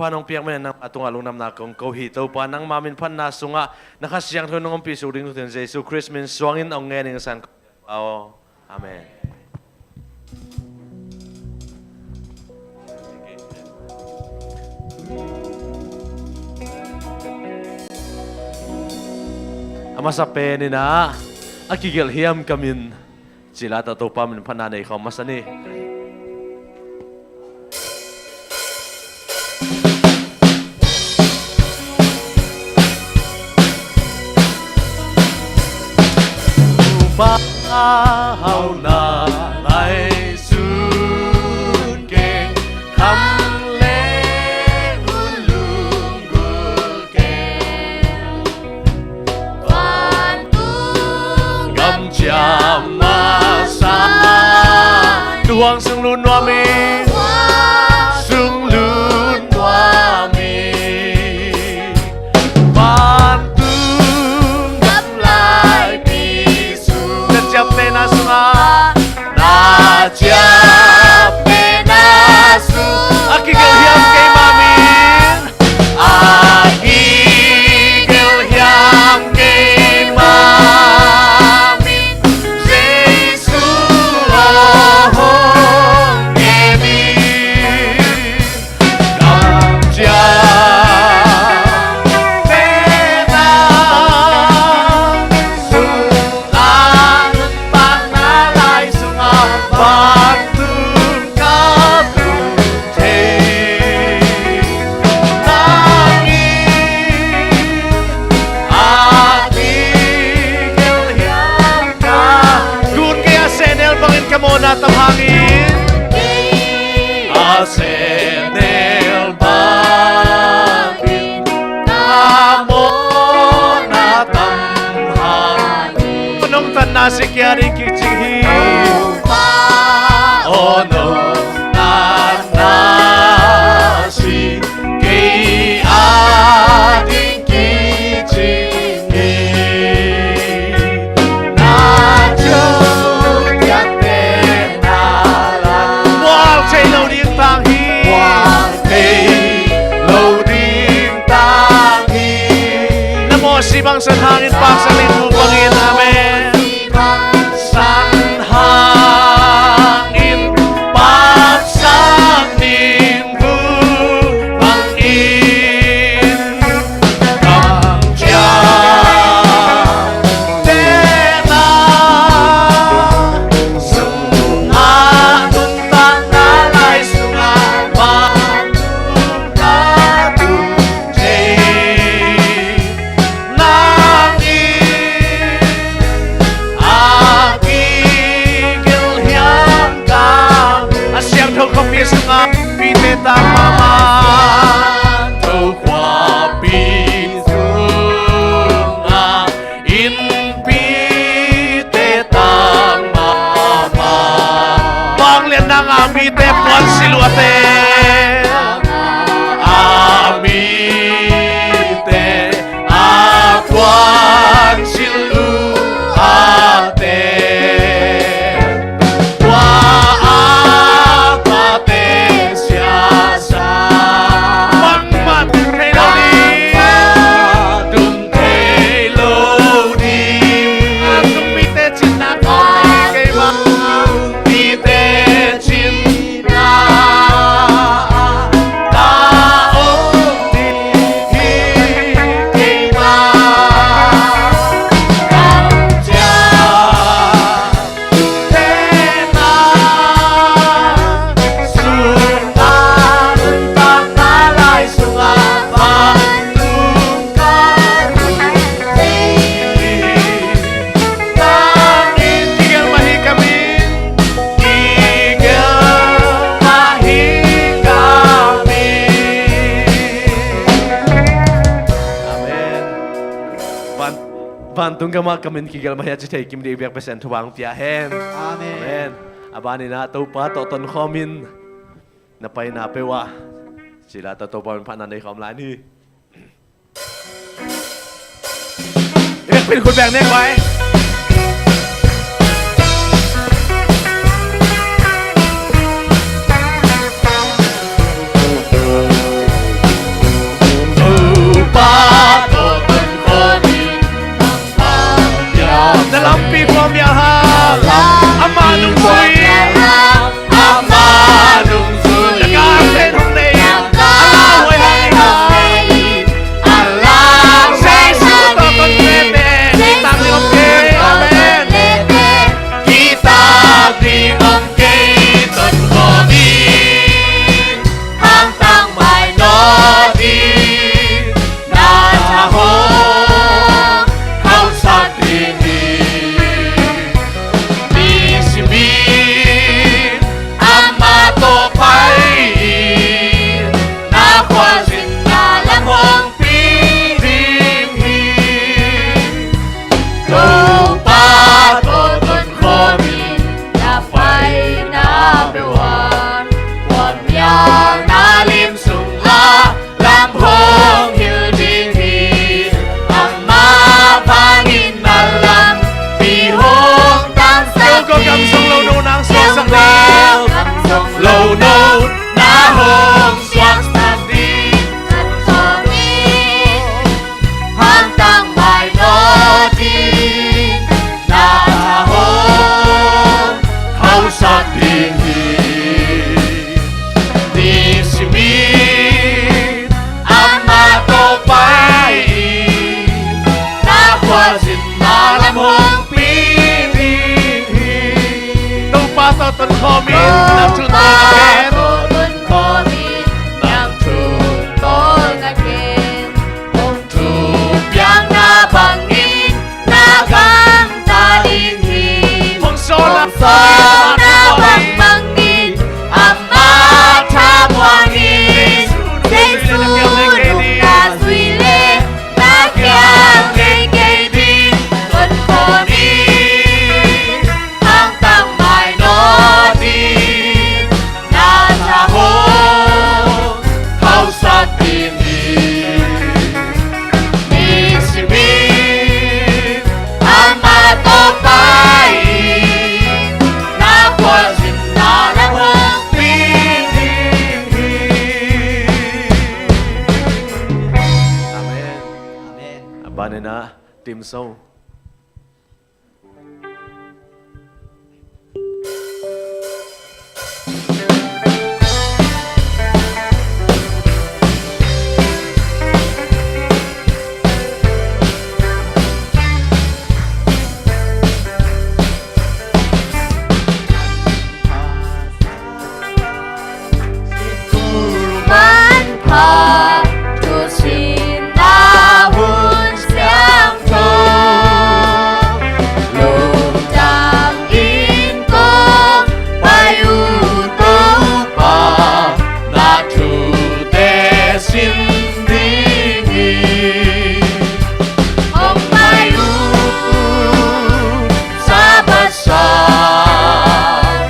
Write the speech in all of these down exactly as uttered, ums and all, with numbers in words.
Pa nong piak mah in nangma tungah lungdamna kong ko hi. Topa, nangma min phatna sungah na Kha Siangtho nong ompih suk ding thuten Jesu Khrist min suangin hong ngen ing, San Pa aw. Amen. A masa pen in ah, a kigelh hiam ka min, ci la, Topa min phatna nei khawm masa ni. Topa hauhna ngaihsun keng, kham le hun lunggulh keng. Vantung gam ciam masa, tu huang sung lut nuam ing, sung lut nuam ing. Vantung gamlaipi sung, na ciaptehna sungah, na ciaptehna sung, a kigelh hiam keimah min, a kigelh hiam keimah min, Jesu aw hong ngen ing. Gam ciamtehna sungah, nuntakna lai sungah, vantung ka tun thei. Nang in a kigelh hiam ka, gun kei a sehnel bangin ka mawhna tam hangin, a sehnel bangin ka mawhna tam hangin, nong tanna si kia ding kicing hi. Topa aw, nong tanna si kei a ding kicing hi. Na ciaptehna lai mual thei lo ding tang hi. Mual thei lo ding tang hi. Na mawhsi bang san hangin, paksak ding thu bangin. Amen. San hangin, paksak ding thu bangin, gam ciamtehna sungah, nuntakna lai sungah, vantung ka tun thei. Nang in a kigelh hiam ka, a siangtho khuapi sungah innpite tang mahmah. Siangtho khuapi sungah innpite tang mahmah. Vangliatna ngah mite, puansilh luate, a mite, a puansilh luate, tua a pate siasa, bangmah tum thei lo ding, bangmah tum thei lo ding. A tum mite cinna ka om ding keimah, tum mite cinna ta om ding hi keimah. Gam ciam Amen. Van, vantung gamah ka min kigelh mah hi a ci thei kim ding bek Pasian thupha hong pia hen. Amen. Amen. A ban in ah Topa tawh tonkhawm in, na paina peuh ah ci la, Topa min phatna nei khawm lai ni. Vekpi in khut beng nek vai. Tun khawm in nang thu tawng a gen. Tun khawm in nang thu tawng a gen. Hong thupiakna bangin na gamta ding hi. Hong sawlna bangbangin amah thamuang in. Jesu nungna zui leh na kiang lei kei ding. Tun khawm in hangtang mai nawn ding, na tha hong khauhsak ding hi. Nisim in amah tawh pai in, na khualzinna lam hong pi ding hi. Amen. Amen. A ban in ah Tim Sung. Manpha thusinna hun siangtho, lungdam in kong pai uh Topa, na thute sin ding hi. Hong pai uh Sabbath sang,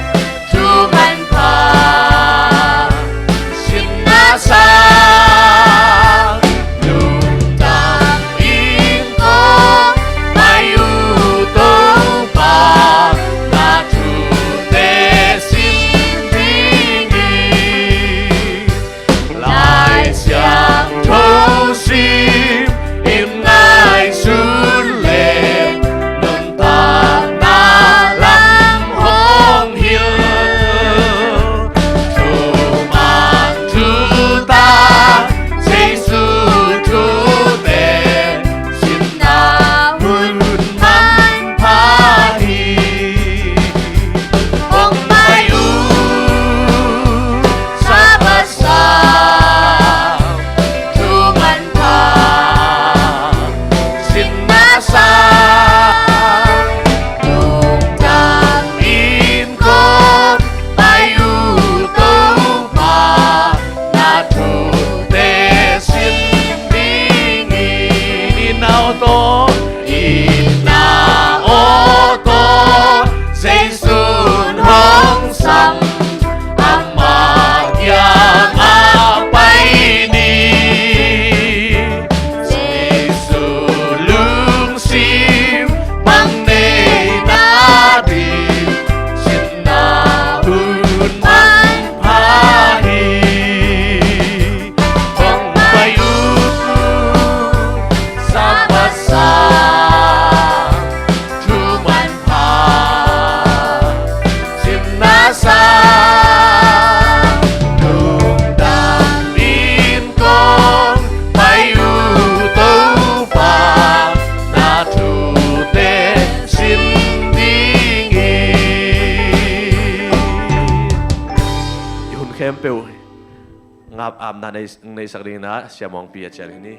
thu manpha sinna sang, lungdam in kong pai uh Topa, na thute sin ding hi. Lai Siangtho sim in ngaihsun leng, nuntakna lam hong hilh. Thuman thutak Jesu thute, sinna hun manpha hi. Hong pai uh Sabbath sang, thu manpha sinna sang, lungdam in kong pai uh Topa, na thute sin ding hi. Itna aw tawh, itna aw tawh, Jesu in hong sam, amah kiangah pai ni. Jesu lungsim mang nei nading, sinna hun manpha hi. Hong pai uh Sabbath sang, thu manpha sinna sang, lungdam in kong pai uh Topa, na thute sin ding hi. I hun khempeuh ngap apna nei, neisak dingin ah Sia Muangpi a cian hi ni.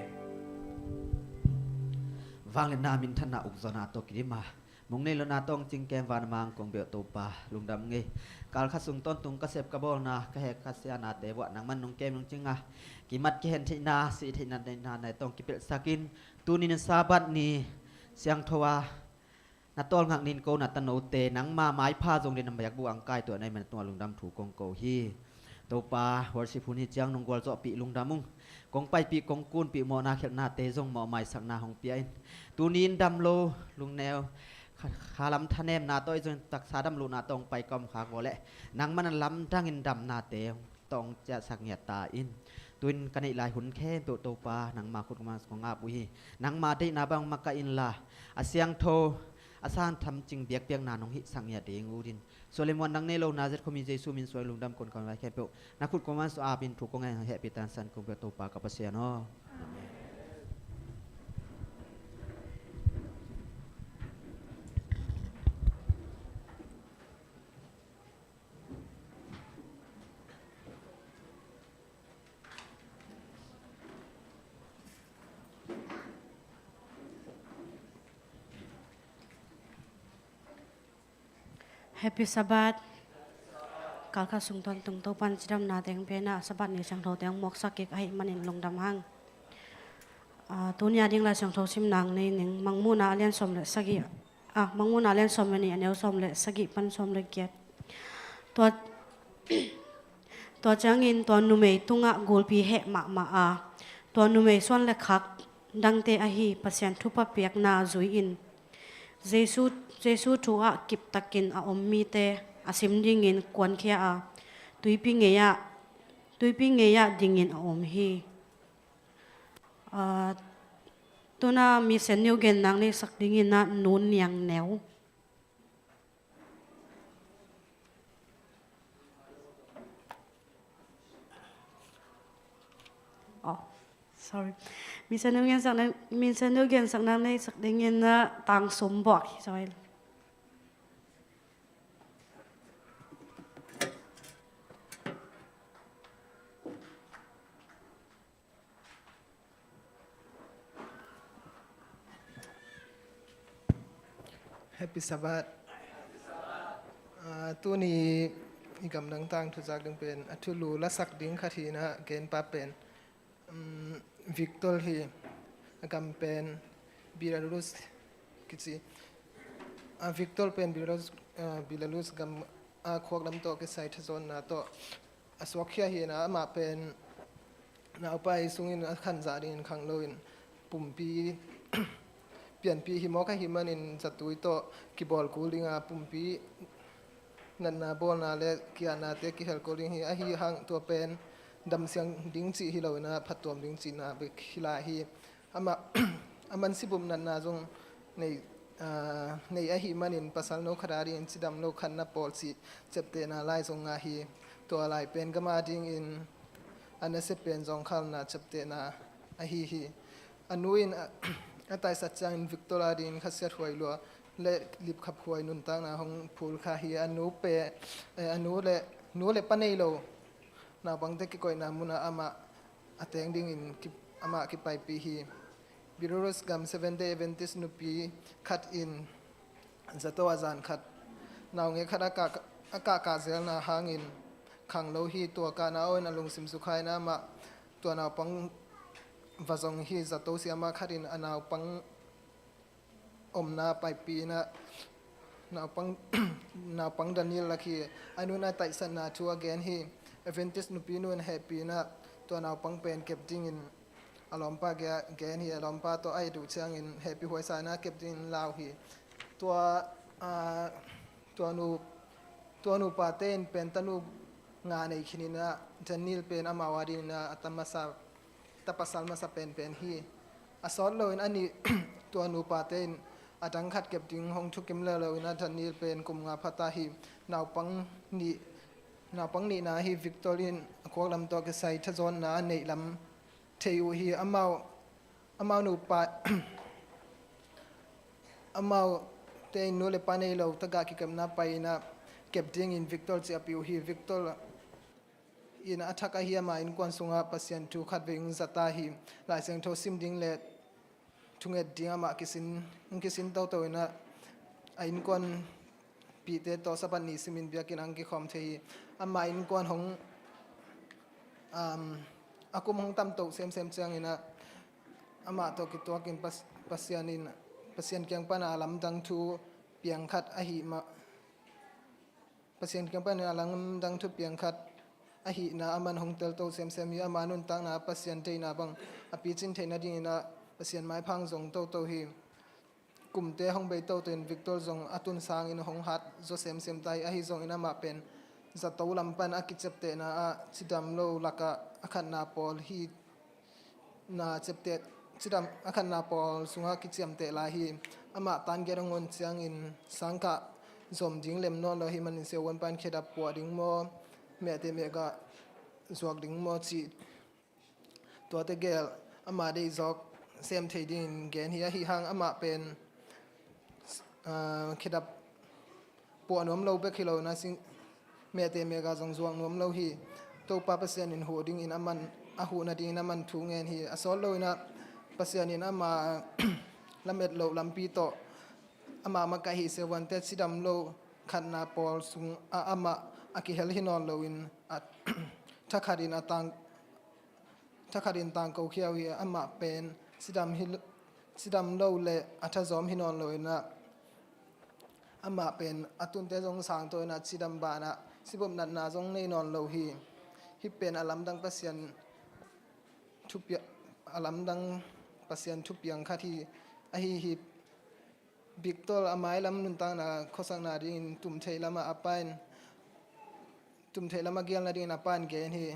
Vangliatna minthanna ukzawhna tawh kidim a, mong nei lona tawh hong cingkem van a mang kong biak Topa, lungdam ngei. Kal khat sung tawntung ka sep ka bawlna, ka hek ka sianate vuah nangman nong kem nong cing a, kimat kihen theihna, sih theihna, theihna nai tawh hong kipelhsak in, tuni in Sabbath ni siangtho a, na tawlngak nin ko na tanote nangma maipha zong ding na biakbuk ah hong kaituah na hih man tungah lungdam thu kong ko hi. Topa, worship hun hi ciang nong gualzawhpih lungdam ung. Kong paipih kong kunpih mawhna khialhnate zong mawh maisakna hong pia in. Tuni in dam lo lungneu, kha, khalam thanemna tawh i zong taksa dam lohna tawh hong pai ka om khak uh leh, nangman a lamdangin damnate tawh hong ciahsak ngiat ta in. Tu-in ka neih lai hun khempeuh Topa, nangma khut kong ap uh hi. Nangma deihna bang makaih inla, a siangtho, a sang tham cing biakpiakna nong hihsak ngiat ding uh ding. Suah le muan dang nei lo Nazareth khuami Jesu min suang lungdam kong ko lai khempeuh na khut kong ap in thu kong ngen hong hehpih tansan kong pia Topa ka Pasian aw. Amen. Happy Sabbath. Kalkha sung tawntung Topan cidamna teng pena Sabbath ni siangtho teng muaksak kik ahih manin lungdam hang. Ah, tuni a ding Lai Siangtho sim nang nei ning, Mangmuhna a lian sawm le sagih, ah, Mangmuhna a lian sawm le nih, a neu sawm le sagih pan sawm le giat. Tua, tua ciangin tua numei tungah gulpi heh mahmah a, tua numei suan le khak dangte ahi Pasian thupha piakna zui-in Jesu, Jesu thu-ah kiptakin a om mite a sim dingin kuankhia a, tuipi ngei-ah, tuipi ngei-ah dingin a om hi. Ah, tuna Mission New gen nang neisak dingin ah Nu Niang Neu. Oh, sorry. Mission New gen sak nang, Mission New gen sak nang neisak dingin ah Tang Sum Buak hi, sorry. Happy Sabbath. Ah, tuni i gamdang tangthu zak ding pen a thulu lasak ding khat hi-in ah, genpa pen, um, Victor hi. A gam pen Belarus kici. A Victor pen Belarus, ah, Belarus gam a khuak lam tawh kisai thazawnna tawh a suakkhia hi-in ah, amah pen naupai sungin a khanzah dingin khang loin pumpi pianpih hi mawk ahih manin zatui tawh kibawl kul ding a, pumpi natna bawlna le ki-atnate kihel kul ding hi. Ahi hang tua pen damsiang ding cih hi loin ah, phattuam ding cihna bek hi lai hi. Amah, a mansibup natna zong nei, ah, nei ahih manin pasal no khat a dingin cidam lo khatna pawl cih ciaptehna lai zong ngah hi. Tua lai pen gam a dingin a nasia pen zawngkhalna ciaptehna ahi hi. A nu in a, a taisat ciangin Victor a dingin khasiat huai lua le lipkhap huai nuntakna hong phulkha hi. A nu pe, eh, a nu le, nu le pa nei lo naupangte kikoihna munah amah a teng dingin ki-, amah kipaipih hi. Belarus gam Seventh Day Adventist nupi khat in zato a zan khat naungek khat a kah, a kahkah zelna hangin khang lo hi. Tua kahna aw in a lungsim sukha in amah tua naupang va zong hi. Zato siama khat in a naupang omna paipih in ah naupang, naupang Daniel lak hi. A nu in a taisatna thu a gen hi. Adventist nupi nu in hehpih in ah tua naupang pen kep dingin a lawmpa ge-, gen hi. A lawmpa tawh a et uh ciangin hehpih huaisa in ah kep dingin lau hi. Tua, ah, tua nu, tua nupate in pen tanu nga nei khin in ah Daniel pen amau a dingin ah a ta masa, ta pasal masa penpen hi. A sawt loin a nih, tua nupate in a dang khat kep ding hong thukim leuleu in ah Daniel pen kum nga pha ta hi. Naupang nih, naupang nihna hi Victor in a khuak lam tawh kisai thazawnna a neih lam thei uh hi. Amau, amau nupa, amaute in nu le pa nei lo tagah kikepna pai in ah kep dingin Victor ciahpih uh hi. Victor in a thak ahi ama innkuan sungah Pasian thu khatvei hong za ta hi. Lai Siangtho sim ding le thunget ding amah kisin, hong kisin toto in ah a innkuanpihte tawh Sabbath ni simin biakinn ah hong kikhawm thei hi. Ama innkuan hong, um, a kum hong tamto semsem ciangin ah amah tawh kituakin Pas-, Pasian in, Pasian kiang pana lamdang thu piang khat ahih mah, Pasian kiang panin a lamdang thupiang khat ahihna aman hong telto semsem hi. Ama nuntakna Pasian deihna bang a picin theih nadingin ah Pasian maipha hong zong toto hi. Kumte hong bei toto in Victor zong a tun sangin hong hat zaw semsem ta hi. Ahi zongin amah pen zato lam pan a kiciaptehna ah cidam lo lakah a khatna pawl hi. Na ciapteh, cidam a khatna pawl sungah kiciamteh lai hi. Amah tan giat a ngon ciangin sangkah zom ding lem nawn lo ahih manin siavuanpa in khedap puah ding maw, mehte mehgah zuak ding maw cih tuate gel amah deih zawk sem thei dingin gen hi. Ahi hang amah pen, ah, khedap puah nuam lo bek hi lo in ah sing, mehte mehgah zong zuak nuam lo hi. Topa Pasian in huh dingin aman, a huh nadingin aman thu ngen hi. A sawt lo in ah Pasian in ama lamet loh lampi tawh ama makaih hi. Siavuante cidam lo khatna pawl sungah amah a kihel hi nawn loin, a thakhatin a tang, thakhatin tangkokhia uh hi. Amah pen sidam hi, sidam lo le a thazawm hi nawn loinah, amah pen a tunte zong sangtawinah sidam banah sibop natna zong nei nawn lo hi. Hih pen a lamdang Pasian thupia-, a lamdang Pasian thupiang khat hi. Ahi hi, Victor a mailam nuntakna khuasakna dingin tumtheih lamah a pain, tumtheih lamah gialna dingin a pain gen hi.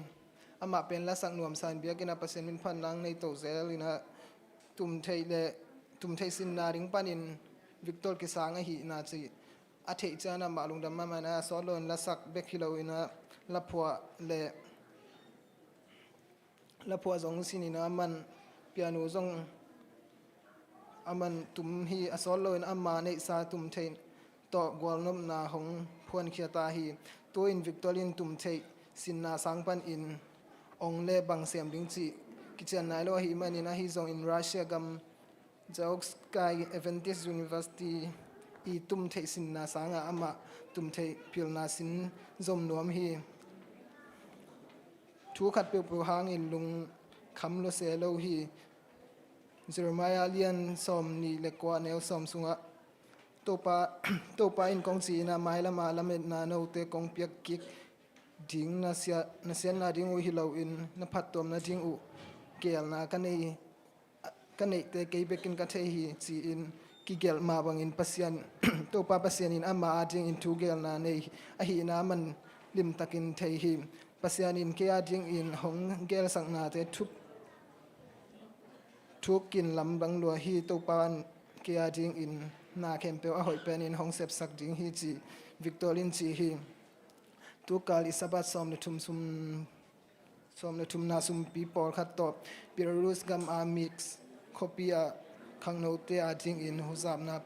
Amah pen lasak nuamsa in biakinn ah Pasian minphatna nei to zel inah, tumtheih le tumtheih sinna ding panin Victor kisang ahihna cih a theih ciangin amah lungdam mahmah inah, a sawt loin lasak bek hi loinah laphuah le laphuah zong sin inah, aman piano zong aman tum hi. A sawt loin ama neihsa tumtheih tawh gualnopna hong phuankhia ta hi. Tu-in Victor in tumtheih sinna sang panin ong le bang sem ding cih kician nai lo ahih manin, ahi zongin Russia gam Zaoksky Adventist University i tumtheih sinna sangah amah tumtheih pilna sin zom nuam hi. Thu khat peuhpeuh hangin lungkham lua se lo hi. Jeremiah lian sawm nih le kua neu sawm sungah Topa, Topa in kong ci inah, mailama lametna note kong piak kik ding, na sia-, na siatna ding uh hi loin na phattuamna ding uh geelna ka nei, ka neihte kei bekin ka thei hi, ci-in kigelh mah bangin Pasian, Topa Pasian in ama adingin thugeelna nei ahihna man limtakin thei hi. Pasian in kei adingin hong geelsaknate thup, thukin lamdang lua hi. Topa in kei adingin na khempeuh a hoih penin hong sepsak ding hi, ci Victor in ci hi. Tukal i Sabbath sawm le thum sum, sawm le thumna sumpi pawlkhat tawh Belarus gam a Minsk khuapi ah khangnote adingin huzapna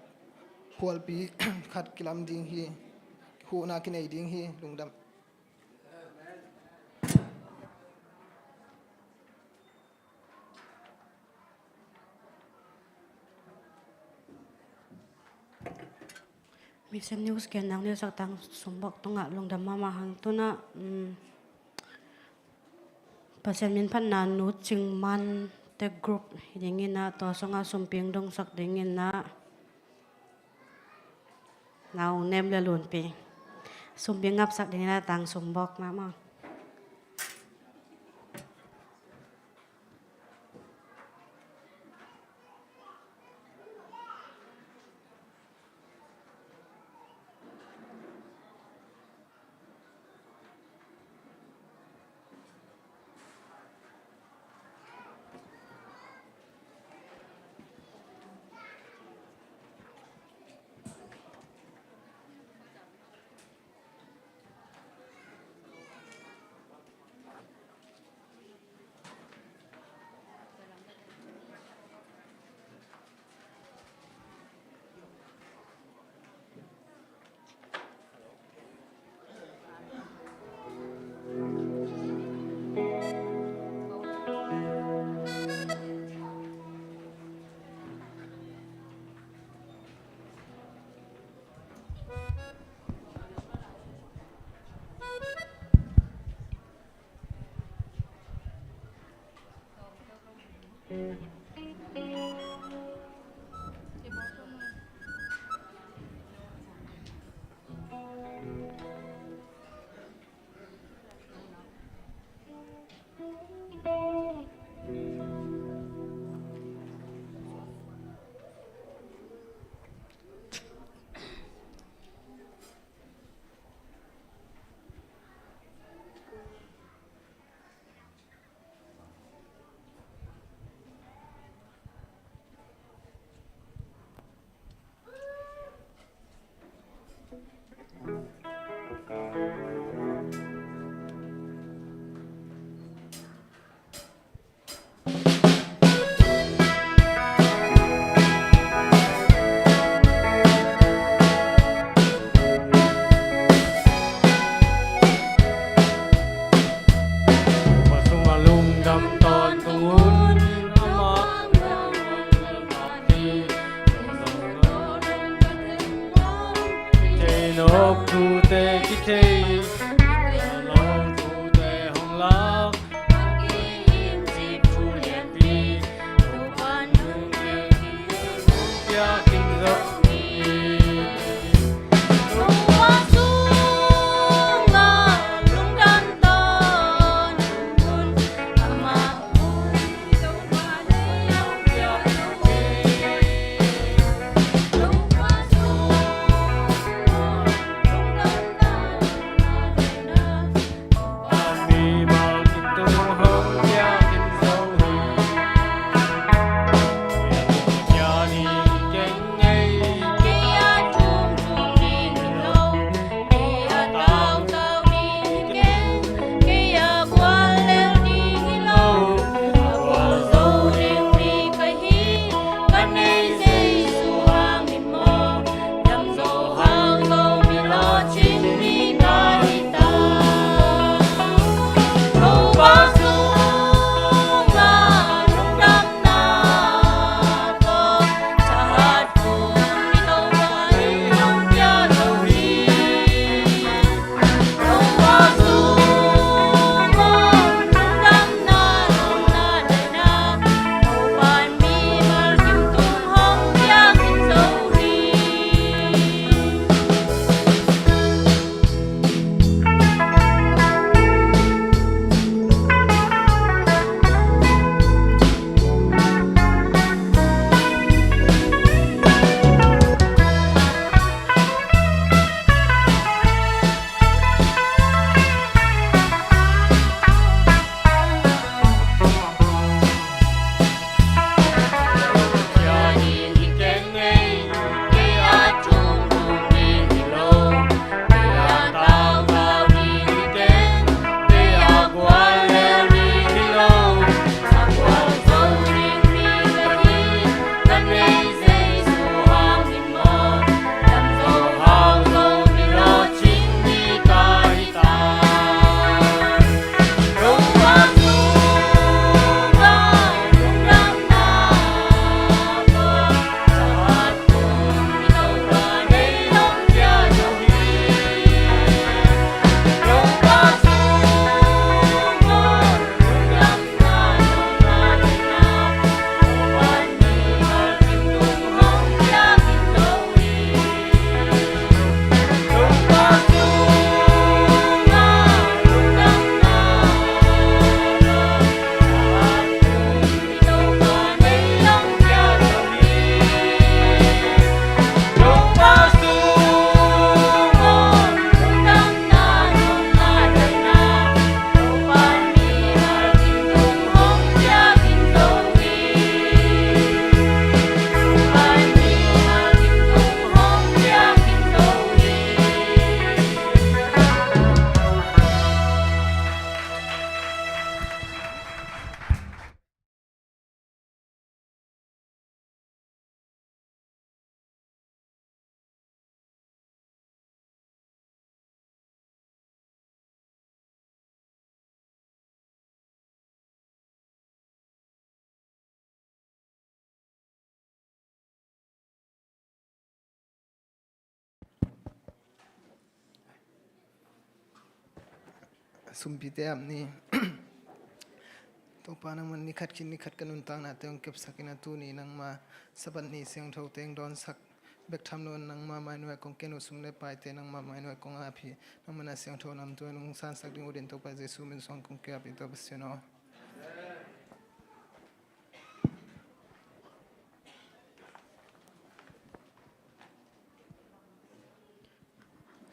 phualpi khat kilam ding hi, huhna kinei ding hi. Lungdam. Mission News gen nang nilsak tang sumbawk tungah lungdam mahmah hang. Tunah, um, Pasian minphatna Nu Cing Man te group hi dingin ah, tua sungah sumpi dongsak dingin ah, Nau Nem le Lunpi sumpi ngapsak dingin a tang sumbawk mahmah. sumpite ap ni. Topa, nangman ni khat khit ni khat ka nuntaknate hong kepsak in a, tuni nangma Sabbath ni siangtho teng dawnsak bek tham lo, nangma mainuai kong ken uh, sum le paite nangma mainuai kong ap hi. Nangman a siangtho namtui hong sansak ding uh dingin Topa Jesu min suang kong ki-ap hi, Topa Pasian aw.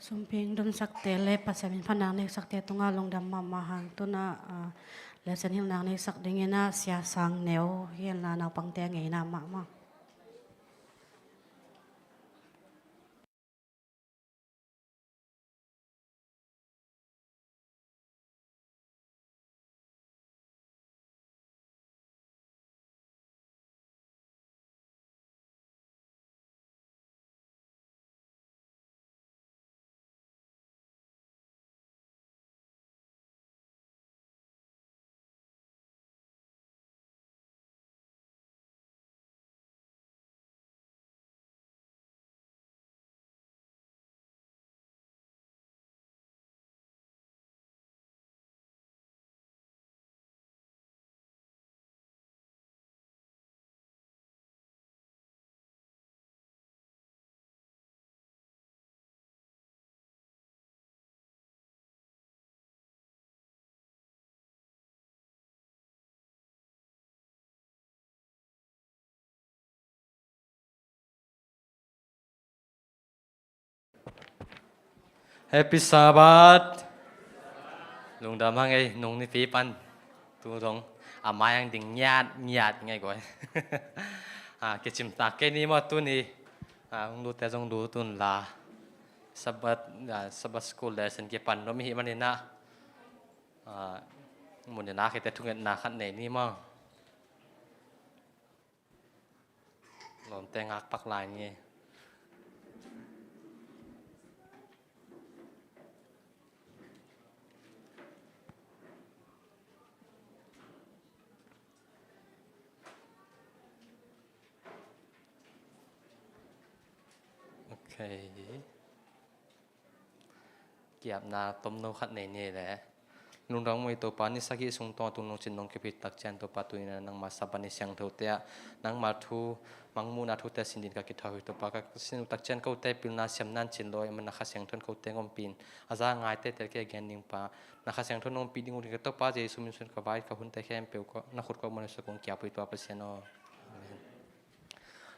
Sumping domsakte le Pasian min phatna neksakte tungah lungdam mahmah hang, tuna, ah, lesson hilhna neksak dingin ah Sia Sang Neu hi inla, naupangte a ngeina mahmah. Happy Sabbath. Lungdam hang ei, nung nipi pan tu dong a mai ang ding ngiat ngiat ngei guai. Ah, kicim tak kei ni maw tuni. Ah, hong lute zong lut un la. Sabbath, ah, Sabbath school lesson kipan nuam i hih manin ah, ah, mun in ah khete thungetna khat nei ni maw. Lawmte ngak pak lai ni. Ok. Ki-apna tomno khat nei ni leh. Lungdam ei Topa, ni sagih sung tawh tung nong cin nong kipit tak ciang Topa, tuni-in ah nangma Sabbath ni siangthote ah nangma thu, Mangmuhna thute sin dingin ka kithawi hi Topa. Ka sin uh tak ciang kote pilna siamna in cin lo, ahih manin na Kha Siangtho in kote hong ompih in, a za ngai teitei kei gen ding pa, na Kha Siangtho in hong ompih ding uh dingin Topa Jesu min suang ka vai, ka hunte khempeuh na khut kawmna sung kong ki-ap hi Topa Pasian aw. Amen.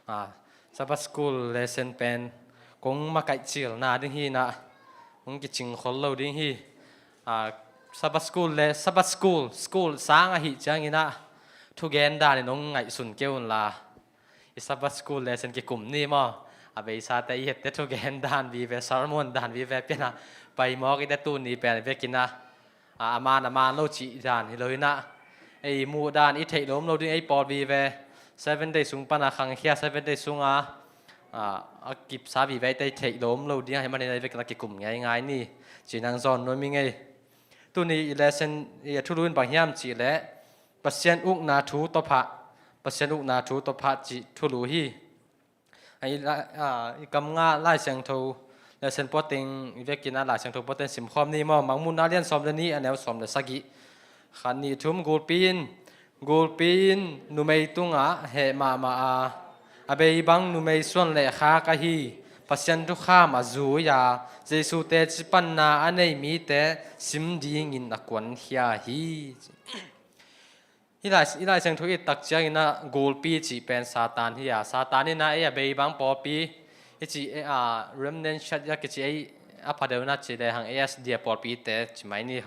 Ah, Sabbath School lesson pen kong makaih cilna ding hi-in ah, kong kicing khol lo ding hi. Ah, Sabbath School le, Sabbath School, school sang ahih ciangin ah, thugen dan in hong ngaihsun kei un la. I Sabbath School lesson kikum ni maw. A beisate i ette thugen dan vive, sermon dan vive pia-in ah pai mawk i te, tuni pen vekin ah, a, a man a man lo cih dan hi lo-in ah, ei muh dan i theih lawm lo ding, ei pawl vive Seven Day sung pan a khangkhia, Seven Day sung a, a, a kipsa vive ei theih lawm lo ding ahih manin ei vekin ah kikum ngeingai ni ci-in hong zawn nuam ing ei. Tuni i lesson i a thulu in bang hiam cih leh Pasian ukna thu tawpah, Pasian ukna thu tawpah cih thulu hi. A, i la-, a, i kam ngah Lai Siangtho lesson pawlteng i vekin ah Lai Siangtho pawlteng simkhawm ni maw. Mangmuhna lian sawm le nih, a neu sawm le sagih. Khat, nih, thum. Gulpi in, gulpi in numei tungah heh mahmah a, a bei bang numei suan le khak ahi Pasian thukham a zui a, Jesu teci panna a nei mite sim dingin a kuankhia hi. Hih Lai, hih Lai Siangtho i et tak ciangin ah gulpi cih pen Satan hi a, Satan in ah ei a bei bang pawlpi i cih, eh, a, remnant church a kici, ei a pha deuh in ah cih lehang ei S D A pawlpite ci mai ni.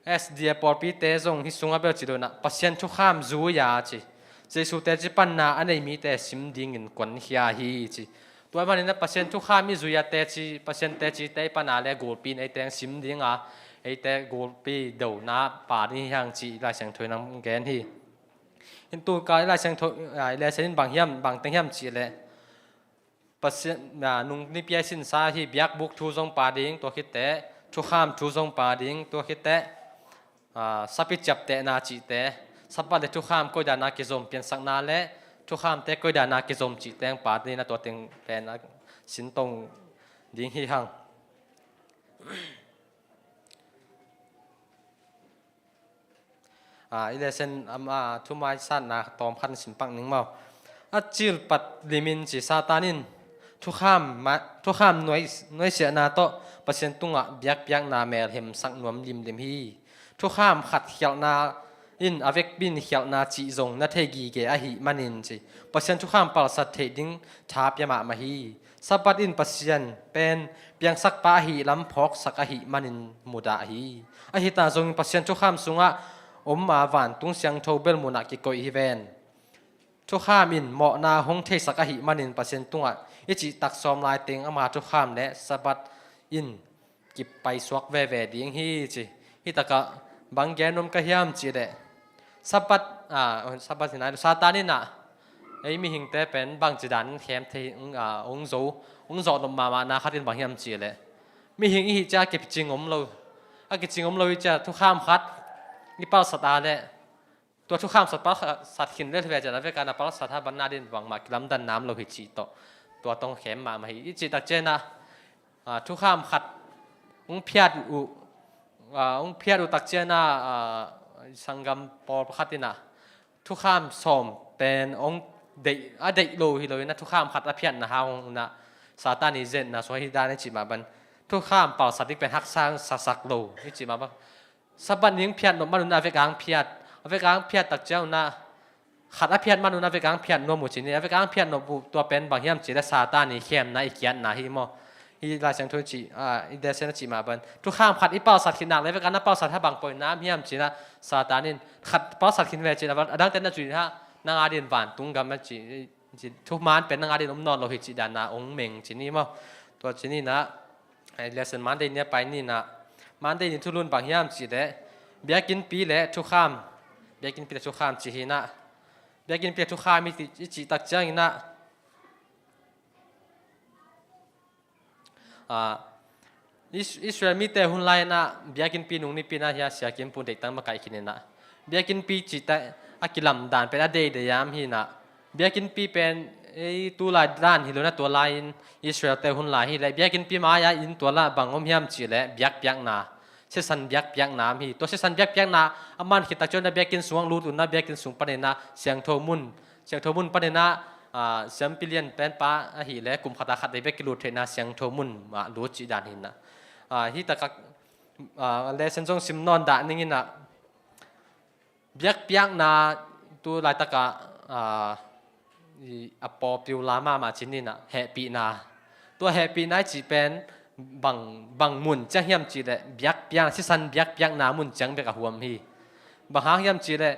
S D A pawlpite zong hih sungah bel ci lo-in ah Pasian thukham zui a ci, Jesu teci panna a nei mite sim dingin kuankhia hi ci. Tua ahih manin ah Pasian thukham i zui a teci, Pasian tecite i pan a leh gulpi in eite hong sim ding a, eite gulpi dona pia ding hi hang cih Lai Siangtho in hong gen hi. Hih tu ka Lai Siangtho, a, lesson in bang hiam, bang teng hiam cih leh Pasian, a, nung nipi a i sinsa hi biakbuk thu zong pia ding, tua khit teh thukham thu zong pia ding, tua khit teh, a, sapi ciaptehna cihte, Sabbath le thukham koi dan a kizom, piansakna le thukhamte koi dan a kizom cihte hong pia ding a, tua teng pen a sin tong ding hi hang. Ah, i lesson, am, ah, thumaisatna tawm khat in sim pak ning maw. A cilpat limin ci Satan in thukham, ma, thukham nuai, nuaisiahna tawh Pasian tungah biakpiakna melhemsak nuam limlim hi. Thukham khat khialhna in a vekpi in khialhna cih zong na thei gige ahih manin ci, Pasian thukham palsat theih ding tha pia mahmah hi. Sabbath in Pasian pen piangsakpa ahih lam phawksak ahih manin mudah hi. Ahi ta zongin Pasian thukham sungah om a vantung siangtho bel munah kikoih hi ven. Thukham in mawhna hong theisak ahih manin Pasian tungah i cihtak sawm lai teng ama thukham le Sabbath in kipaisuak veve ding hi ci. Hi takah bang gen nuam ka hiam cih leh, Sabbath, ah, Sabbath hi nai lo, Satan in ah ei mihingte pen bangci dan in khem thei, ah, hong zo, hong zawh nop mahmahna khat in bang hiam cih leh, mihing i hih ciang a kicing om lo, a kicing om lo i ciang thukham khat i palsat a leh, tua thukham sat palsat khin le ve ciang a vek a na palsat ha banna din bangmah kilamdanna om lo hi cih tawh tua tawh khem mahmah hi. I cihtak ciang ah, ah, thukham khat hong phiat uh, ah, hong phiat uh tak ciang ah, ah, sanggam pawlkhat in ah thukham sawm pen hong deih, a deih lo hi lo in ah thukham khat a phiatna hang in ah Satan i zetna sung hi dan i cih mah bang thukham palsat ding pen haksa sasak lo i cih mah bang. Sabbath ni hong phiat nop man un a vek a hong phiat, a vek a hong phiat tak ciang un ah khat a phiat man un a vek a hong phiat nuam uh ci ni, a vek a hong phiat nop uh tua pen bang hiam cih leh Satan i khemna i kiatna hi maw. Hi Lai Siangtho i cih, ah, i lesson a cih mah bang thukham khat i palsat khin nak leh a vek a na palsat ha bang poina om hiam cih leh Satan in khat palsat khin ve cih leh a dangte na zuih ha, nang a din vantung gam a ci, ci, thuman pen nang a din om nawn lo hi cih dan a hong meng ci ni maw. Tua ci ni na, ai, lesson Monday ni a pai ni na, Monday ni thulu in bang hiam cih leh biakinnpi le thukham, biakinnpi le thukham ci hi na, biakinnpi le thukham i cih, i cihtak ciang in ah, ah, Is-, Israel mite hun lai in ah biakinnpi nung nipi in ah hi a, siakinnpu deihtak makaih khin in ah biakinnpi cihtak a kilamdan pen a deidei a om hi na, biakinnpi pen ei tu lai dan hi lo in ah tua lai in Israel-te hun lai hi leh biakinnpi mai-ah in tua lah bang om hiam cih leh biakpiakna, sisan biakpiakna om hi. Tua sisan biakpiakna a man khit tak ciang in ah biakinn sung hong lut un ah biakinn sung pan in ah siangtho mun, siangtho mun pan in ah, ah, siampi lian penpa ahih leh kum khat a khat vei bek kilut theihna siangtho mun ah lut cih dan hi na. Ah, hi takah, ah, lesson zong sim nawn dah ning in ah biakpiakna tu laitak ah, ah, i, a popular mahmah ci ni na, hehpihna. Tua hehpihna i cih pen bang, bang mun ciang hiam cih leh biakpiakna, sisan biakpiakna mun ciang bek a huam hi. Bang hang hiam cih leh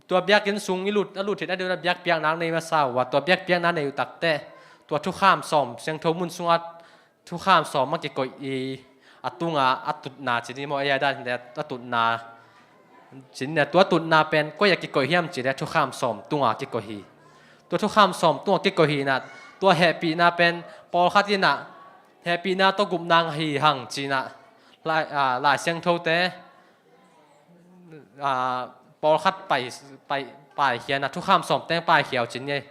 tua biakinn sung i lut, a lut theihna ding un ah biakpiakna nei masa uh a, tua biakpiakna nei uh tak teh tua thukham sawm, siangtho mun sungah thukham sawm a kikoih i, a tunga a tutna ci ni maw, ei a dan hi leh a tutna ci ni, tua tutna pen koi ah kikoih hiam cih leh thukham sawm tunga kikoih hi. Tua thukham sawm tunga kikoih hi na, tua hehpihna pen pawlkhat in ah hehpihna tawh gupna hi hang ci na, Lai, ah, Lai Siangthote, ah, pawlkhat pai, pai, paikhia na, thukham sawm teng paikhia uh ci ni.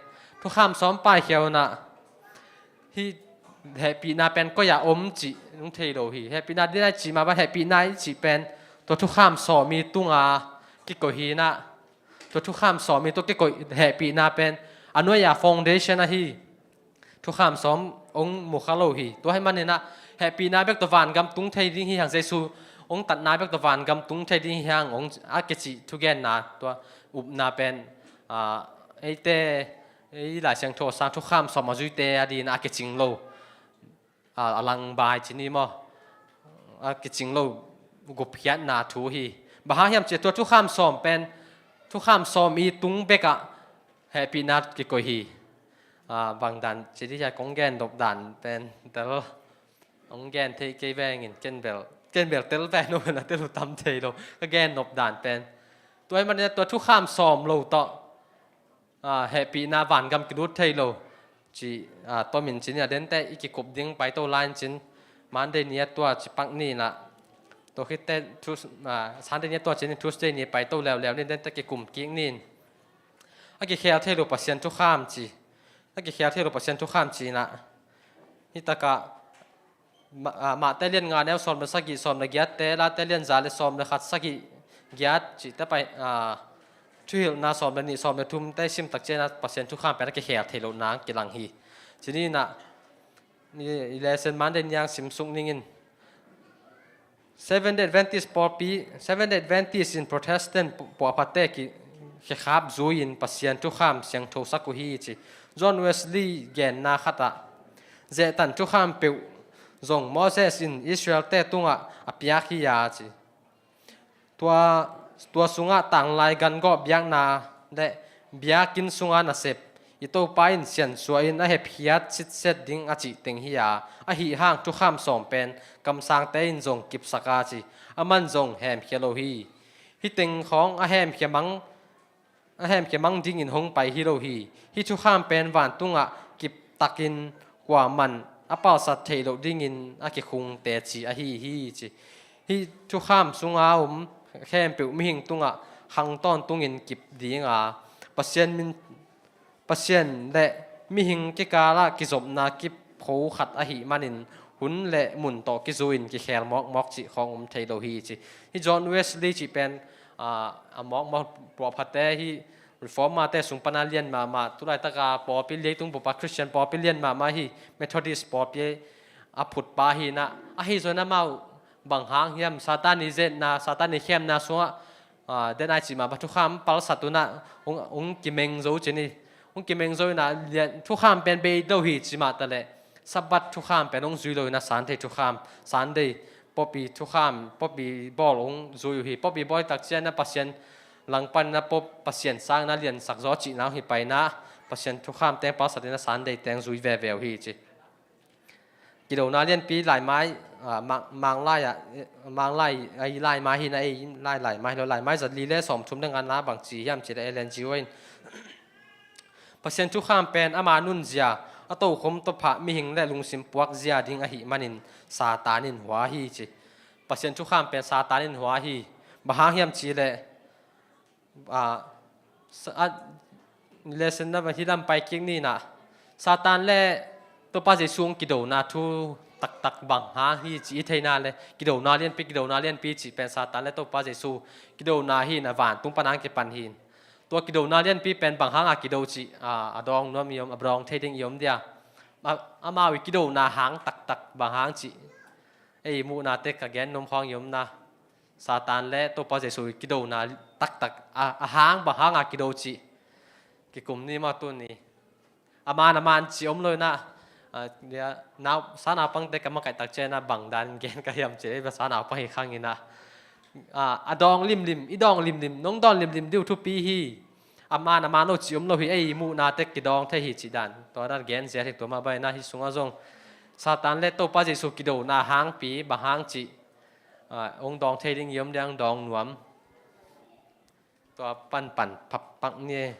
Thukham sawm paikhia uh na, hih hehpihna pen koi ah om cih hong thei lo hi. Hehpihna ding a i cih mah bang hehpihna i cih pen tua thukham sawm i tunga kikoih hi na, tua thukham sawm i tua kikoih hehpihna pen a nuai-a foundation ahi. Thukham sawm hong mukha lo hi. Tua ahih manin ah hehpihna bek tawh vangam tung thei ding hi hang, Jesu hong tatna bek tawh vangam tung thei ding hi hang hong a kicih thugenna, tua upna pen, ah, eite, ei Lai Siangtho sang thukham sawm a zuite a dingin a kicing lo, ah, a langbai ci ni maw, a kicing lo gupkhiatna thu hi. Bang hang hiam cih leh tua thukham sawm pen thukham sawm i tung bekah hehpihna kikoih hi. Ah, bang dan ci dih hiam, kong gen nop dan pen tel, kong gen thei kei veng in, ken bel, ken bel tel pen om na, tel uh tam thei lo, ka gen nop dan pen. Tua ahih manin tua thukham sawm lo tawh, ah, hehpihna vangam kilut thei lo cih, ah, tomin ci ni a, dente i kikup ding paito lai in cin, Monday ni a tua ci pak ni na, tua khit teh Tues-, ah, Sunday ni a tua ci ni, Tuesday ni paito leuleu ni, dente kikum kik ni in. A kikhel thei lo Pasian thukham ci. A kikhel thei lo Pasian thukham ci na. Hi takah, Ma-, ah, Mate lian nga neu sawm le sagih, sawm le giatte, Late lian za le sawm le khat, sagih giat cihte pai, ah, thuhilhna sawm le nih, sawm le thumte sim tak ciangin ah Pasian thukham pen a kikhel theih loh nang kilang hi. Ci ni in ah, i lesson Monday ni-a sim suk ning in. Seventh Day Adventist pawlpi, Seventh Day Adventist in Protestant pu-, puahphate ki, kikhap zui-in Pasian thukham siangthosak uh hi ci. John Wesley genna khat ah, Satan thukham peuh zong Moses in Israel-te tungah a piak hi a ci. Tua, tua sungah tanglai gangawh biakna le biakinn sunga nasep i Topa in siansuah in a hepkhiat sitset ding a cih teng hi a, ahi hang thukham sawm pen kamsangte in zong kipsak a ci, aman zong hemkhia lo hi. Hih teng khawng a hemkhia mang, a hemkhia mang dingin hong pai hi lo hi. Hih thukham pen vantungah kiptakin kuaman a palsat theih loh dingin a kikhung teci ahi hi ci. Hih thukham sunga om khempeuh mihing tungah khang tawntungin kip ding a, Pasian min, Pasian le mihing kikalah kizopna kipho khat ahih manin hun le mun tawh kizui-in kikhel mawkmawk cih khawng om thei lo hi ci. Hih John Wesley cih pen, ah, a mawkmawk puahphate hih Reformer-te sung pana lian mahmah, tulaitaka pawlpi leitung bupa Christian pawlpi lian mahmah hi, Methodist pawlpi a phutpa hi in ah, ahi zongin amau bang hang hiam, Satan i zetna, Satan i khemna sungah, ah, den ai cih mah bang thukham palsat un ah hong, hong kimeng zo ci ni, hong kimeng zo in ah lian, thukham pen bei lo hi cih mah taleh Sabbath thukham pen hong zui lo in ah Sunday thukham, Sunday pawlpi thukham, pawlpi bawl hong zui uh hi. Pawlpi bawl tak ciangin ah Pasian langpan in ah pawlpi Pasian sangin ah liansak zaw cihna hong hi pai in ah Pasian thukham teng palsat in ah Sunday teng zui veve uh hi ci. Kidona lianpi laimai, ah, Mang, Manglai ah, Manglai, ah, i laimai hi in ah, ei, lai, laimai hi lo, laimai zali le sawmthum le ngana bang ci hiam cih leh Ellen G. White in Pasian thukham pen ama nunzia, a tokhom tawpah mihing le lungsim puakzia ding ahih manin Satan in hua hi ci. Pasian thukham pen Satan in hua hi. Bang hang hiam cih leh, ah, sa-, ah, lesson number hi lam pai kik ni in ah, Satan le Topa Jesu hong kidona thu taktak bang hang hi cih i theihna le, kidona lianpi, kidona lianpi cih pen Satan le Topa Jesu kidona hi in ah vantung pan hong kipan hi in. Tua kidona lianpi pen bang hanga kido cih, a, a dawng nuam i om, a dawng thei ding i om dia. A, amau i kidona hang taktak bang hang cih, ei muhna tek a gen nuam khawng i om in ah, Satan le Topa Jesu i kidona taktak a, a hang bang hanga kido cih kikum ni maw tuni. A man a man cih om lo in ah, a, dia, nau, sanaupangte ka makaih tak ciangin ah bang dan gen ka hiam cih leh, ei bang sanaupang hi khang in ah, a, a dawng limlim, i dawng limlim, nong dawng limlim ding uh thupi hi. A man a man lo cih om lo hi, ei muhna tek kidawng thei hi cih dan. Tua dan gen zia hi, tua mah bang in ah hih sungah zong Satan le Topa Jesu kidona hangpi bang hang cih, a, hong dawng thei ding i om dia, hong dawng nuam. Tua panpan phappak ni.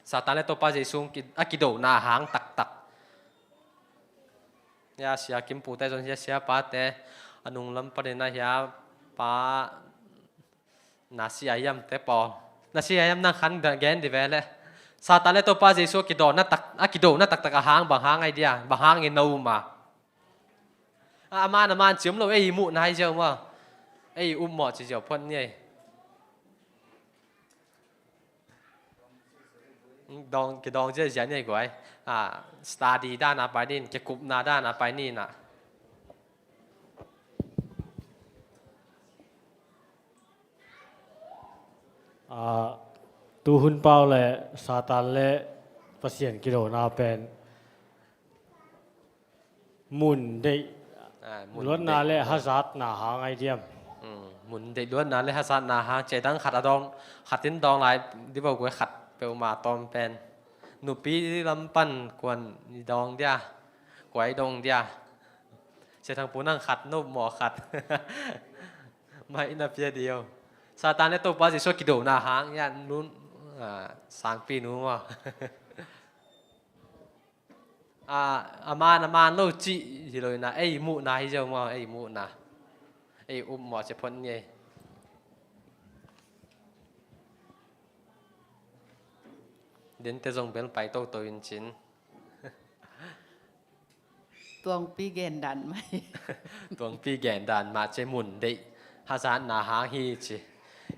Satan le Topa Jesu ki-, a kidona hang taktak. Hia Sia Kim Pu te zong, hia Sia Pa te, a nunglam panin ah hia Pa Na Sia Yam te pawl. Na Sia Yam nang khan gen di ve leh. Satan le Topa Jesu a kidona tak, a kidona taktak a hang bang hang ai dia, bang hang in na um a. A, a man a man cih om lo, ei muhna hi ziau maw. Ei upmawh cih ziau phot ni ei. Dawng, kidawng ziazia ni ei guai. A, study dan a pai ni in, kikupna dan a pai ni in ah. A, tuhun pau le Satan le Pasian kidona pen mun deih, a, mun luatna deih le hazatna hang ai diam. Mm, mun deih luatna le hazatna hang, cih dang khat a dawng, khat in dawng lai di vo guai, khat peuhmah tawm pen. Nupi lam pan kuan i dawng dia, kuai dawng dia. Sia Thang Pu nang khat, no maw khat. Mai na pia dio. Satan le Topa Jesu kidona hang, ya nun, a, sangpi nu maw. A, a man, a man lo cih hi lo in ah, ei muhna hi ziau maw, ei muhna. Ei upmawh cia phot ni ei. Dente zong bel pai toto in cin. Tuangpi gen dan mai. Tuangpi gen dan mah cia, mun deih hazatna hang hi ci.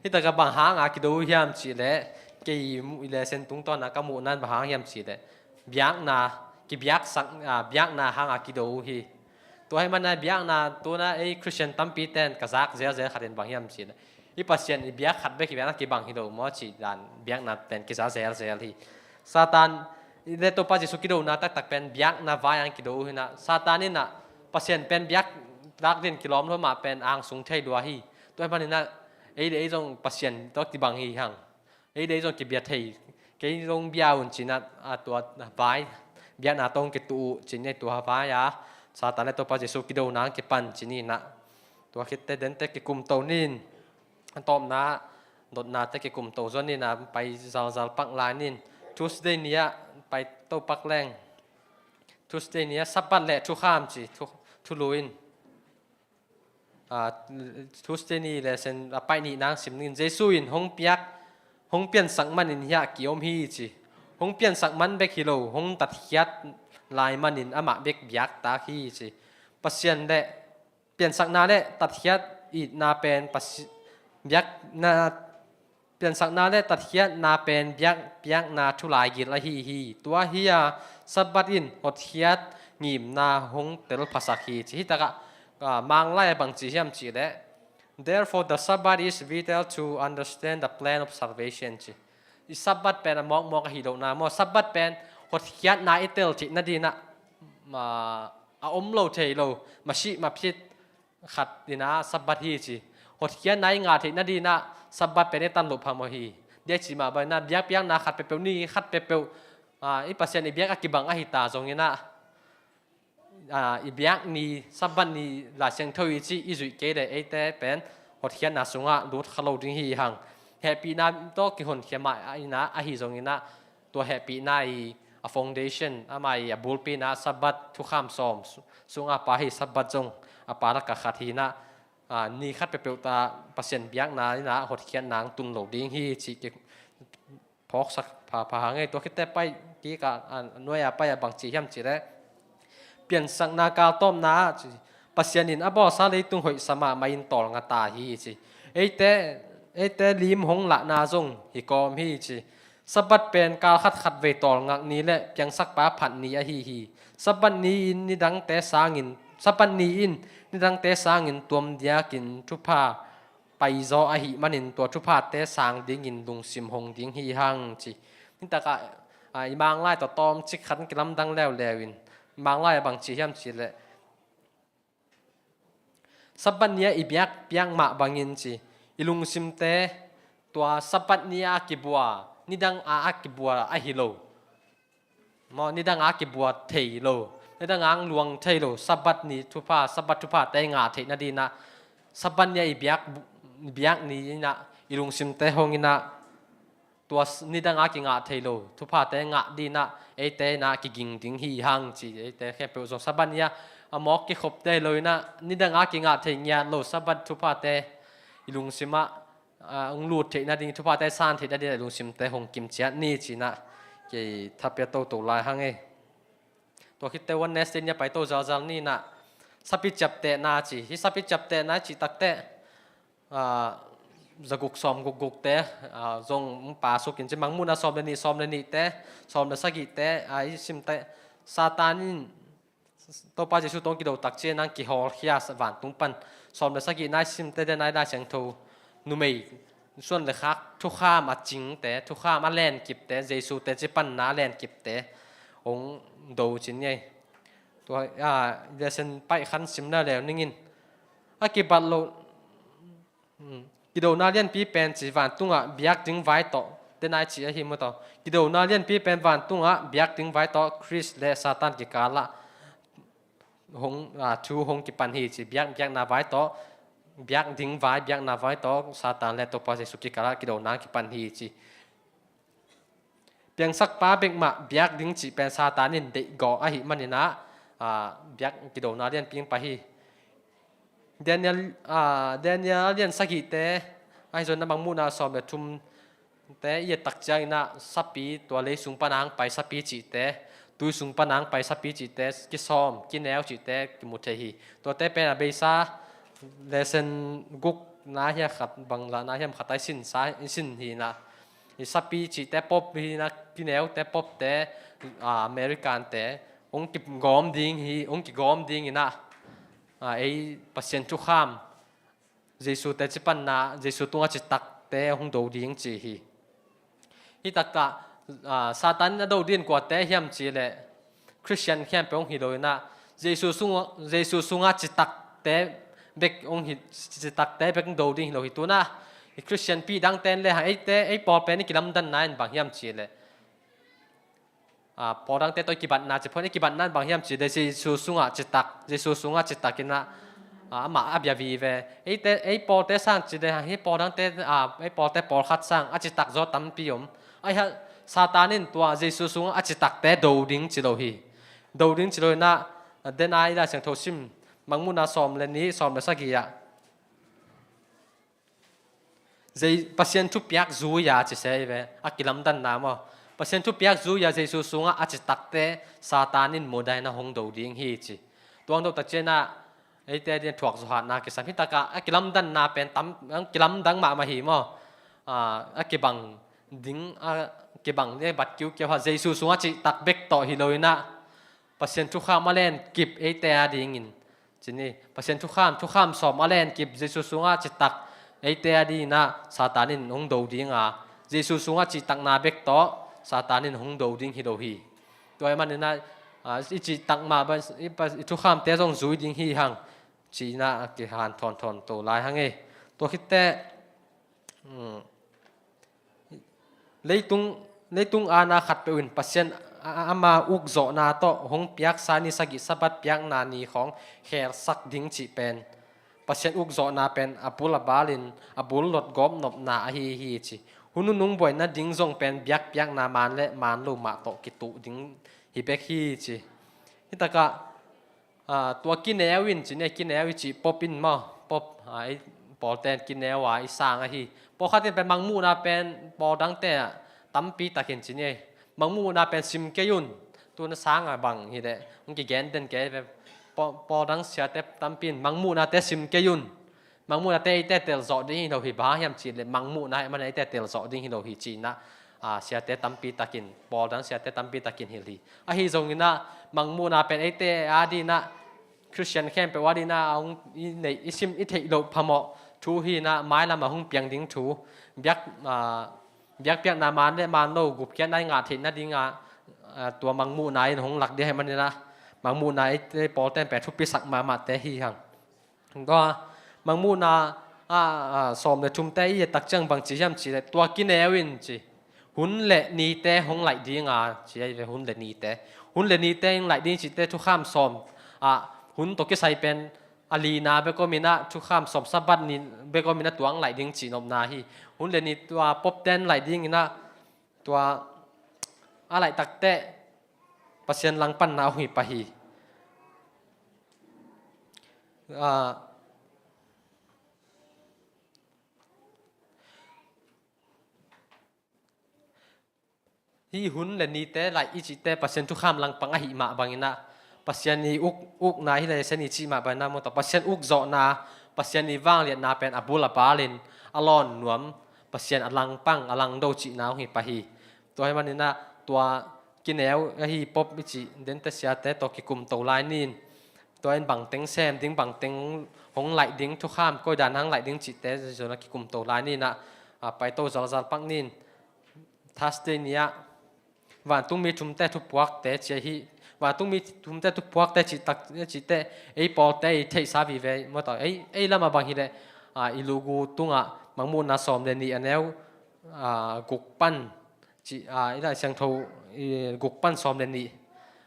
Hih takah bang hanga kido uh hiam cihleh, kei muh i lesen tungtawna ka muhna in bang hang hiam cihleh, biakna, kibiaksak, ah, biakna hanga kido uh hi. Tua hi mana biakna tuna ei Khristian tampi ten ka zak zelzel khat in bang hiam cihleh, i Pasian i biak khat bek hi biakna kibang hi lo maw cih dan biakna ten kiza zelzel hi. Satan i le Topa Jesu kidona taktak pen biakna vai ang kido uh hinah, Satan inah Pasian pen biak lak din kilawm lo mah pen angsung thei lua hi. Tua hi maninah ei le ei zong Pasian tawh kibang hi hang. Ei le ei zong kibia thei, kei zong bia un cinah, a tua vai biakna tawh kituh uh cin ei tua vai a Satan le Topa Jesu kidona kipan cin inah. Tua khitte dente kikumto nin, a tawpna dotnate kikumto zon inah pai zalzal pak lai nin, Tuesday ni-ah pai to pak leng, Tuesday ni-ah Sabbath le thukham ci thu, thulu in. Ah, Tuesday ni lesen a paih nih nang sim ningin Jesu in hong piak, hong piansak manin hiah ki-om hi ci. Hong piansak man bek hi lo, hong tatkhiat lai manin amah bek biaktak hi ci. Pasian le piansakna le tatkhiat itna pen Pasi-, biakna, piansakna le tatkhiatna pen biak, biakna thu laigil ahi hi. Tua hi-a Sabbath in hotkhiat ngimna hong tel phasak hi ci. Hih takah, ah, Manglai a bang ci hiam cihleh, "Therefore the Sabbath is vital to understand the plan of salvation," ci. I Sabbath pen a mawkmawk ahi lohna maw, Sabbath pen hotkhiatna i tel theih nadinah, ah, a om lo thei lo, masih maphit khat inah Sabbath hi ci. Hotkhiatna i ngah theih nadinah Sabbath pen i tan loh phamawh hi. Dia ci mah banginah biakpiakna khat peuhpeuh, ni khat peuhpeuh, ah, i Pasian i biak a kibang ahi ta zonginah, ah, i biak ni Sabbath ni Lai Siangtho i ci i zuih kei le eite pen hotkhiatna sungah lut kha lo ding hi hang. Hehpihna tawh kihonkhia mah inah ahi zonginah, tua hehpihna i a foundation, ama i a bulpina Sabbath thukham sawm su-, sunga pa hi. Sabbath zong a pa laka khat hinah, ah, ni khat peuhpeuh ta Pasian biakna inah hotkhiatna ang tun lo ding hi cih ki phawksak phapha hang ei. Tua khitte pai kikah, ah, nuai-a pai a bang ci hiam cihleh, piansakna kaltawpna ah ci, Pasian in a bawlsa leitung hoihsa mahmah in tawlnga ta hi ci. Eite, eite lim hong lahna zong hi kawm hi ci. Sabbath pen kal khatkhat vei tawlngak ni le piangsakpa phat ni ahi hi. Sabbath ni-in nidangte sangin, Sabbath ni-in nidangte sangin tuam diakin thupha paizaw ahi manin tua thuphate sang dingin lungsim hong ding hi hang ci. Hih takah, ah, i Manglai tawh tawmcik khat kilamdang leuleu in, Manglai a bang ci hiam cihleh, Sabbath ni-ah i biak, biak mah bangin ci, i lungsimte tua Sabbath ni-ah kibua, nidang a, a kibua ahi lo. Maw, nidang a kibua thei lo, nidang ang luang thei lo, Sabbath ni thupha, Sabbath thuphate ngah theih nadinah, Sabbath ni-ah i biak, biak ni inah i lungsimte hong inah, tua s-, nidang a kingah thei lo thuphate ngah dinah eite inah kiging ding hi hang ci. Eite khempeuh zong Sabbath ni-ah a mawk kikhop thei lo inah, nidang a kingah thei ngiat lo Sabbath thuphate i lungsimah, ah, hong lut theih nading, thuphate san theih nadinah i lungsimte hong kimciat ni cinah kei thapia toto lai hang ei. Tua khitte Wednesday ni-ah pai to zalzal ninah, sapi ciaptehna ci. Hih sapi ciaptehna cih takteh, ah, zaguk sawm gukgukte, ah, zong pa sukin ci, Mangmuhna sawm le nih, sawm le nihte, sawm le sagihte, ah, i simte, Satan in Topa Jesu tawh kido takciang kihawlkhia vantung pan, sawm le sagihna i simte, den a i Lai Siangtho numei suan le khak thukham a cingte, thukham a lenkipte, Jesu teci panna a lenkipte hong do cin ngei. Tua, ah, lesson paih khan sim leuleu ningin. A kibat loh, hmm, kidona lianpi pen ci vantungah biak ding vai tawh, den a i ci ahi maw tawh. Kidona lianpi pen vantungah biak ding vai tawh Khrist le Satan kikalah hong, ah, thu hong kipan hi ci. Biak, biakna vai tawh, biak ding vai, biakna vai tawh Satan le Topa Jesu kikalah kidona kipan hi ci. Piangsakpa bek mah biak ding cih pen Satan in deihgawh ahi maninah, ah, biak kidona lianpi in pai hi. Daniel, ah, Daniel lian sagihte, ahi zong na Mangmuhna sawm le thum te i et takcianginah sapi, tua lei sung pana hong pai sapi cihte, tui sung pana hong pai sapi cihte, kisawm, kineu cihte kimu thei hi. Tuate pen a beisa lesson guk na hiam khat bang la na hiam khat a i sin sa i sin hi na. I sapi cihte pop hi na, kineute popte, a, Americante hong kigawm ding hi, hong kigawm ding hi na. A, ei Pasian thukham, Jesu teci panna, Jesu tunga citakte hong do ding ci hi. Hi takah, a, Satan in a do ding kuate hiam cih leh Khristian khempeuh hong hi lo in ah, Jesu sunga, Jesu sunga citakte bek hong hi, citakte bek hong do ding hi lo hi. Tu-in ah i Khristianpi dangte in le hang eite, ei pawl pen i kilamdanna in bang hiam cih leh, a, pawl dangte tawh i kibatna ci phoih, i kibatna in bang hiam cih leh Jesu sungah citak, Jesu sungah citak in ah, a, amah a bia vive. Eite, ei pawlte sang cih leh hang hi pawl dangte, a, ei pawlte pawlkhat sang a citak zaw tampi om. Ahi hang Satan in tua Jesu sungah a citakte do ding ci lo hi. Do ding ci lo in ah, den a i Lai Siangtho sim, Mangmuhna sawm le nih, sawm le sagih ah, Jei-, Pasian thupiak zui-a ci se hi ve, a kilamdanna maw. Pasian thupiak zui-a Jesu sungah a citakte Satan in mudaina hong do ding hi ci. Tua hong do tak ciangin ah eite adingin thuak zawhatna kisam. Hi takah a kilamdanna pen tam, a kilamdang mahmah hi maw. A, a kibang ding, a kibang ding a bat kiukiau hang Jesu sungah citak bek tawh hi lo in ah, Pasian thukham a lenkip eite adingin, ci ni, Pasian thukham, thukham sawm a lenkip Jesu sungah citak eite adingin ah Satan in hong do ding a, Jesu sungah citakna bek tawh Satan in hong do ding hi lo hi. Tua ahih manin ah, a, i citak mah bang, i pa-, i thukhamte zong zui ding hi hang, ci-in ah a kihanthawn thawn to lai hang e. Tua khit teh, um, leitung, leitung aana khatpeuh in Pasian a, a, ama ukzawhna tawh hong piaksa ni sagih Sabbath piakna ni khawng khelsak ding cih pen, Pasian ukzawhna pen a bul a balin a bul lot gawp nopna ahi hi ci. Hun nunung buaina ding zong pen biakpiakna man le man lo mah tawh kituh ding hi bek hi ci. Hi takah, a, tua kineu in ci ni, kineu i cih pop in maw, pop, a, i pawlte in kineu a i sang ahi. Pawlkhat in pen Mangmuhna pen pawl dangte ah tampi takin ci ni. Mangmuhna pen sim kei un. Tu-in a sang a bang hi leh hong kigen den kei ve. Pawl, pawl dang siate tampi in Mangmuhnate sim kei un. Mangmuhnate eite telzawh ding hi lo hi, bang hang hiam cih leh Mangmuhna ahih manin eite telzawh ding hi lo hi ci-in ah, a, siate tampi takin, pawl dang siate tampi takin hilh hi. Ahi zongin ah Mangmuhna pen eite adingin ah, Khristian khempeuh adingin ah hong i neih, i sim, i theih loh phamawh thu hi-in ah, mailam ah hong piang ding thu, biak, a, biakpiakna man le man lo gupkhiatna i ngah theih nading ah, a, tua Mangmuhna in hong lak ding ahih manin ah, Mangmuhna eite pawlte'n pen thupisak mahmahte hi hang. Tua Mangmuhna, a, a, sawm le thumte i et tak ciang bang ci hiam cih leh tua kineu in ci. Hun le nite hong laih ding a, ci ahi ve, hun le nite. Hun le nite hong laih ding cihte thukham sawm, a, hun tawh kisai pen a lina bek om in ah, thukham sawm Sabbath ni bek om in ah tua hong laih ding cihnopna hi. Hun le ni tua popte'n laih ding in ah, tua a laih tak teh Pasian langpanna hong hi pah hi. A, hih hun le nite laih i cihte Pasian thukham langpang ahih mah bangin ah, Pasian i uk, ukna hi leh Pasian i cih mah bangin ah, maw, tua Pasian ukzawhna, Pasian i vangliatna pen a bul a balin a lawn nuam, Pasian a langpang, a langdo cihna hong hi pah hi. Tua ahih manin ah tua kineu ahi pop i cih dente siate tawh kikum to lai ni in. Tua in bangteng sem ding, bangteng hong laih ding, thukham koi dan hong laih ding cihte zong a kikum to lai ni in ah, a, pai to zalzal pak ni in. Thursday ni ah vantungmi thumte thupuakte ci ahi. Vantungmi thumte thupuakte cih tak, cihte ei pawlte i theihsa vive, maw, tua ei, ei lam ah bang hi leh, a, i lugu tungah Mangmuhna sawm le nih a neu, a, guk pan ci, a, i Lai Siangtho, i, guk pan sawm le nih,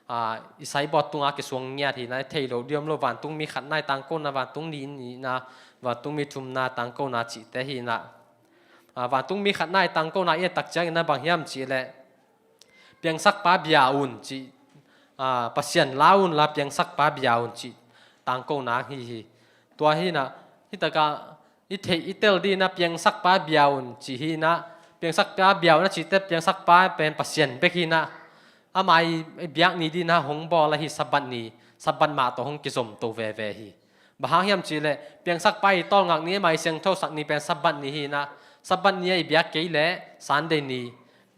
a, i saibawt tungah kisuang ngiat hi in ah, i thei lo diam lo, vantungmi khatna i tangkona, vantungmi nihna, vantungmi thumna tangkona cihte hi in ah. A, vantungmi khatna i tangkona i et tak ciangin ah bang hiam cih leh, Piangsakpa bia un cih, a, Pasian la unla Piangsakpa bia un cih tangkona hi hi. Tua hi in ah, hi takah i theih i tel ding in ah Piangsakpa bia un cih hi in ah, Piangsakpa bia un a cih teh Piangsakpa pen Pasian bek hi in ah, ama i, i biak ni ding in ah hong bawl ahi Sabbath ni, Sabbath mah tawh hong kizom to veve hi. Bang hang hiam cih leh, piangsakpa i tawlngak ni, ama i siangthosak ni pen Sabbath ni hi in ah, Sabbath ni a i biak kei leh Sunday ni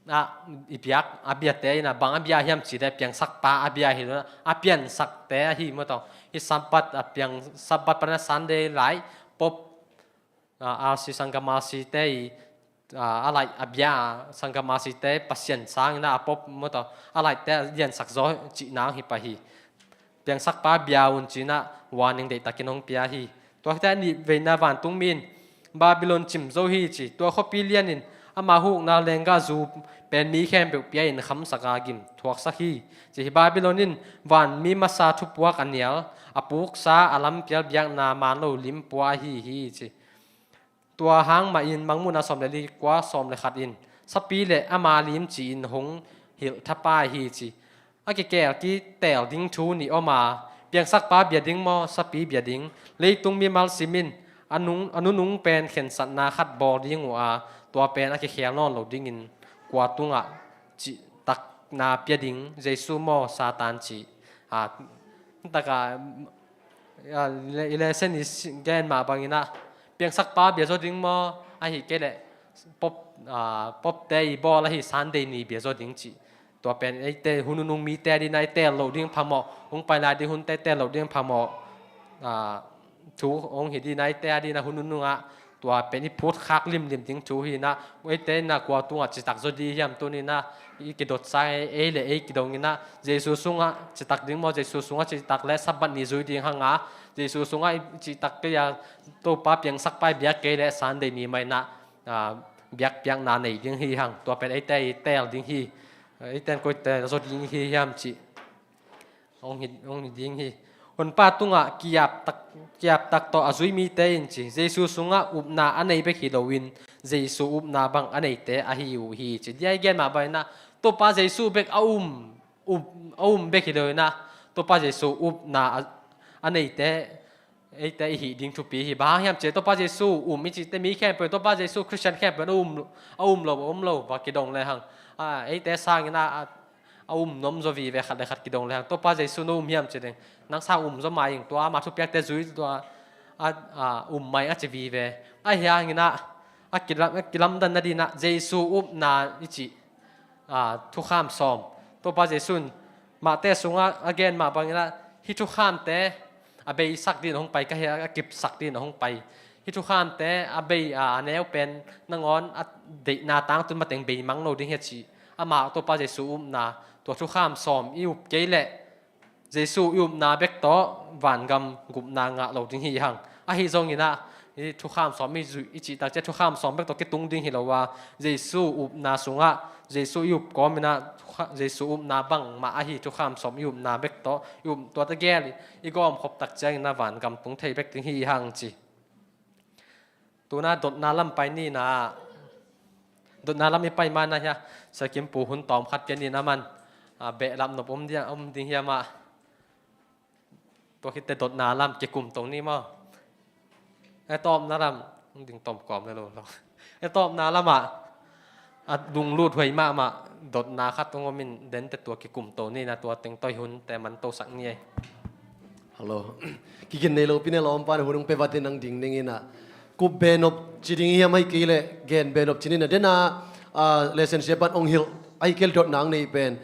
ah i biak, a biate in ah bang a bia hiam cih leh piangsakpa a bia hi lo in ah, a piansakte ahi maw tawh. Hih Sabbath a piang, Sabbath pan a Sunday lai, Pope, ah, R C, Sanggam R C te i, ah, a laih a bia, Sanggam R C te Pasian sang in ah, a Pope maw tawh, a laihte a liansak zaw cih nang hi pah hi. Piangsakpa bia un ci in ah warning deihtakin hong pia hi. Tua khit teh a nih veina vantung mi in, Babylon cim zo hi ci. Tua khuapi lian in ama hukna lenggahzu pen mi khempeuh pia in khamsak a gim thuaksak hi ci hi. Babylon in vanmi masa thupuak a nial, a puksa a lampial biakna man lo lim pua ahi hi ci. Tua hang mahin Mangmuhna sawm le li, kua sawm le khat in, sapi le ama lim ci-in hong hilh thapai hi ci. A kikel kiteel ding thu nih om a, piangsakpa bia ding maw, sapi bia ding? Leitung mimal sim in a nung, a nunung pen khensatna khat bawl ding uh a, tua pen a kikhel nawn lo dingin kua tungah cihtakna pia ding, Jesu maw, Satan cih? A, taka, a, i le-, i lesson i si-, gen mah bangin ah, piangsakpa bia zaw ding maw, ahih kei leh Pope, a, Pope te i bawl ahi Sunday ni bia zaw ding cih. Tua pen eite hun nunung mite adingin ah i teel loh ding phamawh, hong pai lai ding hunte teel loh ding phamawh, a, thu hong hi dingin ah eite adingin ah hun nunung ah tua pen i phutkhak limlim ding thu hi in ah, eite in ah kua tungah citak zaw ding hiam tuni in ah, i kidotsa ei, ei le ei kidong in ah, Jesu sungah citak ding maw, Jesu sungah citak leh Sabbath ni zui ding hang a, Jesu sungah i citak kei a, Topa piangsakpa i biak kei leh Sunday ni mah in ah, a, biakpiakna nei ding hi hang. Tua pen eite i teel ding hi. Eite in koite zaw ding hi hiam cih hong hi, hong hi ding hi. Honpa tungah ki-aptak, ki-aptak tawh a zui mite in ci, Jesu sungah upna a nei bek hi loin, Jesu upna bang a neite ahi uh hi ci. Dia i gen mah bangin ah, Topa Jesu bek a um, up, a um bek hi loin ah, Topa Jesu upna a, a neite, eite i hih ding thupi hi. Bang hang hiam cih leh Topa Jesu um i cihte mi khempeuh, Topa Jesu Khristian khempeuh a um, a um lo, a um lo, va kidong lehang, a, eite sangin a, a, a um nuam zaw vive, khat le khat kidong lehang, Topa Jesu na um hiam ci ding. Nang sang um zaw mah ing, tua ama thupiakte zui, tua a, a, um mah ing a ci vive. Ahi hangin ah, a kilam, a kilamdanna dingin ah Jesu upna i cih, a, thukham sawm. Topa Jesu in Mate sungah a gen mah bangin ah, hih thukhamte a beisak dingin hong pai ka hi a, a kipsak dingin hong pai. Hih thukhamte a bei, a, a neu pen nangawn a deihna tangtun mateng bei mang lo ding hi a ci. Amah Topa Jesu upna, tua thukham sawm i up kei leh Jesu i upna bek tawh vangam gupna ngah lo ding hi hang. Ahi zongin ah, i thukham sawm i zuih, i cihtak ciang thukham sawm bek tawh kitung ding hi lo a, Jesu upna sungah, Jesu i up kawmin ah, thukha-, Jesu upna bangmah ahi thukham sawm i upna bek tawh, i up tuate gel i gawmkhop tak ciangin ah vangam tung thei bek ding hi hang ci. Tu-in ah dotna lam pai ni in ah. Dotna lam i pai ma-in ah hiah, Sia Kim Pu hun tawm khat pia ni in ah man, a, behlap nop om ding, om ding hiam ah. Tua khit teh dotna lam kikum to ni maw. E tawpna lam, ding tawm kawm le lo lo. E tawpna lamah, a lunglut huai mahmah, dotna khat hong om in, den teh tua kikum to ni in ah, tua teng tawh i hunte man tosak ni ei. Hello. Kigin nei lo pi ne lawmpa in hun hong pia vat in nang ding ning in ah. Kup behnop ci ding hiam ahih kei leh, gen behnop ci ni in ah. Den a, a, lesson sia pan hong hilh, ahih kei leh dotna hong nei pen.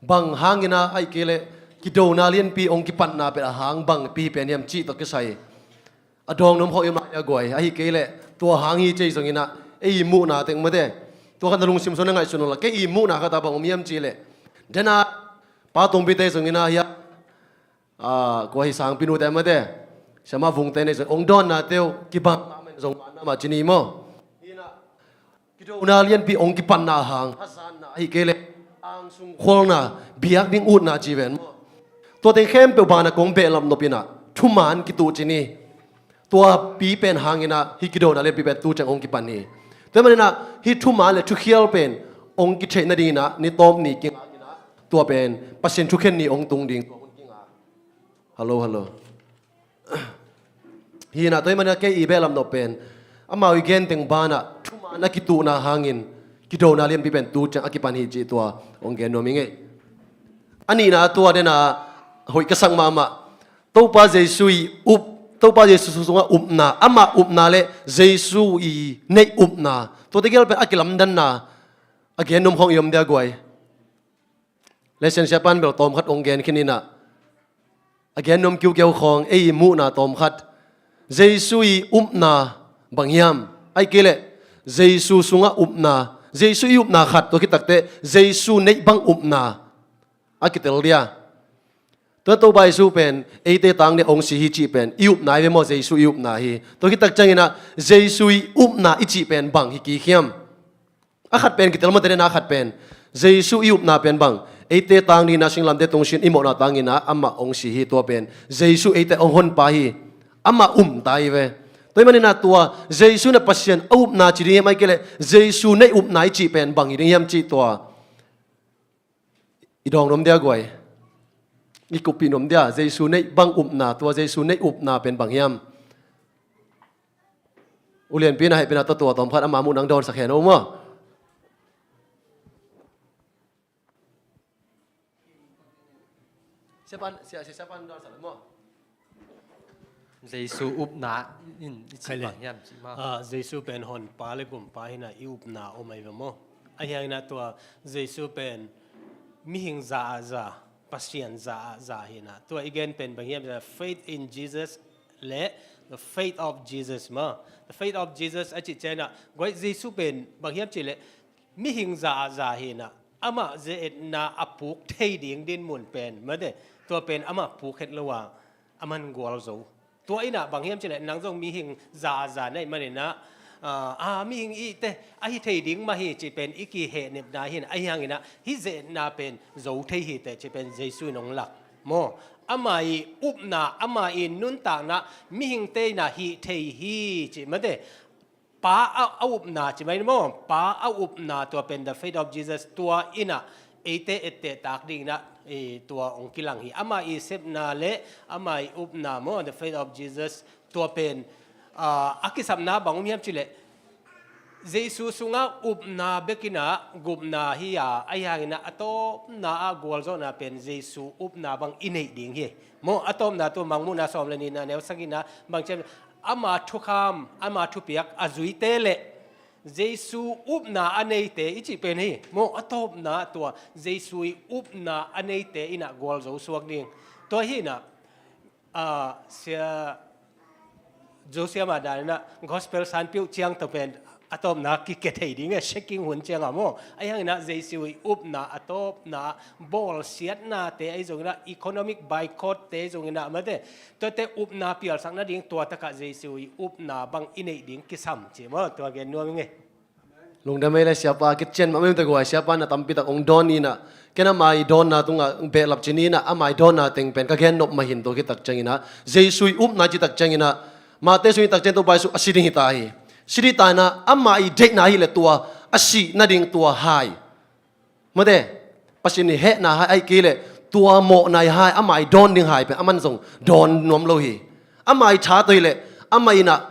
Bang hangin ah, ahih kei leh, kidona lianpi hong kipatna pen a hang bangpi pen hiam cih tawh kisai. A dawng nuam khawh i om lai a guai, ahih kei leh, tua hang hi ci ei zongin ah, ei i muhna teng mate. Tua khat na lungsim sung na ngaihsun un la, kei i muhna khat ah bang om hiam cih leh. Den a, pa Tongpi te zongin ah hiah, a, kua hi sangpi nute mate. Siamah Vung te nei zong, hong dawnna te uh, kibang, amen zong, man na mah ci ni maw. Hi in ah, kidona lianpi hong kipatna hang, hazatna ahih kei leh, angsung khualna, biak ding utna ci ven maw. Tua teng khempeuh banah kong behlap nop in ah, thuman kituh ci ni. Tua pi pen hangin ah, hih kidona lianpi pen tu ciang hong kipan hi. Tua manin ah, hih thuman le thukhial pen, hong kitheih nadingin ah, ni tawp ni kingak in ah, tua pen, Pasian thukhen ni hong tung ding, tua hun kingak. Hello, hello. Hi in ah tua ahih manin ah kei i behlap nop pen, amau i gen teng banah, thuman a kituhna hangin, kidona lianpi pen tu ciang a kipan hi cih tua, hong gen nuam ing ei. A nihna tua den a, hoih ka sak mahmah. Topa Jesu i up, Topa Jesu sungah upna, amah upna le Jesu i neih upna, tuate gel pen a kilamdanna a gen nuam khawng i om dia guai. Lesson siapan bel tawmkhat hong gen khin inah, a gen nuam kiukiau khawng ei i muhna tawmkhat, Jesu i upna bang hiam? Ai kei leh Jesu sungah upna, Jesu i upna khat, tua khit takteh Jesu neih bang upna a kitel dia. Tua Topa Jesu pen eite tang dia hong si hi cih pen i upna hi ve maw, Jesu i upna hi. Tua khit tak cianginah Jesu i upna i cih pen bang hi kik hiam? A khat pen kitel mawte, na khat pen Jesu i upna pen bang, eite tang dinginah singlamteh tungsiah i mawhna tanginah amah hong si hi, tua pen Jesu eite hong honpa hi. Amah umta hi ve. Tua hi maninah tua Jesu na Pasian a upna ci ding hiam, ai kei leh Jesu neih upna i cih pen bang hi ding hiam cih tua i dawng nuam dia guai. I kuppih nuam dia, Jesu neih bang upna, tua Jesu neih upna pen bang hiam? Ulianpi na hehpihna tawh tua tawmkhat ama muh nang dawnsak hen aw maw? Siapan, sia, sia, siapan dawnsak maw? Jesu upna in i cih bang hiam cih maw? Ah, Jesu pen honpa le gumpa hinah i upna om ahi ve maw? Ahi hanginah tua Jesu pen mihing za ah za, Pasian za ah za hinah. Tua i gen pen bang hiam, faith in Jesus le the faith of Jesus maw? The faith of Jesus a cih cianginah guai, Jesu pen bang hiam cih leh mihing za ah za hinah, amah ze-etna a puk thei ding dinmun pen mate, tua pen amah puk het lo a, aman gualzo. Tua inah bang hiam cih leh nang zong mihing za ah za na hih maninah, ah, ah, mihing i ihteh a hi thei ding mah hi cih pen i kihehnepna hi inah, ahi hanginah hih ze-etna pen zo thei hi teh cih pen Jesu in hong lak maw? Ama i upna, ama i nuntakna mihingte inah hih thei hi cih mate. Pa a, a upna ci mai maw? Pa a upna, tua pen the faith of Jesus, tua inah eite etteh tak dinginah, eh, tua hong kilang hi. Ama i sepna le ama i upna maw, the faith of Jesus, tua pen, ah, a kisapna bang om hiam cih leh Jesu sungah upna bekinah gupna hi a, ahi hanginah a tawpna ah gualzawhna pen Jesu upna bang i neih ding hi. Maw, a tawpna tua Mangmuhna sawm le nihna neu sagihna bang ciam, ama thukham, ama thupiak a zuite le Jesu upna a neite i cih pen hi. Maw, a tawpna tua Jesu i upna a neite inah gualzo suak ding. Tua hinah, ah, sia Josiah mah daninah gospel sanpiuh ciang tawh pen a tawpna kikethei ding e, shaking hun ciangah maw? Ahi hanginah Jesu i upna a tawpna, bawlsiatnate ahi zonginah, economic boycott-te ahi zonginah mate, tuate upna pialsak nading tua takah Jesu i upna bang i neih ding kisam ci maw? Tua gen nuam ing e. Lungdam ei le siapa, kician mahmah ei, mite guai, siapa na tampi tak hong dawn inah, ken ama i dawnna tungah behlap ci ni inah, ama i dawnna teng pen ka gen nop mah hi in, tua khit tak cianginah Jesu i upna cih tak cianginah Mate sung i tak ciang Topa Jesu a si ding hi ta hi. Si ding hi ta inah ama i deihna hi le tua a sih nading tua hai, mate, Pasian i hehna hai, ahih kei leh tua mawhna i hai, ama i dawn ding hai pen aman zong dawn nuam lo hi. Ama i tha tawh hi leh ama inah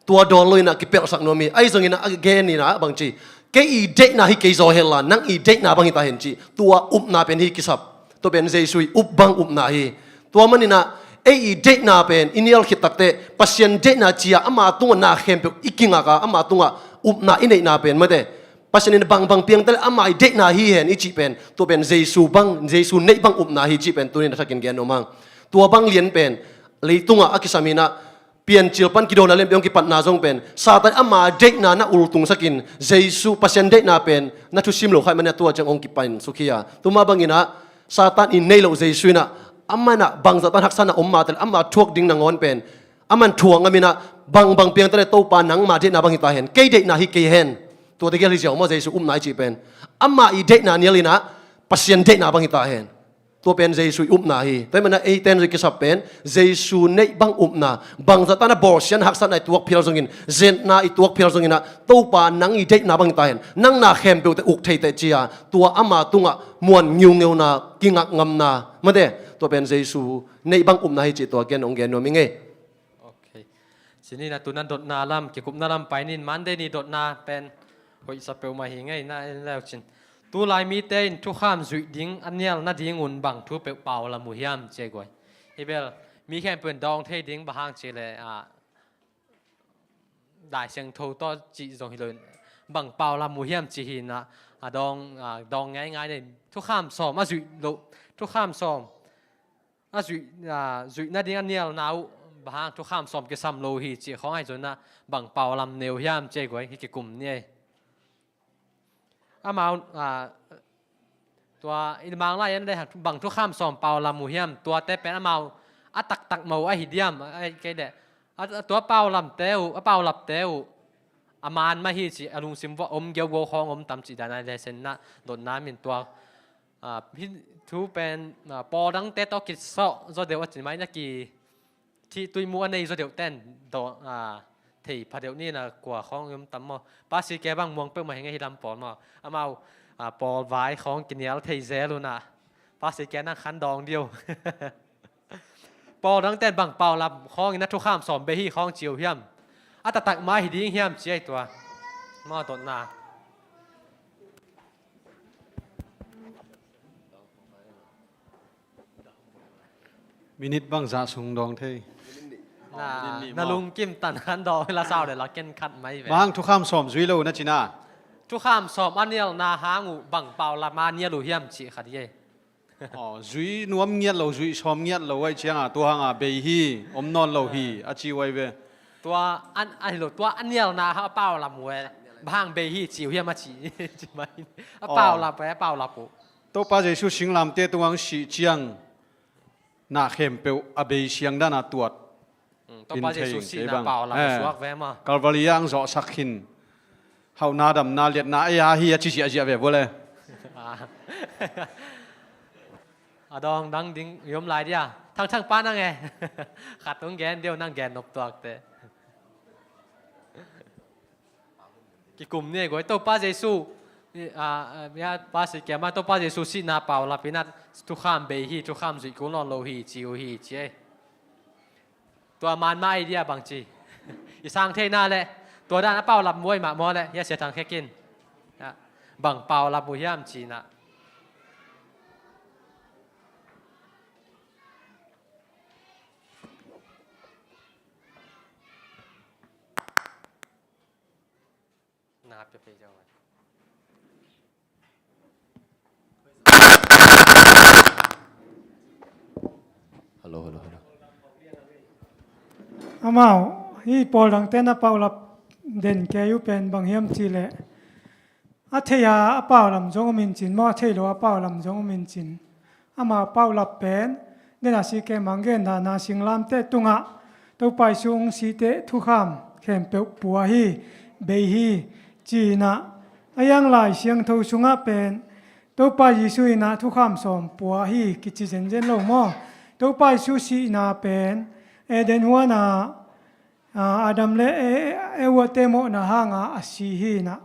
tua dawn lo inah kipelhsak nuam hi. Ahi zonginah a gen inah bang ci, kei i deihna hi kei zaw hen la, nang i deihna bang hi ta hen ci, tua upna pen hi kisap. Tua pen Jesu i up bang upna hi. Tua maninah ei i deihna pen i nial khit takteh Pasian deihna ci-a ama tungah na khempeuh i kingak a, ama tungah upna i neihna pen, mate, Pasian in bangbang piangte le ama i deihna hi hen i cih pen, tua pen Jesu bang, Jesu neih bang upna hi cih pen tuni-in a thakin gen nuam hang. Tua bang lian pen leitungah a kisam inah, Piancil pan kidawnna lianpi hong kipatna zong pen Satan ama deihna na ultungsakin, Jesu Pasian deihna pen na thusim lo kha ahih manin a tua ciang hong kipan suk hi a. Tua mah banginah Satan i nei loh Jesu inah, aman ah bangzah tan haksatna om mah ta leh ama thuak ding nangawn pen aman thuak ngam inah, bangbang piang ta leh Topa nangma deihna bang hi ta hen, kei deihna hi kei hen. Tuate gel hi ziau maw, Jesu upna i cih pen? Ama i deihna nial inah Pasian deihna bang hi ta hen. Tua pen Jesu i upna hi. Tua ahih manin eite in zong i kisap pen Jesu neih bang upna, bangzah tan a bawlsiatna haksatna i tuak phial zongin, zetna i tuak phial zonginah, Topa nang i deihna bang hi ta hen, nang na khempeuhte uk thei teh ci-a, tua ama tungah muan ngiungeuna, kingak ngamna, mate, tua pen Jesu neih bang upna hi cih tua ken hong gen nuam ing ei. Ok. Ci ni inah tu-in dotna lam, kikupna lam pai ni in, Monday ni dotna pen hoihsa peuhmah hi ing ei, na en le uh cin. Tulai mite in thukham zuih ding a nial nadingun bang thu peuh pau lam uh hiam ci ei guai. Hih bel Mi khempeuh in dawng thei ding, bang hang cih leh, ah, Lai Siangtho tawh cih zong hi lo in, bang pau lam uh hiam cih hi in ah, a dawng, ah, dawng ngeingai in, thukham sawm a zuih loh, thukham sawm a zuih, ah, zuih nading a nialna uh, bang hang thukham sawm kisam lo hi cih khawng ahi zongin ah, bang pau lam nei uh hiam cih guai hi kikum ni ei. Amau, ah, tua i Manglai in le bang thukham sawm pau lam uh hiam, tuate pen amau a taktak mah uh ahi diam, a, kei leh, a, a tua pau lamte uh, a pau lapte uh a man mah hi cih a lungsim vuah om giaugiau khawng om tam cih dan a hi leh, sen na dotna min tua, ah, hi thu pen, ah, pawl dangte tawh kisawh zaw deuh a ci mai na ki thih tuimu a nei zaw deuh ten dawh, ah, thei pha deuh ni na kua khawng om tam maw? Pastor ke bang muang peuhmah hi ngei hi lam pawl maw? Amau, ah, pawl vai khawng kinial thei zel uh na. Pastor ke nang khan dawng diu. Pawl dang ten bang pau lam khawng in a thukham sawm bei hi khawng ci uh hiam? A taktak mah hi ding hiam ci ei tua. Maw dotna. Minute bangzah sung dawng thei? Na, na lungkim tan khan dawng la sau le la ken khat mai ve. Bang thukham sawm zui lo na ci na? Thukham sawm a nialna hang uh bang pau lam a nial uh hiam cih khat hi ei. Aw, zui nuam ngiat lo, zui sawm ngiat lo ahih cianga tua hanga bei hi, om nawn lo hi a ci uh ahi ve. Tua an, a hi lo, tua a nialna hang a pau lam uh e, bang hang bei hi ci uh hiam a ci, ci mai. A pau lap uh e, a pau lap uh. Topa Jesu singlamteh tungah hong sih ciang na khempeuh a bei siang dana tuat. Mm, Topa Jesu sihna pau lam uh suak ve maw? Calvary ah hong zawhsak khin hauhna damna liatna ei a hi a ci ziahziah ve vua le. Ah. A dawng dang ding i om lai dia. Thangthang pa nang e. Khat hong gen deuh nang gen nop tuakte. Kikum ni guai Topa Jesu, i, a, a, ya, Pastor ke mah Topa Jesu sihna pau lap in a thukham bei hi, thukham zuih kul nawn lo hi ci uh hi ci ei. Tua man mah ei dia bang ci. I sang theihna le tua dan a pau lap uh ei mah maw le, ya Sia Thang Khek in. Ya, bang pau lap uh hiam ci na. Hello, hello, hello. Amau, hih pawl dangte na paulap den kei uh pen bang hiam cih leh, a thei a, a pau lam zong om in cin maw, a thei lo a pau lam zong om in cin. Ama paulap pen, den a si kei mang gen dana singlamteh tungah Topa Jesu hong sih teh thukham khempeuh pua hi, bei hi, ci-in ah, a hiang Lai Siangtho sungah pen Topa Jesu in ah thukham sawm pua hi kici zenzen lo maw? Topa Jesu sihna pen Eden huan ah, a, Adam le E-, E-, Eva te mawhna hanga a si hi in ah,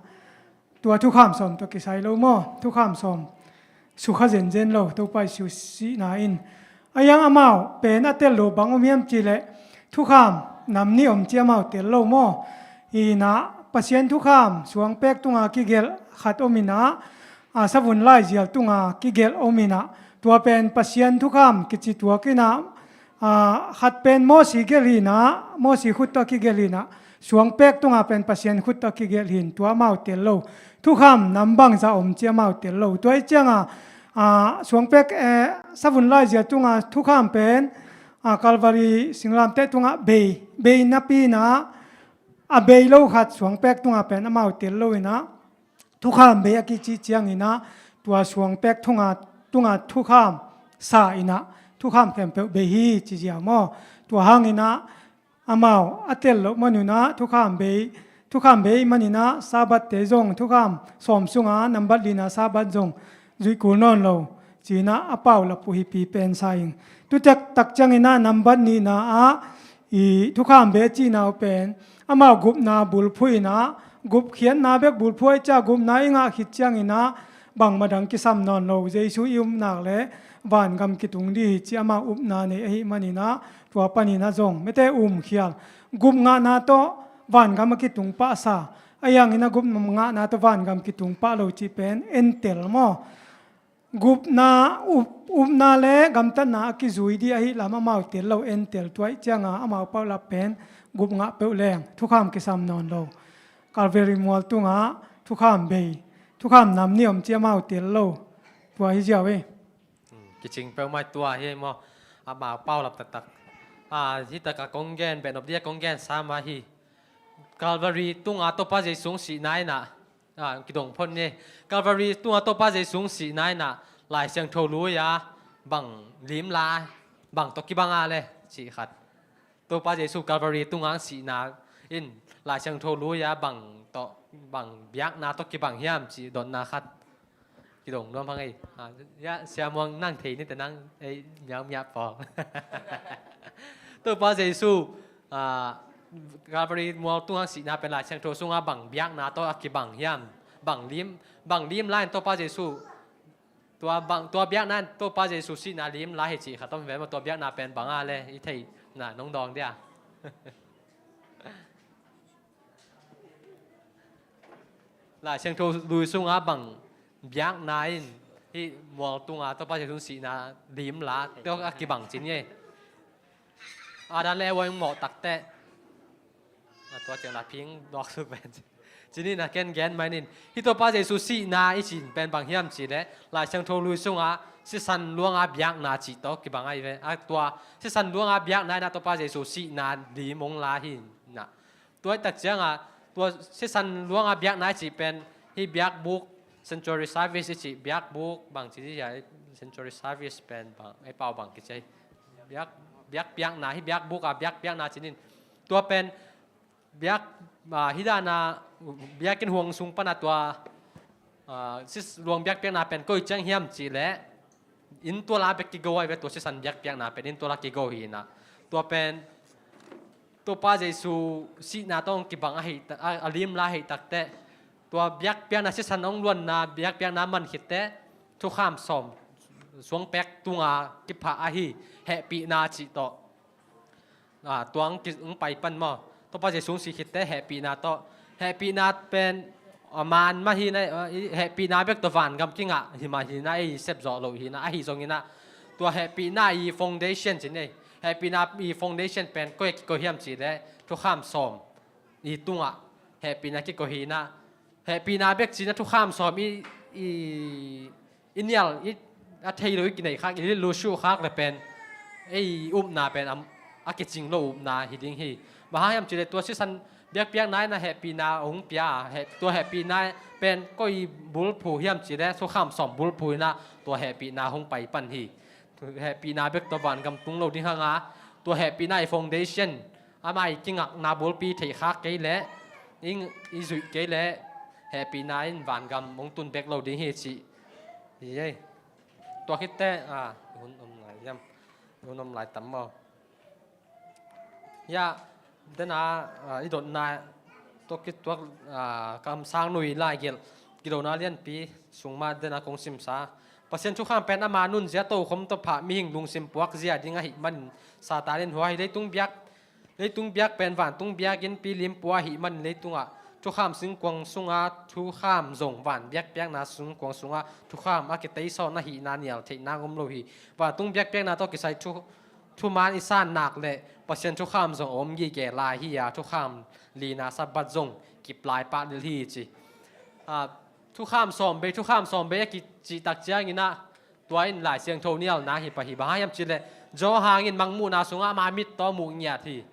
tua thukham sawm tawh kisai lo maw? Thukham sawm sukha zenzen lo Topa Jesu sihna in. A hiang amau pen a tel lo bang om hiam cih leh, thukham nam nih om ci amau tel lo maw? Hi in ah, Pasian thukham suangpek tunga kigelh khat om in ah, a, savun laizial tunga kigelh om in ah, tua pen Pasian thukham kici tuak in ah, a, khat pen Mosi gelh hi in ah, Mosi khut tawh a kigelh hi in ah, suangpek tunga pen Pasian khut tawh a kigelh hi in, tua amau tel lo. Thukham nam bangzah om ci amau tel lo. Tua hi cianga, a, suangpek, eh, savun laizial tunga thukham pen, a, Calvary singlamteh tungah bei, bei napi in ah, a bei lo khat suangpek tunga pen amau tel lo in ah, thukham bei a kici ciangin ah, tua suangpek tunga, tunga thukham sa in ah, thukham khempeuh bei hi ci ziau maw? Tua hangin ah, amau a tel loh man un ah, thukham bei, thukham bei man in ah, Sabbath te zong thukham sawm sunga nambat lina Sabbath zong zuih kul nawn lo, ci-in ah a paulap uh hi pi pen sa ing. Tu taktak ciangin ah nambat nihna ah, i thukham bei a cihna uh pen, amau gupna bulphuh in ah, gupkhiatna bek bulphuh ahih ciang gupna i ngah khit ciangin ah, bangmah dang kisam nawn lo, Jesu i upna le vangam kitung ding hi ci amau upna nei ahih manin ah, tua panin ah zong mite umkhial, gup ngahna tawh vangam a kitung pahsa, a hiangin ah gup ngahna tawh vangam kitung pah lo cih pen entel maw? Gupna, up, upna le gamtatna a kizui ding ahih lam amau tel lo, en tel tuaih cianga amau paulap pen gup ngah peuh leng thukham kisam nawn lo. Calvary mual tungah thukham bei, thukham nam ni om ci amau tel lo. Tua hi ziau e. Hmm, kicing peuhmah tua hi maw? Amau paulap taktak. Ah, hi taka kong gen, ben of dia kong gen sama hi. Calvary tunga Topa Jesu sihna inah, ah, kidong phon ni. Calvary tunga Topa Jesu sihna inah Lai Siangtho lui a bang lim la, bang tawh kibang a le cih khat. Topa Jesu Calvary tunga sihna in Lai Siangtho lui a bang tawh, bang biakna tawh kibang hiam cih dotna khat. Kidong nuam hang ei. Ah, ya, Sia Muang nang thei ni te nang ei miau miau paw. Topa Jesu, ah, Calvary mual tunga sihna pen Lai Siangtho sunga bang biakna tawh a kibang hiam? Bang lim, bang lim lai in Topa Jesu, tua bang, tua biakna in Topa Jesu sihna lim lai hi cih khat om ve maw, tua biakna pen bang a le i theihna nong dawng dia. Lai Siangtho lui sunga bang biakna in hih mual tunga Topa Jesu sihna lim la tawh a kibang cin nge. A dan le a uaing mawh takte. A tua ciang la phing dawk su pen. Cini na ken gen mai nin. Hih Topa Jesu sihna i cin pen bang hiam ci le Lai Siangtho lui sunga sisan luanga biakna cih tawh kibang ahi ve. A tua sisan luanga biakna ina Topa Jesu sihna lim ong la hi na. Tua i tak cianga, tua sisan luanga biakna i cih pen, hih biakbuk, sanctuary service i cih biakbuk, bang ci hia, sanctuary service pen, bang, ei pau bang kici. Biak, biak piakna, hih biakbuk a biak piakna cinin. Tua pen, biak, ah, hih dana, biakinn huang sung pana tua, ah, sis luang biak piakna pen, koi ciang hiam cih leh, inn tuala bek kigo ahi ve tua sisan biakpiakna pen inn tuala kigo hi na. Tua pen Topa Jesu sihna tawh kibang ahi ta, a, a lim la ahi takte. Tua biakpiakna sisan hong luanna biakpiakna man khitte thukham sawm suangpek tunga kipha ahi hehpihna cih tawh. Ah, tua ang ki, ang pai pan maw. Topa Jesu si khitte hehpihna tawh. Hehpihna pen, ah, man mah hi na, ah, i, hehpihna bek tawh vangam kingah hi mah hi na, ei sep zawh loh hi na, ahi zongin ah. Tua hehpihna i foundation cin ei. Hehpihna i foundation pen koi, koi hiam cih leh thukham sawm i tungah hehpihna kikoi hi na. Hehpihna bek cih na thukham sawm i, i, i nial, i, a thei lo i kinei khak, i lil lo suh khak le pen, ei upna pen am, a kicing lo upna hi ding hi. Bang hang hiam cih leh tua sisan biakpiakna ina hehpihna hong pia, he, tua hehpihna pen koi bulphu hiam cih leh thukham sawm bulphu ina tua hehpihna hong pai pan hi. Hehpihna bek tawh vangam tung lo ding hanga, tua hehpihna i foundation, ama i kingakna bulpi theih khak kei leh, i, i zuih kei leh, hehpihna in vangam hong tun bek lo ding hi cih. Hi ei. Tua khitte, ah, hun om lai hiam. Hun om lai tam maw. Ya, dena, ah, i dotna, tua kituak, ah, kamsang nui lai gelh. Kidona lianpi, sung mah dena kong simsa. Pasian thukham pen ama nunzia tokhom tawh phah mihing lungsim puakzia ding ahih manin Satan in hua hi leitung biak, leitung biak pen vantung biakinnpi limpua ahih manin leitungah thukham singkuang sunga thukham zong van biakpiakna singkuang sunga thukham a kiteisawn ahihna nial theihna om lo hi. Vantung biakpiakna tawh kisai thu, thuman i san nak leh Pasian thukham zong a om gige lai hi a, thukham lina Sabbath zong kip lai pah lel hi ci. Ah, thukham sawm bei, thukham sawm bei a kicih tak ciangin ah, tua in Lai Siangtho nialna hi pah hi. Bang hang hiam cih leh Johan in Mangmuhna sungah ama mit tawh muh ngiat hi.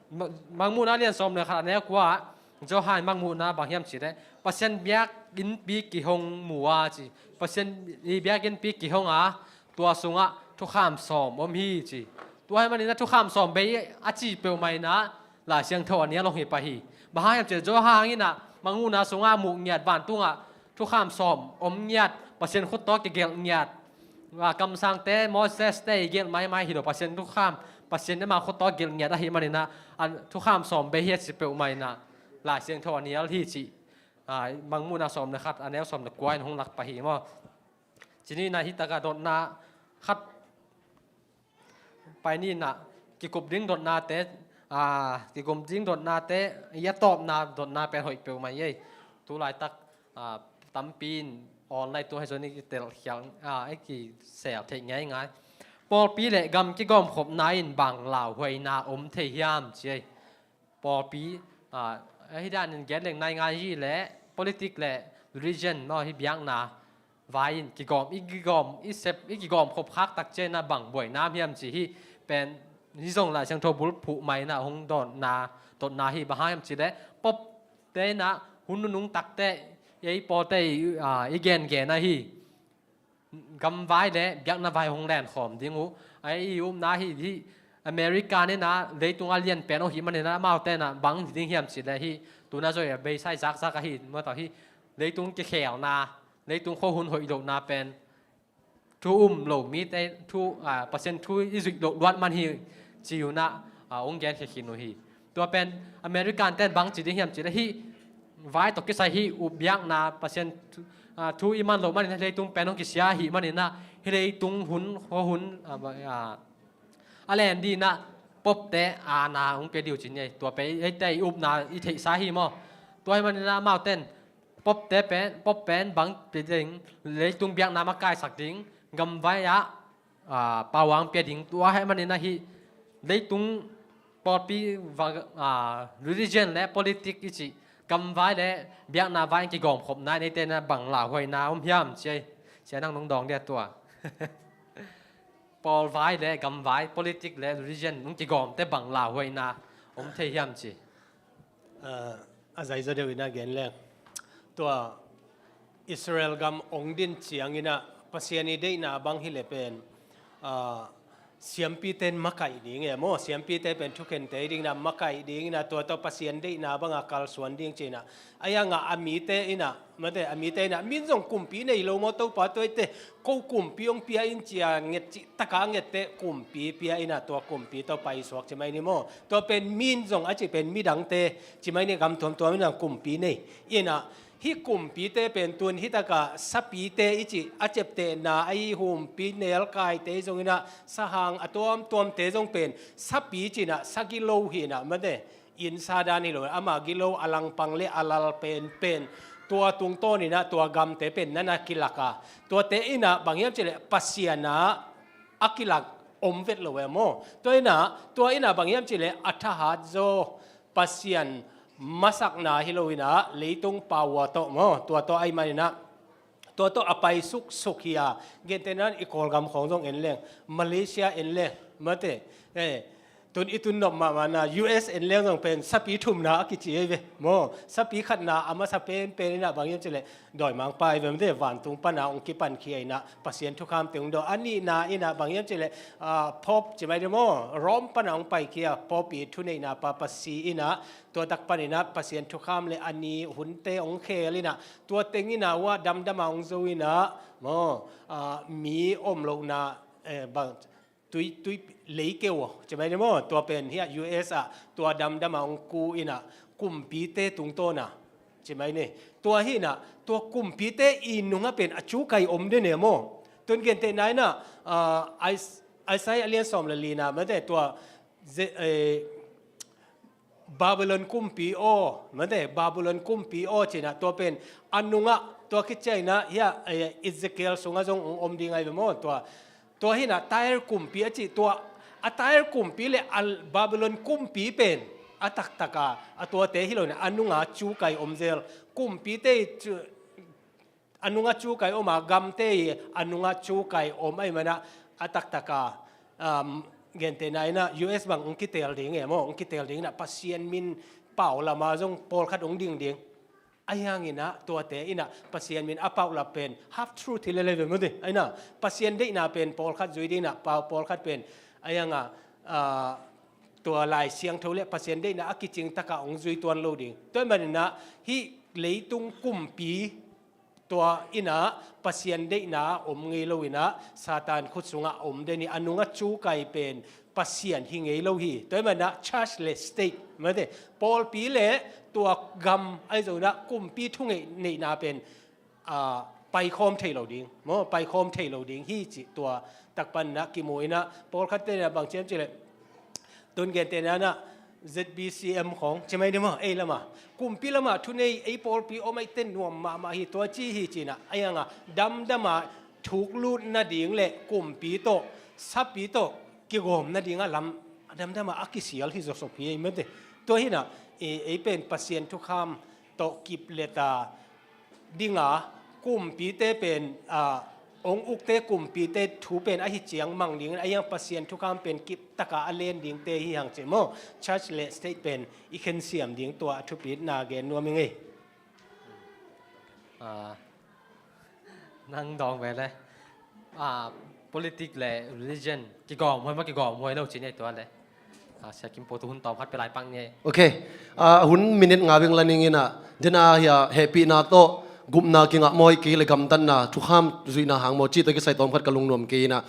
Ma-, Mangmuhna lian sawm le khat a neu kua ah Johan in Mangmuhna bang hiam cih leh Pasian biakinnpi kihong mu a ci. Pasian i biakinnpi kihong a, tua sungah thukham sawm om hi ci. Tua ahih manin a thukham sawm bei a ci peuhmah in ah Lai Siangtho a nial hong hi pah hi. Bang hang hiam cih leh Johan in ah Mangmuhna sungah muh ngiat vantungah thukham sawm om ngiat, Pasian khut tawh kigelh ngiat. Ah, kamsangte, Moses te i gelh maimai hi lo, Pasian thukham, Pasian ama khut tawh gelh ngiat ahih manin ah, a thukham sawm bei hi a ci peuhmah in ah Lai Siangtho a nial hi ci. Ah, Mangmuhna sawm le khat a neu sawm le kua in hong lak pah hi maw. Cini na hi taka dotna khat pai ni na, kikup ding dotnate, ah, kikup ding dotnate, i a tawpna dotna pen hoih peuhmah ei. Tu laitak, ah, tampi in Online tu hai zon i kitel khial, a, i kisel theih ngeingai. Pawlpi le gam kigawmkhopna in bang lauhuaina om thei hiam ci ei. Pawlpi, a, ahi danin gen leng nai ngai hi le politic le religion maw hi biakna vai in kigawm, i kigawm, i sep, i kigawmkhop khak tak ciangin a bang buaina om hiam ci hi pen hi zong Lai Siangtho bulphuh mai in a hong dotna, dotna hi bang hang hiam ci le Pope te in a hun nunung takte ei pawlte i, a, i gengen ahi gamvai le biakna vai hong lenkhawm ding uh. A, i upna hi, hi America in a leitung a lianpen ahi manin a amaute in a bang hi ding hiam ci le hi tuna zoi a beisa i zakzak ahi mawtaw hi leitung kikhelna, leitung khuahun hoih lohna pen thu um lo mite thu, a, Pasian thu i zuih loh luat man hi ci un a, a, hong gen khia khin uh hi. Tua pen American ten bang ci ding hiam ci le hi vai tawh kisai hi up biakna Pasian thu, a, thu i man loh manin leitung pen hong kisia hi manin a hi leitung hun, khuahun, a, a, a len dingin a Pope te aana hong pia ding uh ci ni ei. Tua pen eite i upna i theihsa hi maw. Tua hi manin a amaute in Pope te pen, Pope pen bang pia ding, leitung biakna makaisak ding, gamvai ah, a, power hong pia ding, tua hi manin a hi leitung pawlpi va, a, religion le politic i cih gamvai le biakna vai kigawmkhopna in eite in a bang lauhuaina om hiam ci ei. Sia nang nong dawng dia tua. Pawlvai le gamvai, politic le religion hong kigawmte bang lauhuaina om thei hiam ci. A, a zaizaw deuh in a gen leng. Tua Israel gam hong din ciangin a Pasian i deihna bang hi le pen, a, siampite in makaih ding e maw, siampite pen thukhente dingin a makaih dingin a tua tawh Pasian deihna bang a kalsuan ding ci in a. Ahi hang a a mite in a, mate, a mite in a min zong kumpi nei lo maw Topa tua eite, ko kumpi hong pia in ci a nget cih taka ngette kumpi pia in a tua kumpi tawh paisuak ci mai ni maw. Tua pen min zong a cih pen midangte ci mai ni gam tuamtuam in a kumpi nei. In a hih kumpite pen tun hih taka sapite i cih a ciaptehna ahi humpi nelkaite zong in a sahang a tuamtuamte zong pen sapi ci in a sa gilo hi in a mate. Inn sa dan hi lo, ama gilo a langpang le a lal penpen tua tungtawn in a tua gamte pen na na kilak a. Tuate in a bang hiam ci le Pasian a a kilak om vet lo e maw. Tua in a, tua in a bang hiam ci le a thahat zaw Pasian masakna hi lo in a leitung power tawh maw. Tua tawh ahi manin a tua tawh a pai suksuk hi a, gentehna in i Kawlgam khawng zong en leng, Malaysia en leng, mate, eh, tun i tun nop mahmahna U S en leng zong pen sapi thumna a kici ei ve maw. Sapi khatna a masa penpen in a bang hiam ci le dawimangpa ei ve mate, vantung pan a hong kipan khia in a Pasian thukham teng dawh. A nihna in a bang hiam ci le, a, Pope ci mai di maw, Rome pan a hong pai khia Pope i thuneihna pa pasi in a tua tak pan in a Pasian thukham le a ni hunte hong khel in a tua teng in a uh a damdam a hong zo in a maw, a, mi om lohna, eh, bang, tui, tui leikeu ci mai ni maw, tua pen hi a U S ah tua damdam a hong ku in a kumpite tungtawn a ci mai ni. Tua hi in a tua kumpite i nung a pen a cukai om den e maw. Tun gentehna in a, a, Is-, Isaiah a lian sawm le li na mate tua ze-, eh, Babylon kumpi aw, mate, Babylon kumpi aw ci in a tua pen a nung a tua khit ciang in a hi a, eh, Ezekiel sung a zong hong om ding ahi ve maw. Tua, tua hi in a Tyre kumpi a cih tua a Tyre kumpi le a Babylon kumpi pen a taktak a, a tuate hi lo in a a nung a cukai om zel kumpite i cu-, a nung a cukai om a, gamte i a nung a cukai om ahi man a, a taktak a, um, gentehna in a U S bang hong kitel ding e maw, hong kitel ding in a Pasian min pau lam a zong pawlkhat hong ding ding. Ahi hang in a tuate in a Pasian min a pau lam pen half truth hi lel ei ve maw ti. Ahi in a Pasian deihna pen pawlkhat zui ding in a pau, pawlkhat pen ahi hang a, ah, tua Lai Siangtho le Pasian deihna a kicing tak a hong zui tuan lo ding. Tua ahih man in a hih leitung kumpi tua in a Pasian deihna om ngei lo in a Satan khut sung a om den hi. A nung a cukai pen Pasian hi ngei lo hi. Tua ahih man in a church le state, mate, pawlpi le tua gam ahi zong in a kumpi thungeih neihna pen, ah, paikhawm thei lo ding maw, paikhawm thei lo ding hi cih tua tak pan in a kimu in a pawlkhatte in a bang ci hiam cih leh tun gentehna in a Z B C M khawng ci mai ni maw, ei lamah, kumpi lamah thunei ei pawlpi om ahih teh nuam mahmah hi, tua ci hi cinah, a hiangah damdamah thuklut nading le kumpi tawh, sapi tawh kigawm nadingah lam damdamah a kisial hi zawsop hi ei mate. Tua hinah ei pen Pasian thukham tawh kip leta dinga kumpite pen, aa, ong ukte kumpite thu pen ahi ciang mang dingin a hiang Pasian thukham pen kiptaka a len dingte hi hang cih maw. Church le state pen i khensiam ding tua a thupitna gen nuam i ngei. Aa, nang dawng ve le. Aa, politic le religion kigawm huai maw, kigawm huai lo ci ni tua le. Aa, Sia Kim Pawl, tu hun tawm khat pia lai pang ni. Ok. Aa, hun minute nga bing la ning inah, dena hi a hehpihna tawh gupna kingah maw, hi kei le gamtatna thukham zuihna hang maw cih tawh kisai tawm khat ka lungnuam kei inah.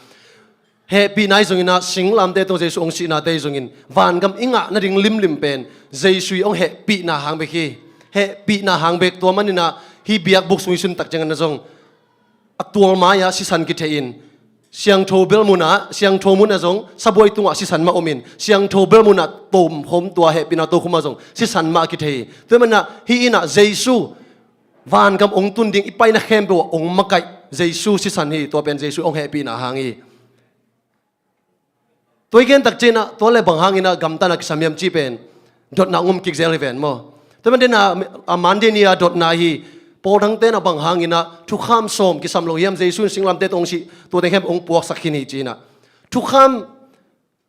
Hehpihna hi zonginah, singlamteh tung Jesu hong sihnate hi zongin vangam i ngah nading limlim pen Jesu i hong hehpihna hang bek hi. Hehpihna hang bek, tua maninah hih biakbuk sung i suntak ciangin a zong a tualmai-ah sisan kithei in, siangtho bel munah, siangtho munah zong sabuai tungah sisan mah om in, siangtho bel munah tomkhawm tua hehpihna tokhum ah zong sisan mah kithei hi. Tua maninah hih inah Jesu vangam hong tun ding i paina khempeuh ah hong makaih Jesu sisan hi. Tua pen Jesu hong hehpihna hang hi. Tua i gen tak cianah, tua le bang hanginah gamtatna kisam hiam cih pen dotna hong om kik zel hi ven maw. Tua man dena a Monday ni a dotna hi. Pawl dangte na bang hanginah thukham sawm kisam lo hiam, Jesu in singlamteh tawh hong sih, tua teng hem hong puaksak khin hi cinah. Thukham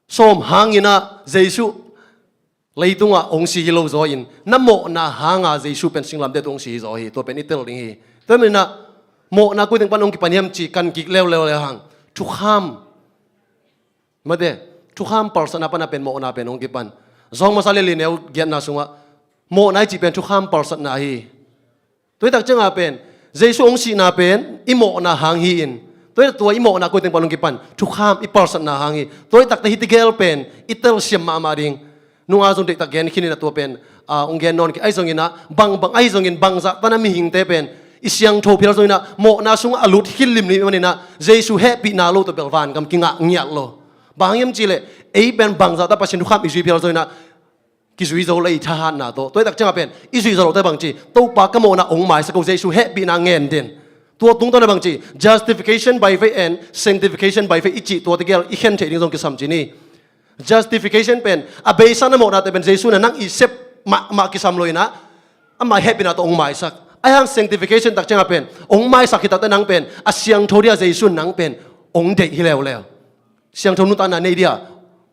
sawm hanginah Jesu leitungah hong si hi lo zaw in, na mawhna hanga Jesu pen singlamteh tawh hong si hi zaw hi. Tua pen i tel ding hi. Tua maninah mawhna koi teng pan hong kipan hiam ci kan kik leuleu le hang. Thukham, mate, thukham palsatna pana pen mawhna pen hong kipan. Zawng masa le lineu giatna sungah mawhna i cih pen thukham palsatna hi. Tua i tak ciangah pen Jesu hong sihna pen i mawhna hang hi in, tua i tua i mawhna koi teng pan hong kipan, thukham i palsatna hang hi. Tua i takte hih tegel pen i telsiam mahmah ding. Nunga zong deihtak gen khin inah tua pen, aa, hong gen nawn kei. Ahi zonginah bang, bang ahi zongin bangzah tana mihingte pen i siangtho phial zonginah mawhna sungah a lut khit limlim i maninah Jesu hehpihna lo tawh bel vangam kingah ngiat lo. Bang hang hiam cihleh ei pen bangzah ta Pasian thukham i zui phial zonginah kizui zo le i thahatna tawh. Tua i tak ciangah pen i zui zo lote bang ci, Topa ka mawhna hong maisak o, Jesu hehpihna ngen den. Tua tungtawn a bang ci, justification by faith and sanctification by faith i cih tua tegel i khen theih ding zong kisam ci ni. Justification pen a beisa na mawhnate pen Jesu na nang i sep mahmah kisam lo inah ama hehpihna tawh hong maisak. Ahi hang sanctification tak ciangah pen hong maisak hi takte nang pen a siangtho dia Jesu nang pen hong deih hi leuleu. Siangtho nuntakna nei dia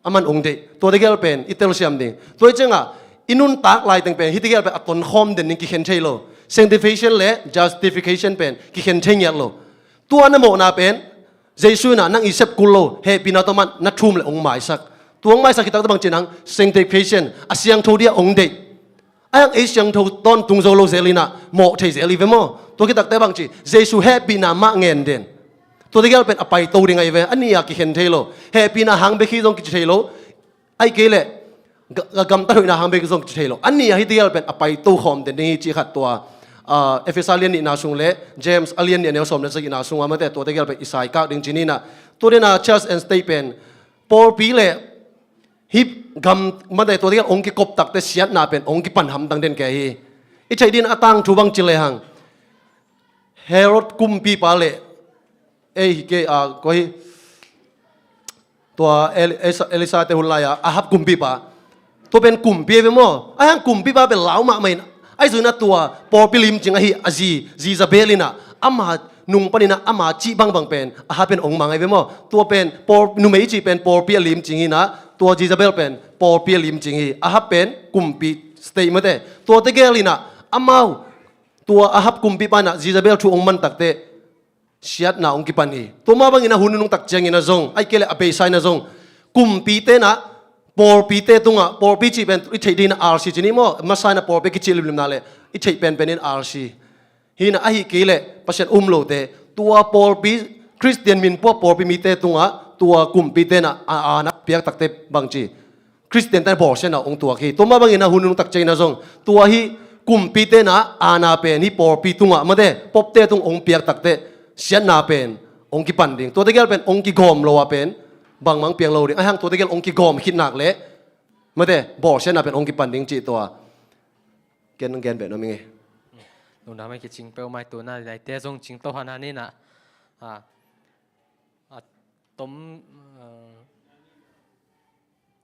aman hong deih. Tua tegel pen i telsiam ding. Tua i ciangah i nuntak laiteng pen hih tegel pen a tonkhawm den ding kikhen thei lo. Sanctification le justification pen kikhen thei ngiat lo. Tua na mawhna pen Jesu inah nang i sep kul lo, hehpihna tawh man na thum le hong maisak. Tua hong maisak hi takte bang ci nang, sanctification, a siangtho dia hong deih. Ahi hang ei siangtho tawntung zo lo zel inah mawh thei zel hi ve maw. Tua khit takte bang ci, Jesu hehpihna mah ngen den. Tua tegel pen a paito ding ahi ve, a ni-a kikhen thei lo. Hehpihna hang bek hi zong kici thei lo. Ahi kei leh ga-, ga-, gamtat hoihna hang bek zong kici thei lo. A ni-a hih tegel pen a paito khawm den ding hi cih khat tua, aa, Efesa lian nihna sung le James a lian nih a neu sawm le sagihna sungah mate tua tegel pen i saikak ding ci ni inah. Tua dena church and state pen pawlpi le hih gam mate tua tegel hong kikop takte siatna pen hong kipan hamtang den kei hi. I theih dingin a tangthu bang ci le hang, Herod kumpipa le, ei hi kei, a, kua hi, tua El-, Elisa, Elisate hun lai-a Ahab kumpipa, tua pen kumpi ahi ve maw. Ahi hang kumpipa pen lau mahmah in, ahi zongin a tua pawlpi limcing ahi a zi Jezebel inah ama nung paninah ama cih bangbang pen Ahab pen hong mang ahi ve maw. Tua pen pawl, numei cih pen pawlpi a limcing inah, tua Jezebel pen pawlpi a limcing hi. Ahab pen kumpi state mate. Tua tegel inah amau, tua Ahab kumpipa inah Jezebel thu hong man takte siatna hong kipan hi. Tua mah bangin a hun nunung tak ciangin a zong, ahi kei leh a beisa in a zong, kumpite inah pawlpite tungah, pawlpi cih pen i theih dingin a R C ci ni maw, masa in a pawlpi kici limlimna le i theih penpen in R C. Hi inah ahi kei leh Pasian um lote, tua pawlpi, Khristian min pua pawlpi mite tungah tua kumpite inah a, a, aana piak takte bang ci, Khristiante bawlsiatna hong tuak hi. Tua mah bangin a hun nunung tak ciangin a zong, tua hih kumpite inah aana pen hih pawlpi tungah mate, popte tung hong piak takte siatna pen hong kipan ding. Tua tegel pen hong kigawm lo a pen bangmah hong piang lo ding. Ahi hang tua tegel hong kigawm khit nak leh Mate, bawlsiatna pen hong kipan ding cih tua. Ken gen beh nuam ing e. Lungdam e, kicing peuhmah hi. Tuna naite zong cingto hana ni na. A, a tom, a,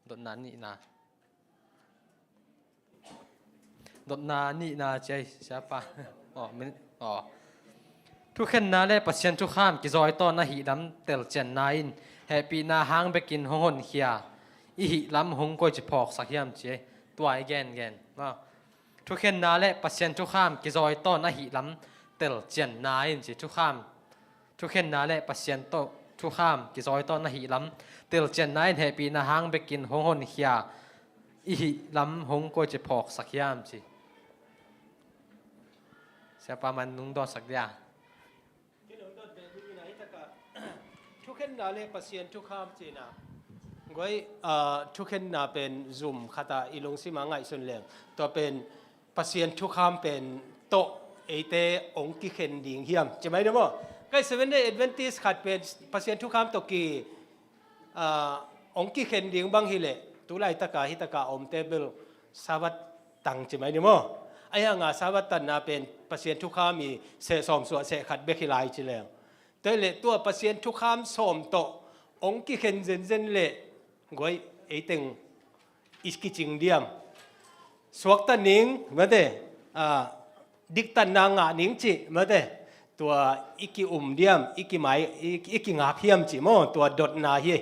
dotna nihna. Dotna nihna ci ei, siapa. Aw, min, aw. Thukhenna le Pasian thukham kizawi tawn ahih lam telcianna in hehpihna hang bekin hong honkhia i hih lam hong koici phawksak hiam ci ei. Tua i gengen. Aw. Thukhenna le Pasian thukham kizawi tawn ahih lam telcianna in ci, thukham. Thukhenna le Pasian tawh thukham kizawi tawn ahih lam telcianna in hehpihna hang bekin hong honkhia i hih lam hong koici phawksak hiam ci. Siapa man nung dawtsak dia. Thukhenna le Pasian thukham cihna. Guai, ah, thukhenna pen zum khata i lungsim a ngaihsun leng tua pen Pasian thukham pen tawh eite hong kikhen ding hiam ci mai ni maw? Kai Seventh Day Adventist khat pen Pasian thukham tawh ki, ah, hong kikhen ding bang hileh tulaitaka hitaka omte bel Sabbath tang ci mai ni maw? Ahi hanga Sabbath tanna pen Pasian thukham i seh sawm suah seh khat bek hi lai ci leng. Tua hileh tua Pasian thukham sawm tawh hong kikhen zenzen leh guai eiteng i kicing diam. Suakta ning, mate, a, diktanna ngah ning cih, mate, tua i ki-um diam, i kimai, i, i kingap hiam cih maw, tua dotna hi.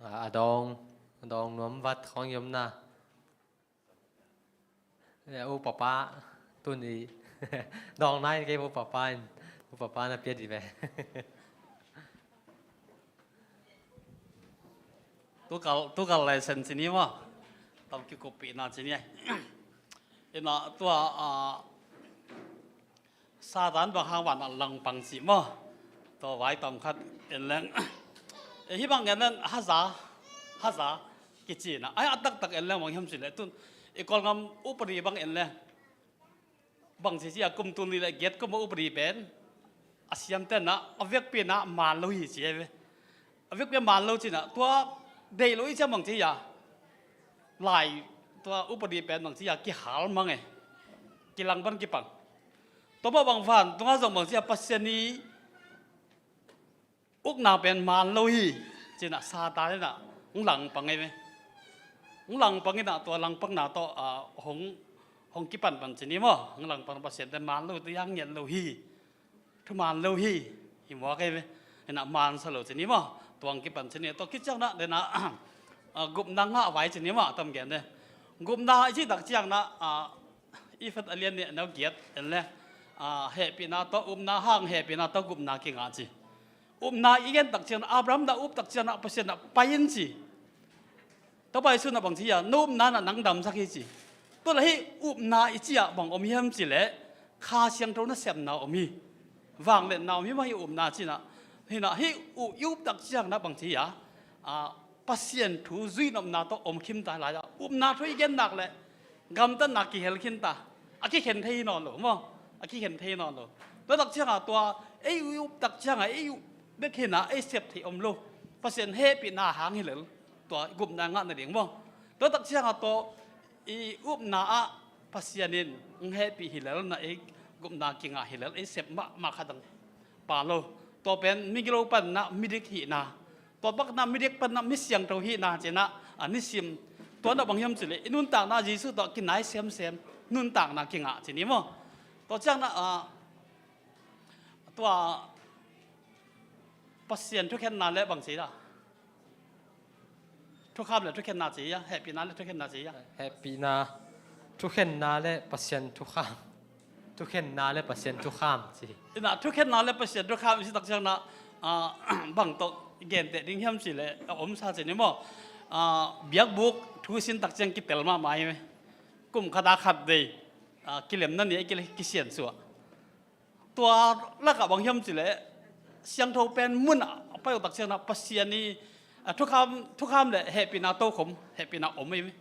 A, a dawng, a dawng nuam vat khawng i omna. Eh, u papa, tuni. Dawng nai kei u papa in, u papa na pia di ve. Tukal, tukal lai sen sini maw. Tam kikup pi na sini ai. Ina tua, ah, Satan bang hang van a langpang cih maw? Tua vai tam khat en leng. E, hih bang en leng haza, haza kici na. Ai, a taktak en leng bang hiam cih leh tun i Kawlgam upadi bang en leng. Bang ci ci a kum tul nih le giat kum a upadi pen a siamte na a vekpi na man lo hi ci e ve. A vekpi a man lo cih na tua deih lo i ciang bang ci a lai tua upadi pen bang ci a kihal mang e. Kilang pan kipang. Tua mah bang van tungah zong bang ci a Pasian i ukna pen man lo hi. Cih na Satan in a hong langpang e ve. Hong langpang in a tua langpangna tawh, ah, hong, hong kipan pan ci ni maw. Hong langpang Pasian te man lo, tua yang ngiat lo hi. Thuman lo hi, hi muak ei ve. Ina mansa lo ci ni maw. Tuang kipan ci ni. Tua kiciang na, dena, ah, gupna ngah vai ci ni maw, tam gen de. Gupna i cih tak ciang na, ah, Efesa a lian nih a neu giat en le. Ah, hehpihna tawh upna hang, hehpihna tawh gupna kingah ci. Upna i gen tak ciang na, Abraham na up tak ciang na, Pasian na pai in ci. Topa Jesu na bang ci a, na upna na nang damsak hi ci. Tua la hih upna i ci a bang om hiam ci leh, Kha Siangtho nasepna om hi. Vangliatna om hi mah hih upna ci na. Hi na hih u, i up tak ciang na bang ci a, a, Pasian thu zuihnopna tawh om khim ta lai a. Upna thu i gen nak leh, gamtatna kihel khin ta. A kikhen thei hi nawn lo maw? A kikhen thei hi nawn lo. Tua tak ciang a tua, ei u i up tak ciang a, ei u bek hi na, ei sep thei om lo. Pasian hehpihna hang hi lel. Tua gupna ngah nading maw? Tua tak ciang a tua i upna ah Pasian in hong hehpih hi lel na, i gupna kingah hi lel, i sep mahmah khat ang pa lo. Tua pen migilo panna midik hihna. Tua pakna midik panna mi siangtho hihna ci na, a, nisim. Tua na bang hiam ci leh, i nuntakna Jesu tawh kinai semsem, nuntakna kingah ci ni maw? Tua ciang na, a, tua Pasian thukhenna le bang ci a. Thukham le thukhenna ci a, hehpihna le thukhenna ci a. Hehpihna, thukhenna le Pasian thukham. Thukhenna le Pasian thukham ci. Ina, thukhenna le Pasian thukham i ci tak ciang na, ah, bang tawh genteh ding hiam ci leh, a omsa ci ni maw. Ah, biakbuk thu i sin tak ciang kitel mahmah hi ve. Kum khat a khat vei, ah, kilemna ni a kile kisiansuah. Tua lakah bang hiam ci leh, siangtho pen mun a pai uh tak ciang na Pasian i, a, thukham, thukham le hehpihna tokhom, hehpihna om hi.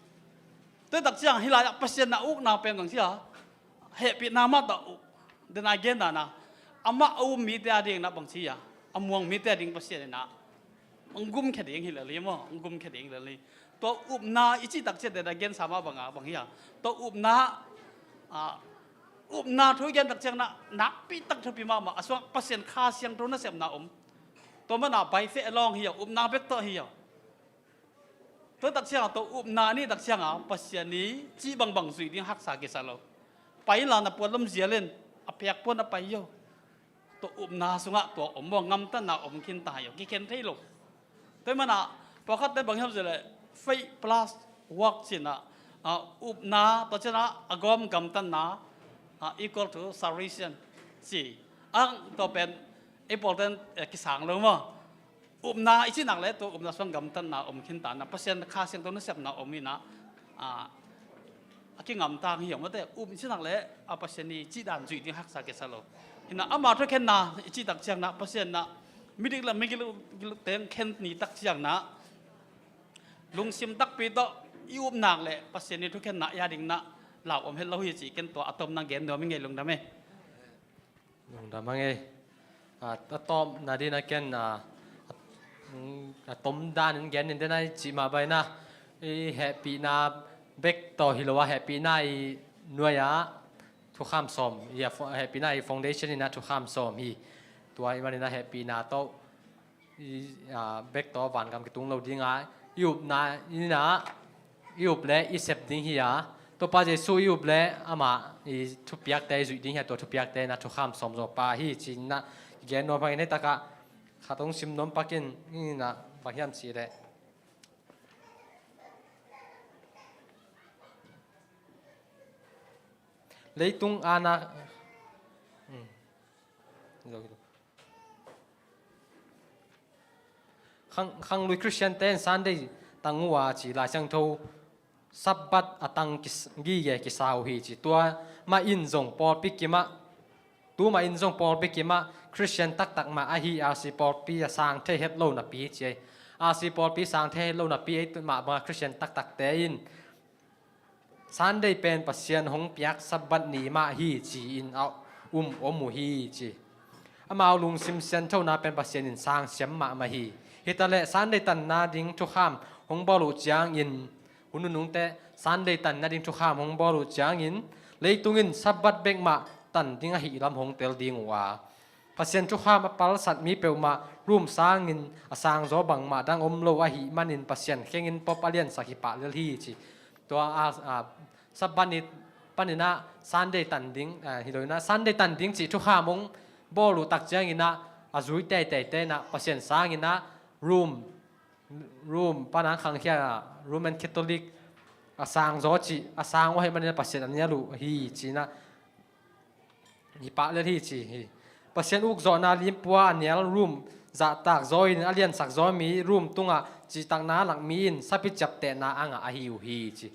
Tua tak ciang hi lai-ah Pasian na ukna pen bang ci a, hehpihna mah tawh Dena gen dana, amah a um mite a ding na bang ci a, a muang mite a ding Pasian ina, ang gum khe ding hi lel hi maw, ang gum khe ding hi lel hi. Tua upna i cih takciang dena gen sama banga bang hi a. Tua upna, a, upna thu i gen takciang na, nakpi tak thupi mahmah, a suang Pasian Kha Siangtho nasepna om. Tua mana by faith alone hi a, upna bek tawh hi a. Tua takcianga tua upna ni takcianga Pasian i cih bangbang zuih ding haksa kisa lo. Pai inla na puat lam zial in a piak puan a pai yo. Tua upna sungah tua om maw, ngamtanna om khinta yo, kikhen thei lo. Tua mana pawlkhatte bang hiam zile faith plus work cina, a, upna tua cina a gawm gamtanna, a, equal to salvation ci. Ang tua pen i pawlten, eh, kisang lo maw. Upna i cih nak le tua upna suang gamtatna om khinta na, Pasian Kha Siangtho nasepna om ina, a, a kingamtang hi a, mate, up i cih nak le a Pasian i cih dan zuih ding haksa kisa lo. Ina ama thukhenna i cih takciang na Pasian na midik le migil teng khen ni takciang na lungsim takpi tawh i up nak le Pasian i thukhenna i a ding na lau om het lo hi ci ken tua a tom na gen nuam i ngei lungdam e. Lungdam a ngei. A, a tawpna dina ken, a, a, a tom danin gen in dena i cih mah baina i hehpihna bek tawh hi lo a, hehpihna i nuai-a thukham sawm, i a fo-, hehpihna i foundation ina thukham sawm hi. Tua i manina hehpihna tawh i, a, bek tawh vangam kitung lo dinga i upna ina i up le i sep ding hi a, Topa Jesu i up le amah i thupiakte i zuih ding hi a, tua thupiakte na thukham sawm zawpa hi cina i gen nuam hangin hei takah khat hong sim nuam pakin ina bang hiam cih leh leitung ana Khang, khanglui Khristian te in Sunday tang uh a ci Lai Siangtho Sabbath a tang kis-, gige kisa uh hi ci. Tua mah in zong pawlpi kimah, tu mah in zong pawlpi kimah Khristian taktak mah ahi R C pawlpi a sang thei het lo napi ci. R C pawlpi sang thei het lo napi ei tu mah banga Khristian taktakte in Sunday pen Pasian hong piak Sabbath ni mah hi ci-in a um om uh hi ci. Amau lungsim sianthona pen Pasian in sangsiam mahmah hi. Hitaleh Sunday tanna ding thukham hong bawl uh ciangin hun nunungte Sunday tanna ding thukham hong bawl uh ciangin leitung in Sabbath bek mah tan ding ahi lam hong tel ding uh a Pasian thukham a palsat mi peuhmah Rome sangin a sangzaw bangmah dang om lo ahih manin Pasian khengin Pope a liansak hi pah lel hi ci. Tua a, a, Sabbath ni paninah Sunday tan ding, a, hi loinah Sunday tan ding cih thukham hong bawl uh tak cianginah a zui teiteite inah Pasian sanginah Rome Rome panang khangkhia Roman Catholic a sang zaw cih a sang uh ahih manin Pasian a nial uh hi cinah hi pah lel hi ci hi. Pasian ukzawhna limpua a nial Rome zahtak zaw in a liansak zaw mi Rome tungah cihtakna lakmi in sapi ciaptehna a ngah ahi uh hi ci.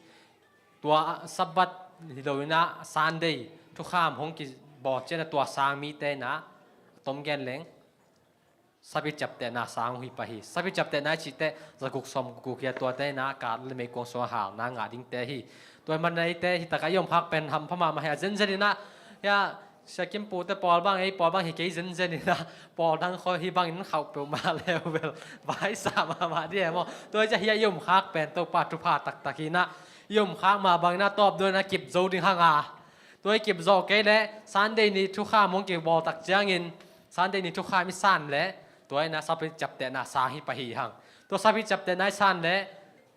Tua Sabbath hi loinah Sunday thukham hong kibawl cianah tua sang mite inah a tom gen leng sapi ciaptehna sang uh hi pah hi. Sapi ciaptehna i cihte zaguk sawm guk hi a tuate inah kat le meikuang sungah halna ngah dingte hi. Tua hi manah eite hitakah i omkhak pen hampha mahmah hi a zenzen inah hia Sia Kim pute pawl bang ei pawl bang hi kei zenzen inah pawl dang khaw hi bangin khauh peuhmah leuvel vaisa mahmah dih e maw. Tua hi ciah hia i omkhak pen Topa thupha taktak hinah i omkhak mah bangin a tawp dua inah kip zo ding hanga. Tua i kip zawh kei leh Sunday ni thukham hong kibawl tak ciangin Sunday ni thukham i san leh tua inah sapi ciaptehna sang hi pah hi hang. Tua sapi ciaptehna i san leh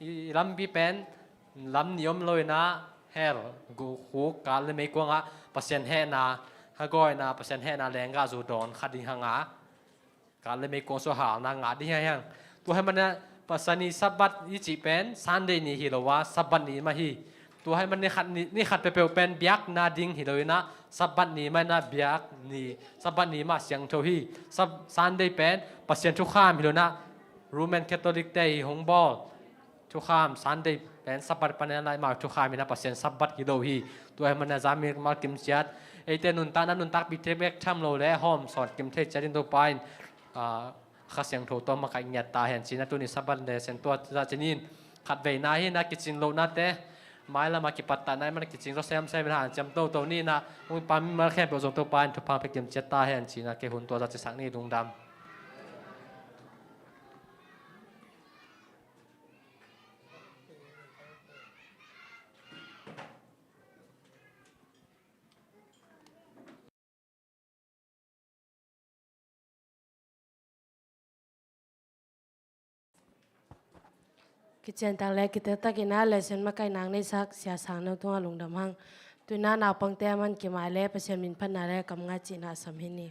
i lampi pen lam nih om loinah hell, gukhuk, kat le meikuangah Pasian hehna hagawina Pasian hehna lenggah zu dawn kha ding hanga kat le meikuang sungah halna ngah ding hi hang. Tua hi manah Pasian i Sabbath i cih pen Sunday ni hi lo a Sabbath ni mah hi. Tua hi manah ni khat, ni, ni khat peuhpeuh pen biakna ding hi loinah Sabbath ni mah inah biak ni Sabbath ni mah siangtho hi. Sab-, Sunday pen Pasian thukham hi loinah Roman Catholic te i hong bawl thukham Sunday pen Sabbath panin a lai mau thukham inah Pasian Sabbath hi lo hi. Tua hi manah zami mal kim ciat eite nuntakna nuntakpih thei bek tham lo le hawm sawn kim thei ciat in Topa in, a, Kha Siangtho tawh makaih ngiat ta hen cinah tuni Sabbath le sen tua zah cinin khatveina hinah kicin lohnate mailam a kipattahna i man a kicing zaw semsem in hanciam toto ni in ah, hong pai mimal khempeuh zong Topa in thupha hong pia kimciat ta hen ci in ah, kei hun tua zah cisak ni. Lungdam. Kician tak le kitel takin ah lesson makaih nang neihsak Sia Sang No tungah lungdam hang. Tu in ah naupangte a man kimah le Pasian min phatna le kamnga cihna a sam hi ni.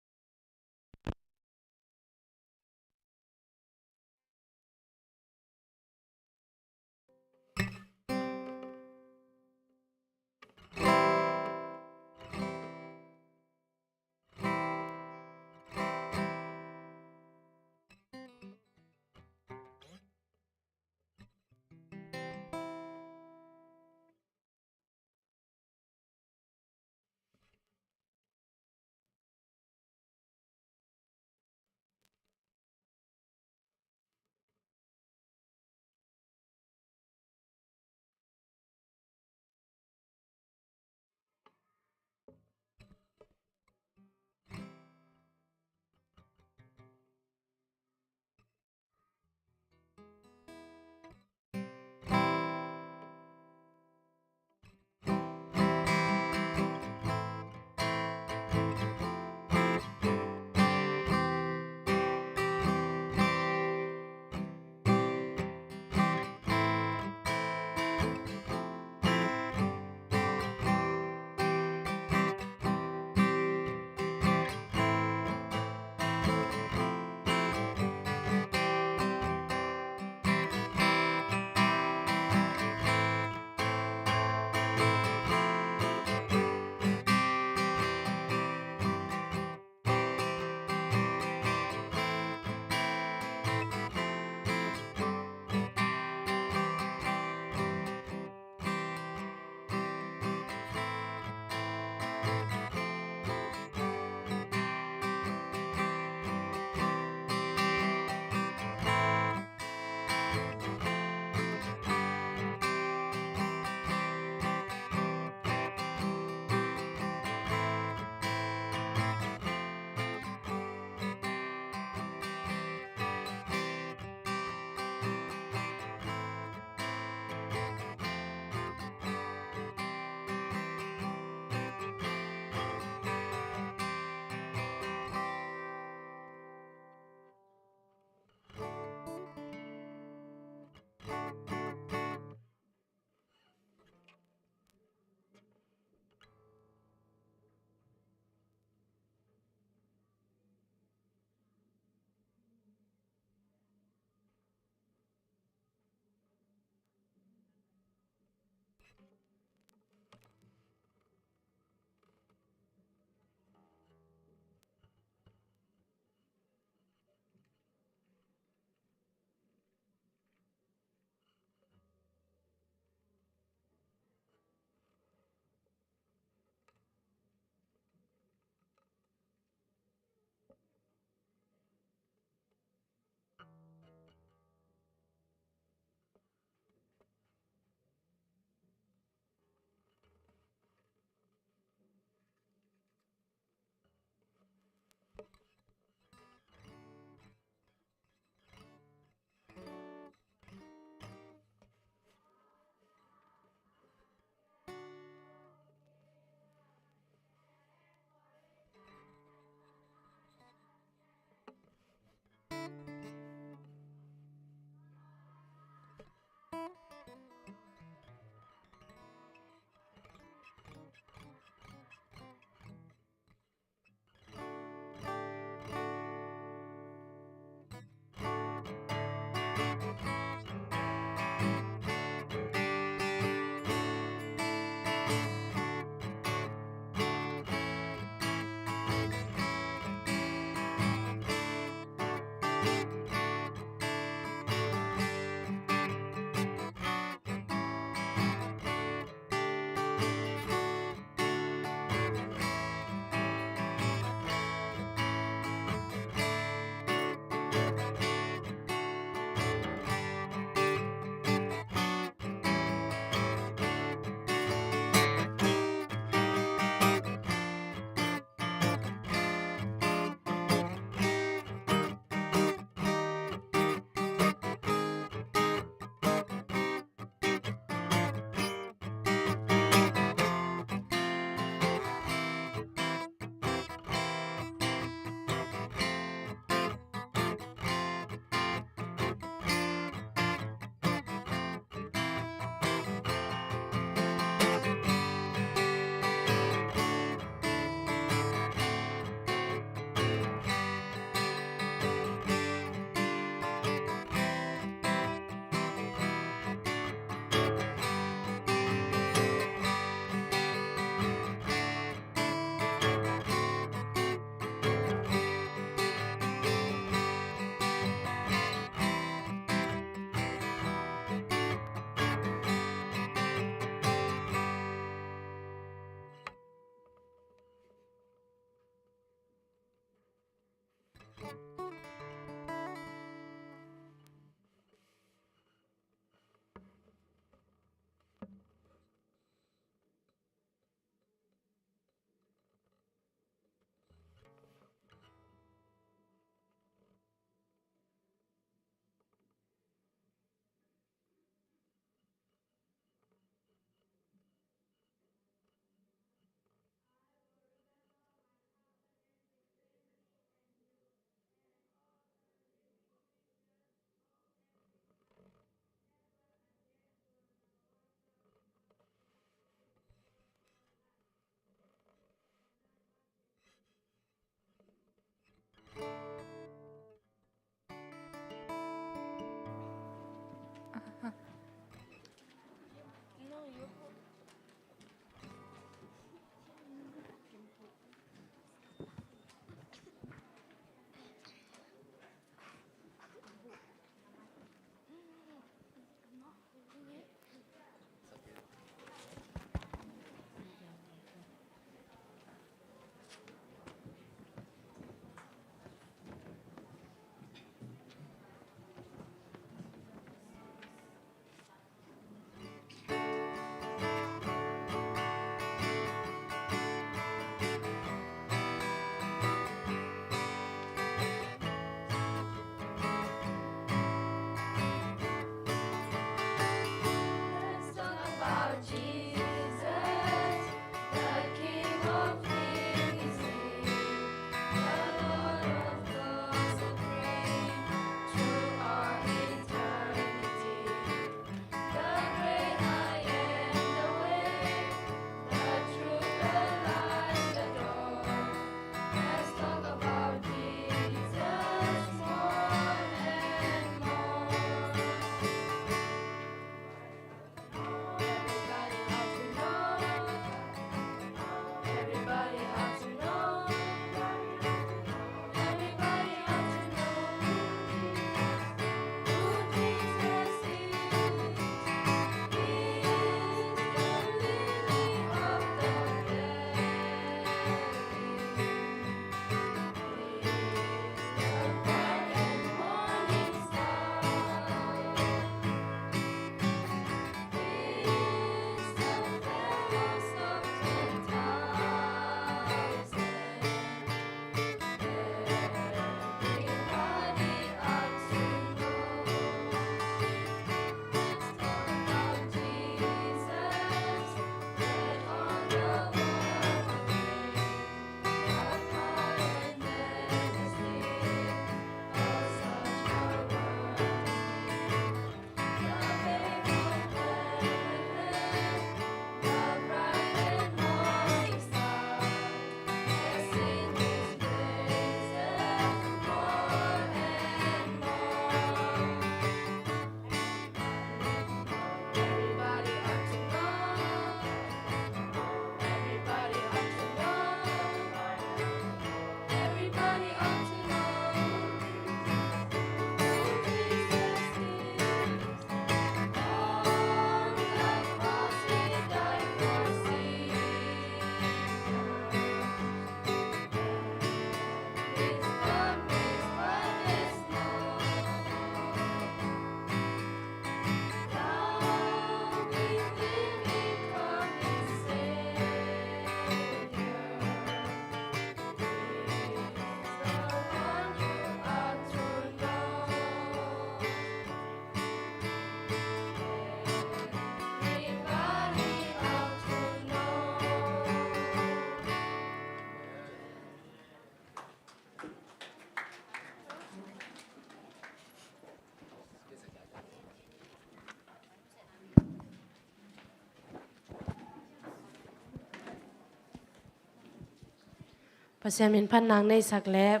Pasian min phat nang neihsak le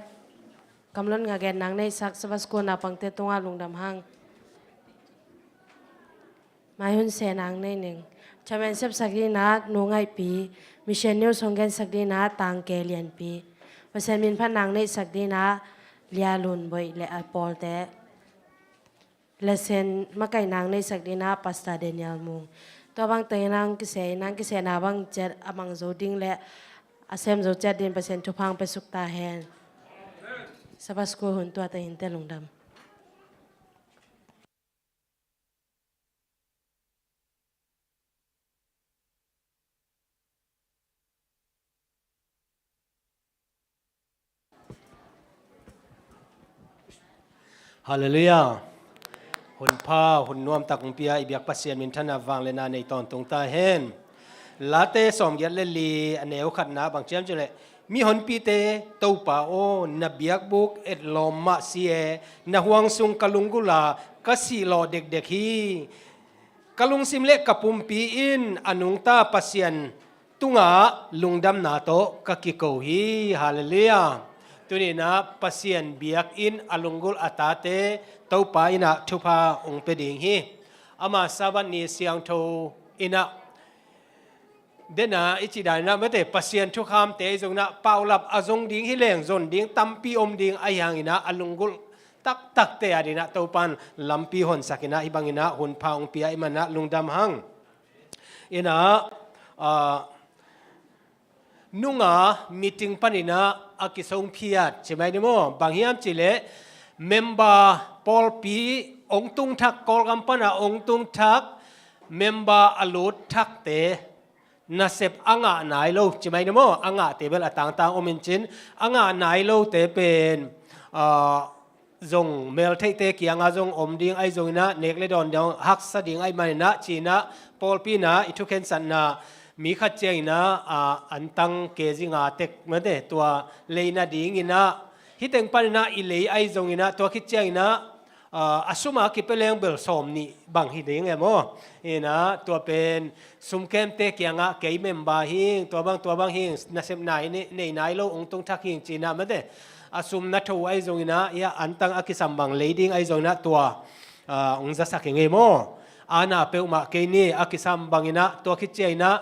kamlon ngagen nang neihsak Sabbath School naupangte tungah lungdam hang. Mai hun se nang nei ning. Chairman sepsak dinah Nu Ngaihpi, Mission News hong gensak dinah Tangke Lianpi. Pasian min phat nang neihsak dinah Lia Lun Boih le a pawlte. Lesson makaih nang neihsak dinah Pastor Daniel Mung. Tua bang teng nang kise, nang kisena bang ciat a mang zo ding le a sem zo ciat din Pasian thupha hong pia suk ta hen. Sabbath School hun tua teng hinte lungdam. Halleluiah. Hun pha, hun nuamtak hong pia i biak Pasian minthanna vangliatna nei tawntung ta hen. Late sawmgiat le li a neu khatna bang ciam ciam le mihonpite Topa aw, na biakbuk etlawm mah si e, na huang sung ka lunggulh a ka sihlawh dekdek hi. Ka lungsim le ka pumpi in a nungta Pasian tungah lungdamna tawh ka kiko hi. Halleluiah. Tuninah Pasian biakinn a lunggulh a tate Topa innah thupha hong pia ding hi. Ama Sabbath ni siangtho innah dena i cih daninah mate Pasian thukhamte i zonginah paulap a zong ding hi leng zon ding tampi om ding ahi hanginah a lunggulh taktakte a dinah Topan lampi honsakinah hih banginah hun pha hong pia i manah lungdam hang. Innah ah, nunga meeting paninah a kisongphiat ci mai ni maw? Bang hiam cihleh member pawlpi hong tungthak, Kawlgam pana hong tungthak member a lut thakte nasep a ngah nai lo ci mai ni maw? A ngahte bel a tangtang om in cin a ngah nai lote pen ah, zong meltheihte kiangah zong om ding ahi zonginah nek le dawn ding haksa ding ahi maninah cinah pawlpi inah i thukhensatna mi khat cianginah ah, antang kezi nga tek mate tua lei nadinginah hih teng paninah i lei ahi zonginah tua khit cianginah ah, a suma kipia leng bel sawm nih bang hi ding e maw? Innah tua pen sumkemte kiangah kei member hing tua bang tua bang hing nasepna i nei, nei nai lo hong tungthak hing cinah mate a sum na tho ahi zonginah ia antang a kisam bang lei ding ahi zonginah tua ah, hong zasak hi ngei maw? Ana peuhmah kei ni a kisam banginah tua khit cianginah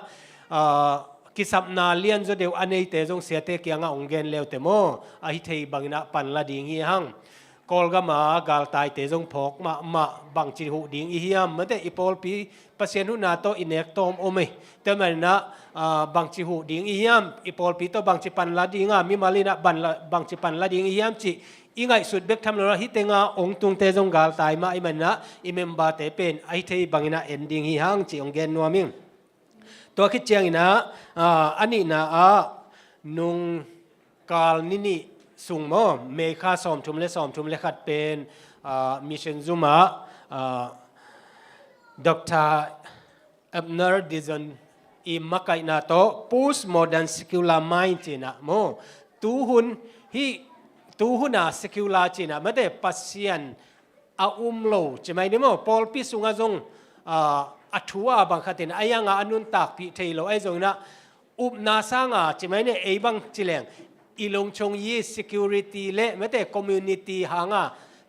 ah, kisapna lianzaw deuh a neite zong siate kiangah hong gen leute maw? Ahi thei banginah panla ding hi hang. Kawlgama galtaite zong phawk mahmah bangci huh ding i hiam mate i pawlpi Pasian huhna tawh i nek tawm om ei. Tua maninah ah, bangci huh ding i hiam i pawlpi tawh bangci panla dinga mimal innah banla, bangci panla ding i hiam cih i ngaihsut bek tham lo hih tenga hong tungte zong galtai mah i maninah i memberte pen ahi thei banginah en ding hi hang cih hong gen nuam ing. Tua khit cianginah ah, a nihna ah nung kal ni nih sung maw, May kha sawmthum le sawmthum le khat pen ah, mission zum ah ah, Doctor Abner Dizon i makaihna tawh postmodern secular mind cinah maw? Tuhun hih tuhuna secular cinah mate Pasian a um lo ci mai ni maw? Pawlpi sungah zong ah, a thu a bang khatin a ianga a nuntakpih thei lo ahi zonginah upna sanga ci mai ni ei bang ci leng i longchong yi security le mate community hanga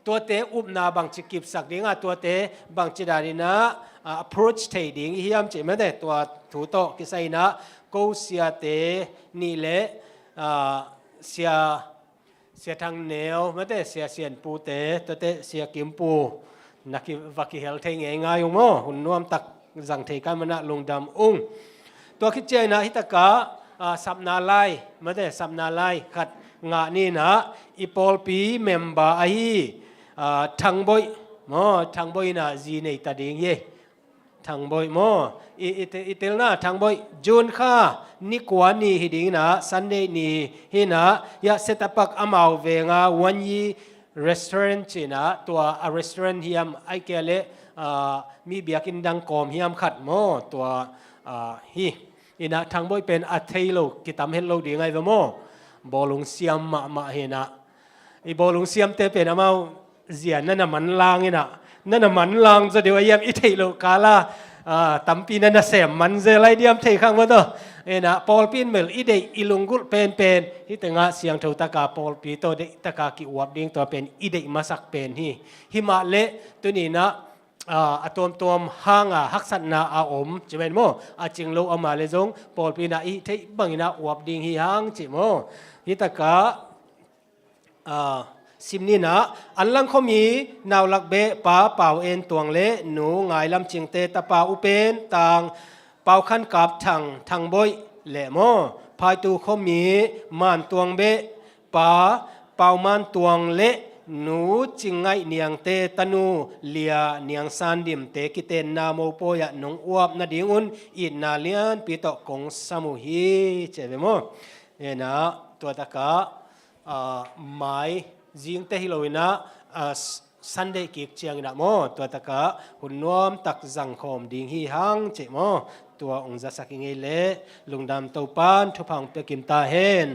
tuate upna bangci kipsak dinga tuate bangci daninah ah, approach thei ding i hiam ci mate tua thu tawh kisai inah ko siate nih le ah, sia Sia Thang Neu mate Sia Sian Pute tuate Sia Kim Pu na ki, va kihel thei ngeingai ung maw? Hun nuamtak zang thei kai manah lungdam ung. Tua khit cianginah hitakah ah, sapna lai mate sapna lai khat ngah ninah i pawlpi member ahi ah, Thangboih maw? Thangboih inah zi nei ta ding hi. Thangboih maw? I, i, i telna Thangboih June kha ni kua ni hi dinginah Sunday ni hinah ia Setapak amau venga One Yi Restaurant cinah tua a restaurant hiam ahi kei leh ah, mi biakinn dang kawm hiam khat maw? Tua ah, hi. Innah Thangboih pen a thei lo kitam het lo ding ahi ve maw? Bawlung siam mahmah hinah i bawlung siamte pen amau zia na na manlang innah na na manlang zaw deuh a hiam i theih loh kala ah, tampi na na sem man zel lai diam thei khang maw taw? Ena, pawlpi in bel i deih i lunggulh penpen, hih tengah siangtho taka pawlpi tawh deih taka ki-uap ding tua pen i deih masak pen hi. Himah leh tuni-in ah, a, a tuamtuam hanga haksatna a om ci ven maw? A cing lo a om leh zong pawlpi in ah i theih bangin ah uap ding hi hang ci maw? Hih takah, a, sim ni in ah, Anlang khuami naulak beh Pa Pau En Tuang leh Nu Ngai Lam Cingte tapa upen Tang Pau Khan Kap Thang, Thang Boih leh maw, Phaitu khuami Man Tuang beh Pa Pau Man Tuang leh Nu Cing Ngaih Niangte tanu Lia Niang San Dimte kitenna mopawi ah nong uap nadingun itna lianpi tawh kong sam uh hi ci ve maw? Ena, tua takah, a, mai zingte hi lo-in ah, a, Sunday kik ciangin ah maw, tua takah hun nuamtak zangkhawm ding hi hang ci maw? Tua hong zasak i ngei leh, lungdam, Topa'n thupha hong pia kim ta hen.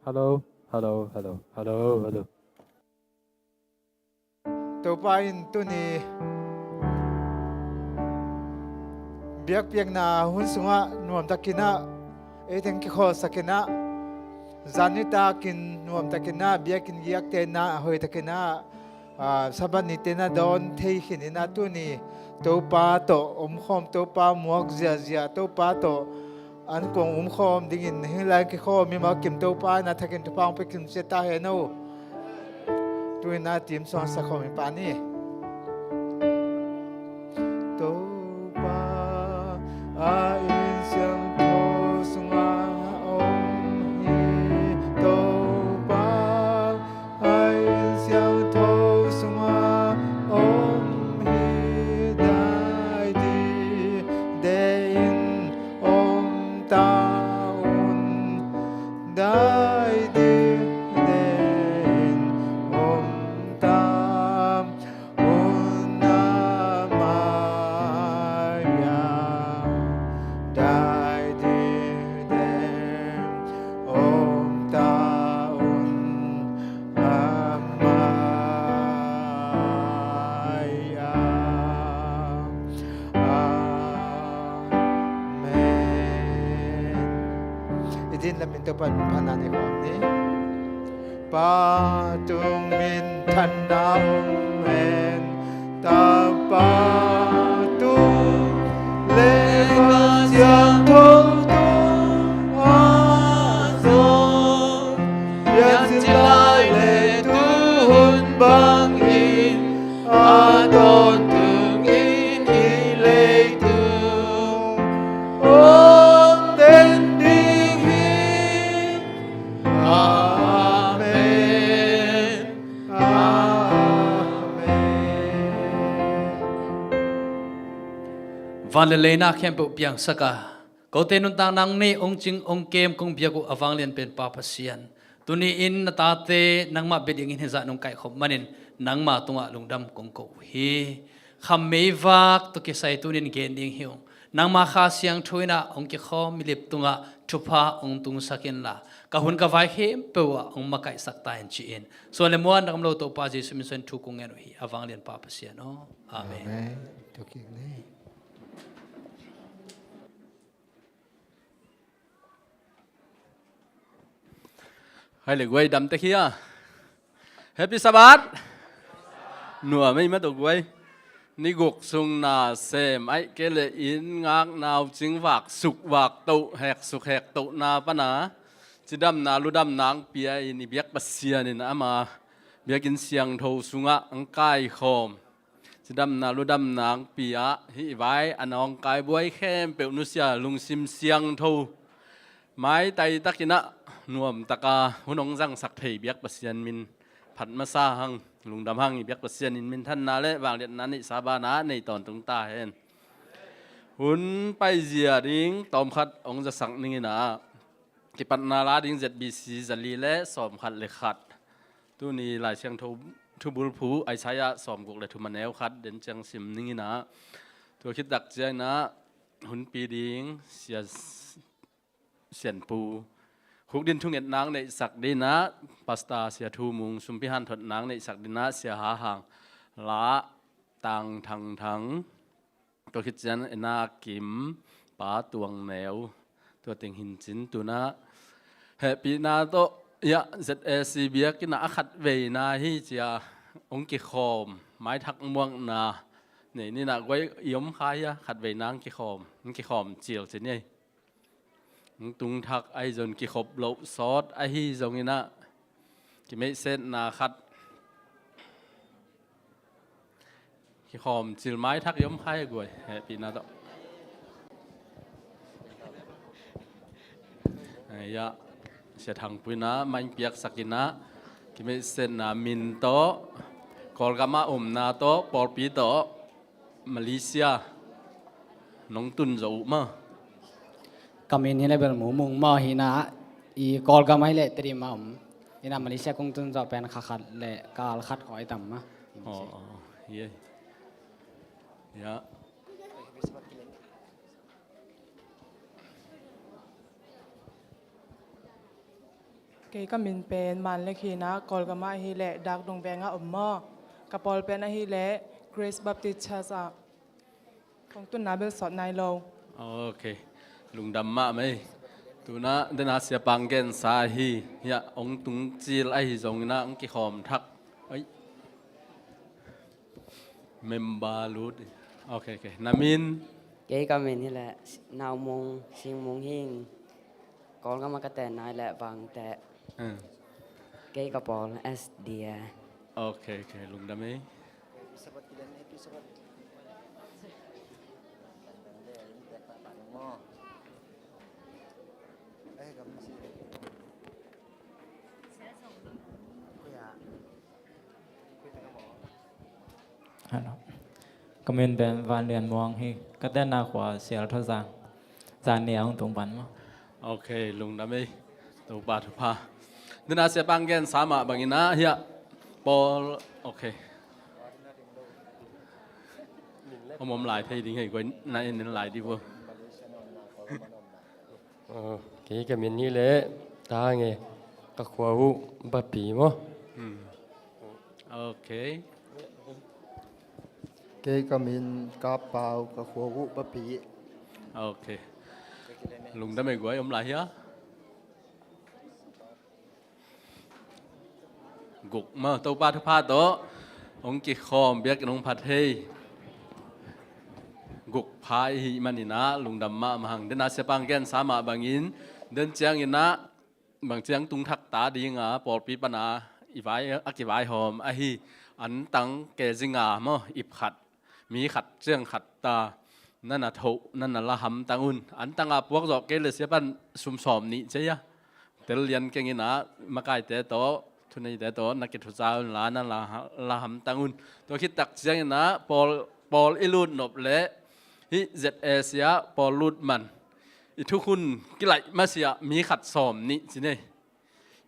Hello, hello, hello, hello, hello. Topa in tuni biakpiakna hun sungah nuamtakin ah ei teng kikhawlsakin ah, zan nitakin nuamtakin ah biakinn giakte in ah hoihtakin ah, aa, Sabbath nite in ah dawn thei khin in ah tuni Topa tawh omkhawm, Topa muak ziahziah, Topa tawh an kuang umkhawm dingin hih lai kikhawm i Malkim Topa in a thakin thupha hong pia kim ciat ta hen aw. Tu in a team song sa khawm i pan hi. Topa a inn siangtho sungah om hi. Topa a inn siangtho sungah om hi. Dai dide in om ta un. Dai dide in om ta un, a mai-a. Dai dide in om ta un, a mai-a. Amen. I din lamin Topa in phatna nei khawm ni. Pa tung minthanna om hen. Tapa tung le Kha Siangtho tung a zong, piancil lai le tuhun bangin a tawntung in hih leitung om den ding hi. Amen. Amen. Van le leina khempeuh piangsak a, kote nuntak nang nei, hong cing hong kem kong biak uh a vanglian pen Pa Pasian, tuni-in na tate nangmah bia dingin hizah nong kaihkhop manin nangma tungah lungdam kong ko uh hi. Kham meivak tawh kisai tunin gen ding hi ung. Nangma Kha Siangtho in ah hong kikhawm milip tungah thupha hong tungsak inla, ka hun ka vai khempeuh ah hong makaihsak ta in ci-in suan le muan na gam lo Topa Jesuh min suan thu kong ngen uh hi. A vanglian Pa Pasian aw. Amen. Amen. Tua kik ni. Hai le guai, dam tek hia. Happy Sabbath. Nuam ei mah tawh guai. Ni guk sung na sem aih kei le inn ngak nau cing vak suk vak toh, hek suk hek tohna pana cidamna ludamna ang pia in i biak Pasian in ama biakinn siangtho sungah ang kaikhawm. Cidamna ludamna ang pia hih i vai a nawngkai buai khempeuh nusia lungsim siangtho maitai takin ah nuamtaka hun hong zangsak thei biak Pasian min phat masa hang, lungdam hang i biak Pasian in minthanna le vangliatna neihsa banah nei tawntung ta hen. Hun paizia ding tawmkhat hong zasak ning in ah, kipatna la ding Z B C zali le sawmkhat le khat. Tuni Lai Siangtho thubulphu Isaiah sawmguk le thum a neu khat den ciang sim ning in ah, tua khit tak ciang in ah hunpi ding Sia Sianpu khukdin thungetna ang neihsak ding in ah, Pastor Sia Thu Mung sumpi hanthotna ang neihsak ding in ah, Sia Ha Hang la, Tang Thang Thang, tua khit ciang Ena Kim, Pa Tuang Neu, tua teng hin cin tun ah hehpihna tawh, ya, Z A C biakinn ah a khatveina hi cia hong kikhawm maithak muakna nei ni in ah guai, i om kha hia, khatveina hong kikhawm, hong kikhawm cil ci ni ei. Hong tung thak ahi zong kikhop loh sawt ahi zong in ah kimeihsetna khat kikhawm cil maithak i om kha hia guai, hehpihna tawh. Ai, ya, Sia Thang Pu in ah maing piaksak in ah kimeihsetna min tawh, Kawlgam ah omna tawh, pawlpi tawh, Malaysia nong tun zo uh maw? Ka min hi le bel Mu Mung maw, hi in ah i Kawlgam ah hi le Tedim ah om. Hi in ah Malaysia kong tun zo pen kha khat le kal khat khawng tam maw. Aw, aw, hi ei. Ya. Kei ka min pen Man Lek hi-in ah, Kawlgam ah ahih leh Dak Dong Veng ah om maw. Ka pawl pen ahih leh Grace Baptist Church ah. Kong tunna bel sawt nai lo. Ok. Lungdam mahmah ei. Tu-in ah, den a siapa hong gensa ahi hiah, hong tung cil ahi zongin ah hong kikhawm thak. Oi. Member lut. Ok, ok. Na min? Kei ka min hi leh Nau Mung, Sing Mung hi ing. Kawlgam ah ka tenna hi leh Vangteh. Hmm. Kei ka pawl S D A. Ok, ok. Lungdam ei. Hello. Ka min pen Van Lian Muang hi. Ka tenna khua Sial Tho Zang. Zan ni a hong tung pan maw. Ok, lungdam ei. Topa thupha. Den a siapa hong gensa mah bangin ah hiah pawl, ok. Om om lai thei ding hi, koi na en en lai ding vo. Kei ka min hi leh Tang e, ka khua uh Bapi maw. Hmm. Ok. Kei ka min Kap Pau, ka khua uh Bapi. Ok. Lungdam ei guai, om lai hia? Guk maw, Topa thupha tawh hong kikhawm, biakinn hong phat hi. Guk pha i hih manin ah lungdam mahmah hang. Den a siapa hong gensa mah bangin, den ciangin ah bang ciang tung thak ta ding a, pawlpi pan a i vai, a kivaihawm ahi Antang Kei Zinga maw, ip khat, mi khat ciang khat ta, na na thoh, na na la hamtang un. Antang a puak zawh kei leh siapa in sum sawm nih ci a, tel lian keng in ah, makaite tawh, thuneite tawh na kithuca un la, na la, la hamtang un. Tua khit tak ciangin ah pawl, pawl i lut nop leh hih Z A C ah pawl lut man, i thukhun kilaih masiah mi khat sawm nih ci nei.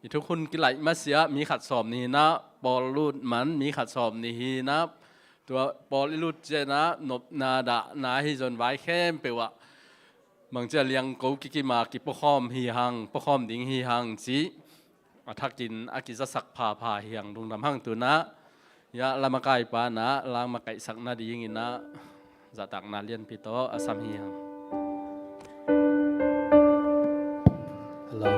I thukhun kilaih masiah mi khat sawm nih hi-in ah, pawl lut man mi khat sawm nih hi-in ah, tua pawl i lut ciangin ah nopna dahna hi zong vai khempeuh ah bangci a liangko kikim a kipuakhawm hi hang, puakhawm ding hi hang cih a thakin a kizasak phapha hi hang. Lungdam hang. Tu-in ah hiah la makaipa in ah la makaihsak nadingin ah zahtakna lianpi tawh a sam hi hang. Hello.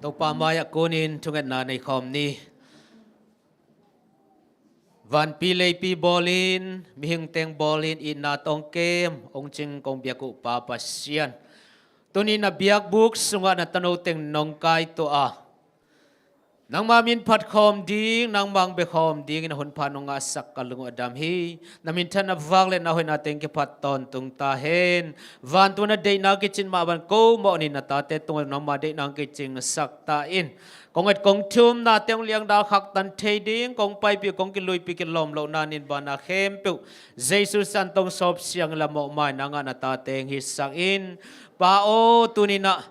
Topa mai-ah kunin thungetna nei khawm ni. Vanpi leipi bawlin, mihing teng bawlin, itna tawh hong kem, hong cing kong biak uh Pa Pasian, tuni na biakbuk sungah na tano teng nong kaituah a, nangma min phat khawm ding, nangma hong bia khawm dingin a hun pha nong ngahsak ka lung uh a dam hi. Na minthanna vak le na hoihna teng kiphat tawntung ta hen. Vantung na deihna kicin mah bang ko mawh ni, na tate tungah nangma deihna hong kicingsak ta in. Kong et kong thumna teng hong liangdal khaktan thei ding, kong paipih kong kiluipih kilawm lohna nin bana khempeuh Jesu san tawh sawp siang la mawh maina ngah na tate hong hisak in. Pa aw, tuni-in ah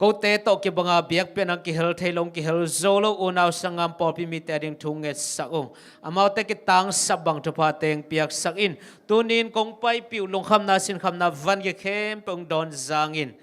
kote tawh kibanga biakpiakna kihel thei lo, kihel zo lo unau sanggam pawlpi mite a ding thu ngetsak ung. Amaute kitangsap bang thupha teng piaksak in. Tuni-in kong paipih uh lungkhamna sinkhamna van kikhempeuh hong dawn zangin,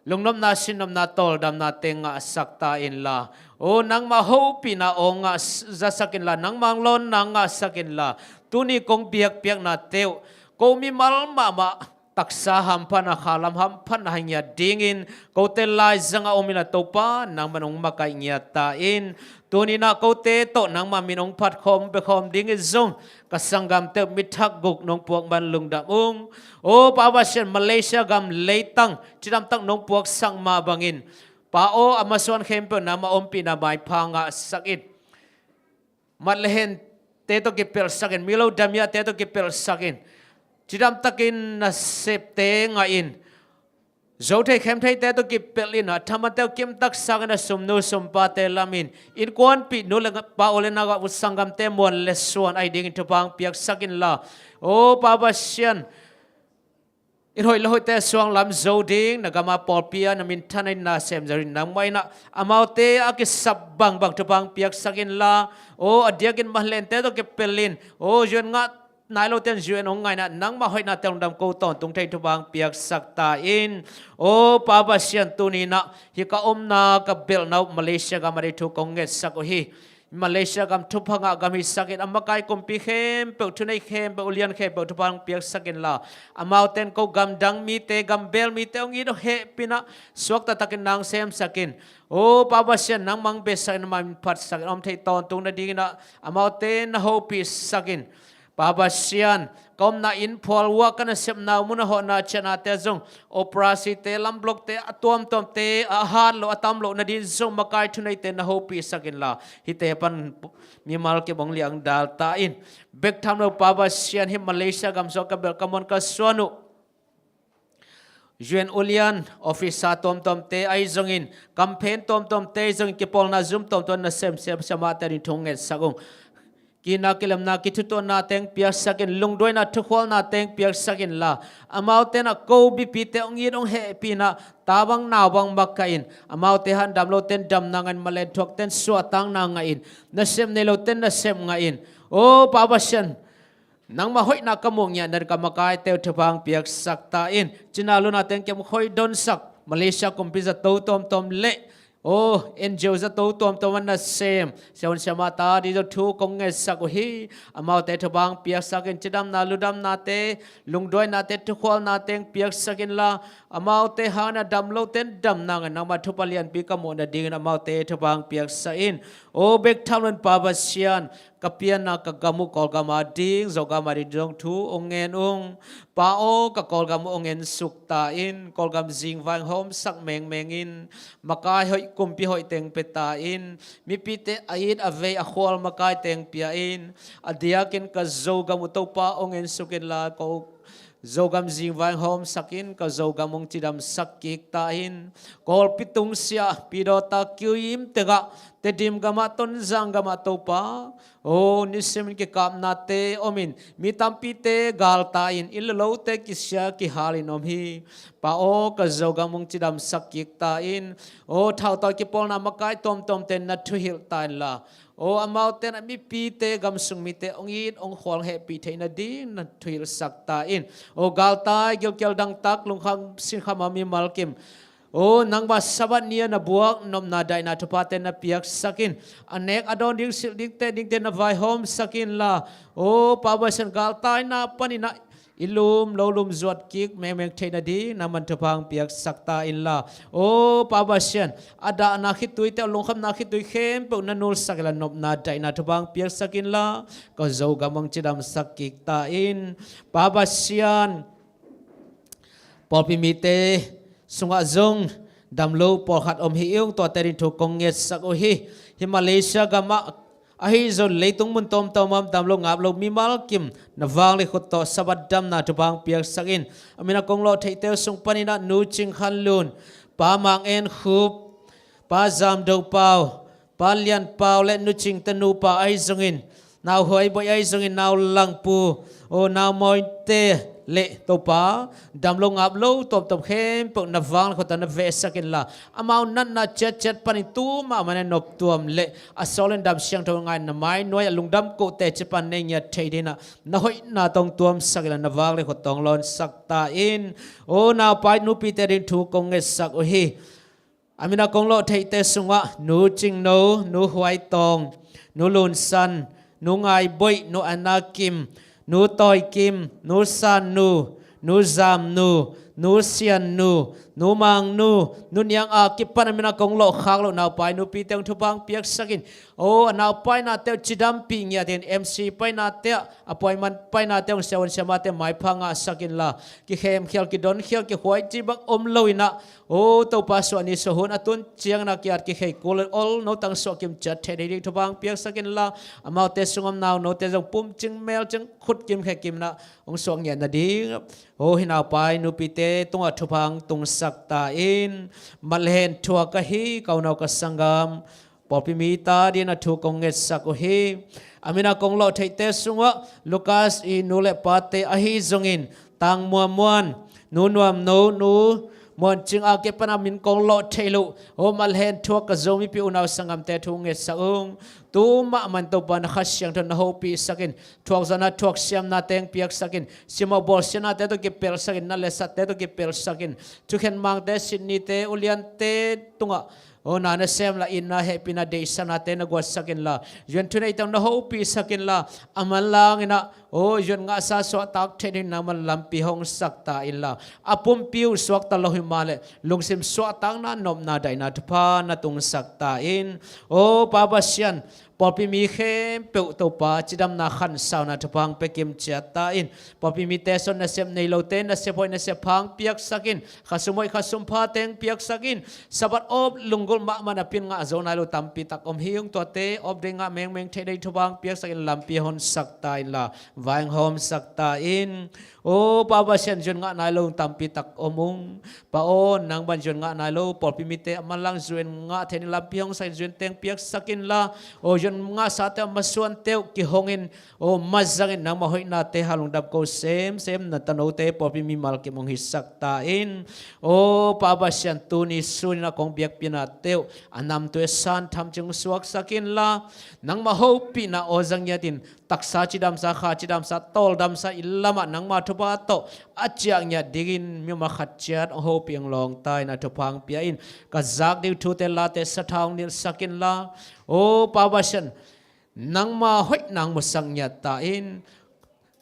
lungnopna sinnopna tawldamna teng ngahsak ta inla, aw nangma hopihna aw ngah zasak inla, nangma hong lawnna ngahsak inla, tuni kong biakpiakna teuh ko mimal mahmah taksa hamphatna, khalam hamphatna hai ngiat dingin kote laizangah om inla Topa nangman hong makaih ngiat ta in. Tuni-in ah kote tawh nangma min hong phat khawm, bia khawm dingin zong ka sanggamte uh mi thak guk nong puak man lungdam ung. Aw Pa Pasian, Malaysia gam leitang cidamtak nong puaksak mah bangin, Pa aw, a masuan khempeuh nangma ompihna maipha ngahsak in. Mat le hente tawh kipelhsak in, milo damiate tawh kipelhsak in, cidamtakin nasepte ngah in, zo thei khem theite tawh kipelh in, a thamante uh kimtak sangin, a sumnu sumpate lam in, innkuanpih nu le pa, u le nau, sanggamte muan le suan ahi dingin thupha hong piaksak inla, aw Pa Pasian, inn hoih lo hoihte suang lam zo ding, na gama pawlpi ah na minthanna inn na sem zo ding nangmah in ah, amaute a kisap bangbang thupha hong piaksak inla, aw a diakin mat le hente tawh kipelh in, aw U N ngah nai lote in U N hong ngah in ah, nangma hoihnate hong dam ko tawntung thei thupha hong piaksak ta in. Aw Pa Pasian, tuni-in ah hih ka omna ka belhna uh Malaysia gam a ding thu kong ngetsak uh hi. Malaysia gam thupha ngah gam hisak in, a makai kumpi khempeuh, thunei khempeuh, ulian khempeuh thupha hong piaksak inla, amaute in ko gamdang mite, gambel mite hong it hong hehpih in ah, suakta takin na hong semsak in. Aw Pa Pasian, nangma hong biasak in, nangma min phatsak in, om thei tawntung nadingin ah amaute na hopihsak in. Pa Pasian, ka omna inn phual uah ka nasepna uh, mun a hawhna ciahnate zong, operasite, lamblokte, a tuamtuamte, a hat loh, a tam loh nading zong makai thuneite na hopihsak inla, hihte pan mimal kim hong liangdal ta in. Bek tham lo Pa Pasian, hih Malaysia gam sungah ka belh ka muan ka suan uh U N ulian officer tuamtuamte ahi zongin, campaign tuamtuamte ahi zongin, kipawlna zum tuamtuam na sem, sem, sem mahte a ding thu ngetsak ung. Kina kilemna kithutuahna teng piaksak in, lungduaina thukhualna teng piaksak inla, amaute in ah ko mipite hong it hong hehpih in ah, ta bang nau bang makaih in, amaute han dam lote in damna ngah in, malen thuakte in suahtakna ngah in, nasem nei lote in nasem ngah in. Aw Pa Pasian, nangma hoihna ka muh ngiatna ding ka makaite uh thupha hong piaksak ta in. Cina luna teng kem khoi donsak Malaysia kumpi zato tuamtuam le, aw N G O zato tuamtuam a nasem siahun siamahte a ding zong thu kong ngetsak uh hi. Amaute thupha hong piaksak in, cidamna ludamnate, lungduainate, thukhualna teng piaksak inla, amaute hangin a dam lote in damna ngah in, nangma thupha lianpi ka muh nadingin amaute thupha hong piaksak in. Aw bek tham lo in Pa Pasian, ka pianna ka gam uh Kawlgam a ding, Zogam a ding zong thu hong ngen ung. Pa aw, ka Kawlgam uh hong ensuk ta in, Kawlgam zingvai hong hawmsak mengmeng in, makai hoih kumpi hoih teng pia ta in, mipite a it a vei a khual makaite hong pia in, a diakin ka Zogam uh Topa hong ensuk inla, ko Zogam zingvai hong hawmsak in, ka Zogam hong cidamsak kik ta in. Kawlpi tungsiah, Pi Dawta kiu im tengah, Tedim gamah, Tonzang gamah Topa, aw nisimin kikapnate om in, mi tampite galtai in, inn le lote kisia kihal in om hi. Pa aw, ka Zogam hong cidamsak kik ta in. Aw thautawi kipawlna makai tuamtuamte na thuhilh ta inla, aw amaute in a mipite, gamsung mite hong it hong khual hehpih theih nading na thuhilhsak ta in. Aw galtai, gilkial dangtak, lungkham sinkham a mimal kim, aw nangma Sabbath ni-a na buak nopna daihna thuphate na piaksak in. A nek a dawn ding, silh dingte, dingte na vaihawmsak inla, aw Pa Pasian, galtaina panin ah i lum lo lum zuat kik mengmeng theih nading nangman thupha hong piaksak ta inla. O Pa Pasian, a dahna khitui te, a lungkhamna khitui khempeuh na nulsak inla, nopna daihna thupha hong piaksak inla, ka Zogam hong cidamsak kik ta in. Pa Pasian, pawlpi mite sungah zong damlo pawlkhat om hi ung, tuate ding thu kong ngetsak uh hi. Hih Malaysia gamah ahi zong leitung mun tawmtawm ah damlo ngaplo mimal kim na vanglikhut tawh Sabbath damna thupha hong piaksak in. A min a kong lawh theihte uh sung panin ah Nu Cing Khan Lun, Pa Mang En Khup, Pa Zam Do Pau, Pa Lian Pau le Nu Cing te nupa ahi zongin, Nau Huai Boih ahi zongin, Nau Lang Pu, o Nau Mawi te le Topa, damlo ngaplo tawmtawm khempeuh na vanglikhut ah na vehsak inla, amau natna ciatciat panin tu mahmah in noptuam le a sawlin dam siangtho ngai na mai nuai ah lungdam koh teci pan nei ngiat thei dingin ah na hoihna tawh hong tuamsak inla, na vanglikhut tawh hong lawnsak ta in. O naupai nupite ding thu kong ngetsak uh hi. A min a kong lawh theihte sungah Nu Cing No, Nu Huai Tawng, Nu Lun San, Nu Ngai Boih, Nu Anna Kim, Nu Tawi Kim, Nu San Nu, Nu Zam Nu, Nu Sian Nu, Nu Mang Nu, Nu Niang a kipan a min a kong lawh khak loh naupai nupite hong thupha hong piaksak in. O a naupainate uh cidampih ngiat in, M C painate ah, appointment painate hong siavuan siamahte maipha ngahsak inla, kikhemkhial, kidonkhial, kikhuaici bang om lo inah, o Topa, suahni suahhun a tun ciangin a ki-at kikhei kul ol notang suah kim ciat theih ding thupha hong piaksak inla, amaute sung om naunote zong pumcing melcing khutkim khekim inah hong suah ngiat nading, o hih naupai nupite tungah thupha hong tungsak ta in. Mat le hen thuak ahi ka unau ka sanggam, pawlpi mite adingin a thu kong ngetsak uh hi. A min a kong lawh theihte sungah Lucas i nu le pate ahi zongin, Tang Muan Muan, Nu Nuam No, Nu Muan Cing a kipan a min kong lawh theih loh, o mat le hen thuak ka Zomi pi unau sanggamte thu ngetsak ung. Tu mahmah in Topa, na Kha Siangtho na hopihsak in, thuakzawhna thuaksiamna teng piaksak in, simmawh bawlsiatnate tawh kipelsak in, na letsakte tawh kipelsak in, thukhen mangte, sitnite, uliante tungah, o na nasem la, itna, hehpihna, deihsaknate na guatsak inla, U N thuneite na hopihsak inla, a manlang inah, o U N ngahsa suahtak theih ding nangman lampi hong sak ta inla, a pumpi uh suakta lo hi mah leh lungsim suahtakna, nopna daihna thupha na tungsak ta in. O Pa Pasian, pawlpi mi khempeuh Topa, cidamna khansauna thupha hong pia kim ciat ta in. Pawlpi mite sung nasep nei lote nasep hoih nasep pha hong piaksak in. Khasum hoih khasum pha teng piaksak in. Sabbath op lunggulh mahmah napi-in ngah zo nai lo tampi tak om hi ung, tuate op ding, ngah mengmeng theih ding thupha hong piaksak in, lampi honsak ta inla, vai hong hawmsak ta in. O Pa Pasian, U N ngah nai lo tampi tak om ung. Pa aw, nang bang U N ngah nai lo pawlpi mite a manlang U N ngah theih ding lampi hong sak in, U N teng piaksak inla, o U N ngahsate a masuante uh kihong in, o mazang in, nangmah hoihnate hang lungdam ko semsem na tanote pawlpi mimal kim hong hisak ta in. O Pa Pasian, tuni sun in a kong biakpiaknate uh a namtui a san tham cing hong suaksak inla, nangmah hopihna aw zang ngiat in, taksa cidamsa, kha cidamsa, tawldamsa i lamah nangmah thupha tawh a ciah ngiat dingin mi om a khat ciat hong hopih, hong lawng ta in, a thupha hong pia in. Ka zak ding thute, late sathau hong nilhsak inla, o Pa Pasian, nangmah hoihna hong musak ngiat ta in.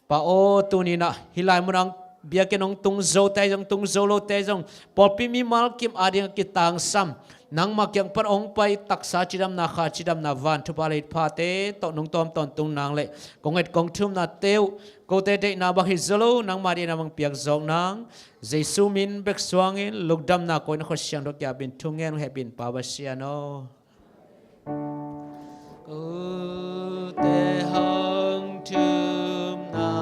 Pa aw, tuni in ah hih lai munah biakinn hong tung zote zong, tung zo lote zong, pawlpi mimal kim ading a kitangsam, nangmah kiang pan hong pai taksa cidamna, kha cidamna, van thupha le it phate tawh nungtawm tawntung nang leh kong et kong thumnate uh, kote deihna bang hi zaw lo, nangmah deihna bang piak zawk nang. Jesu min bek suangin lungdamna ko in, a Kha Siangtho kiapin thungen hong hehpih in, Pa Pasian aw. Kote hong thumna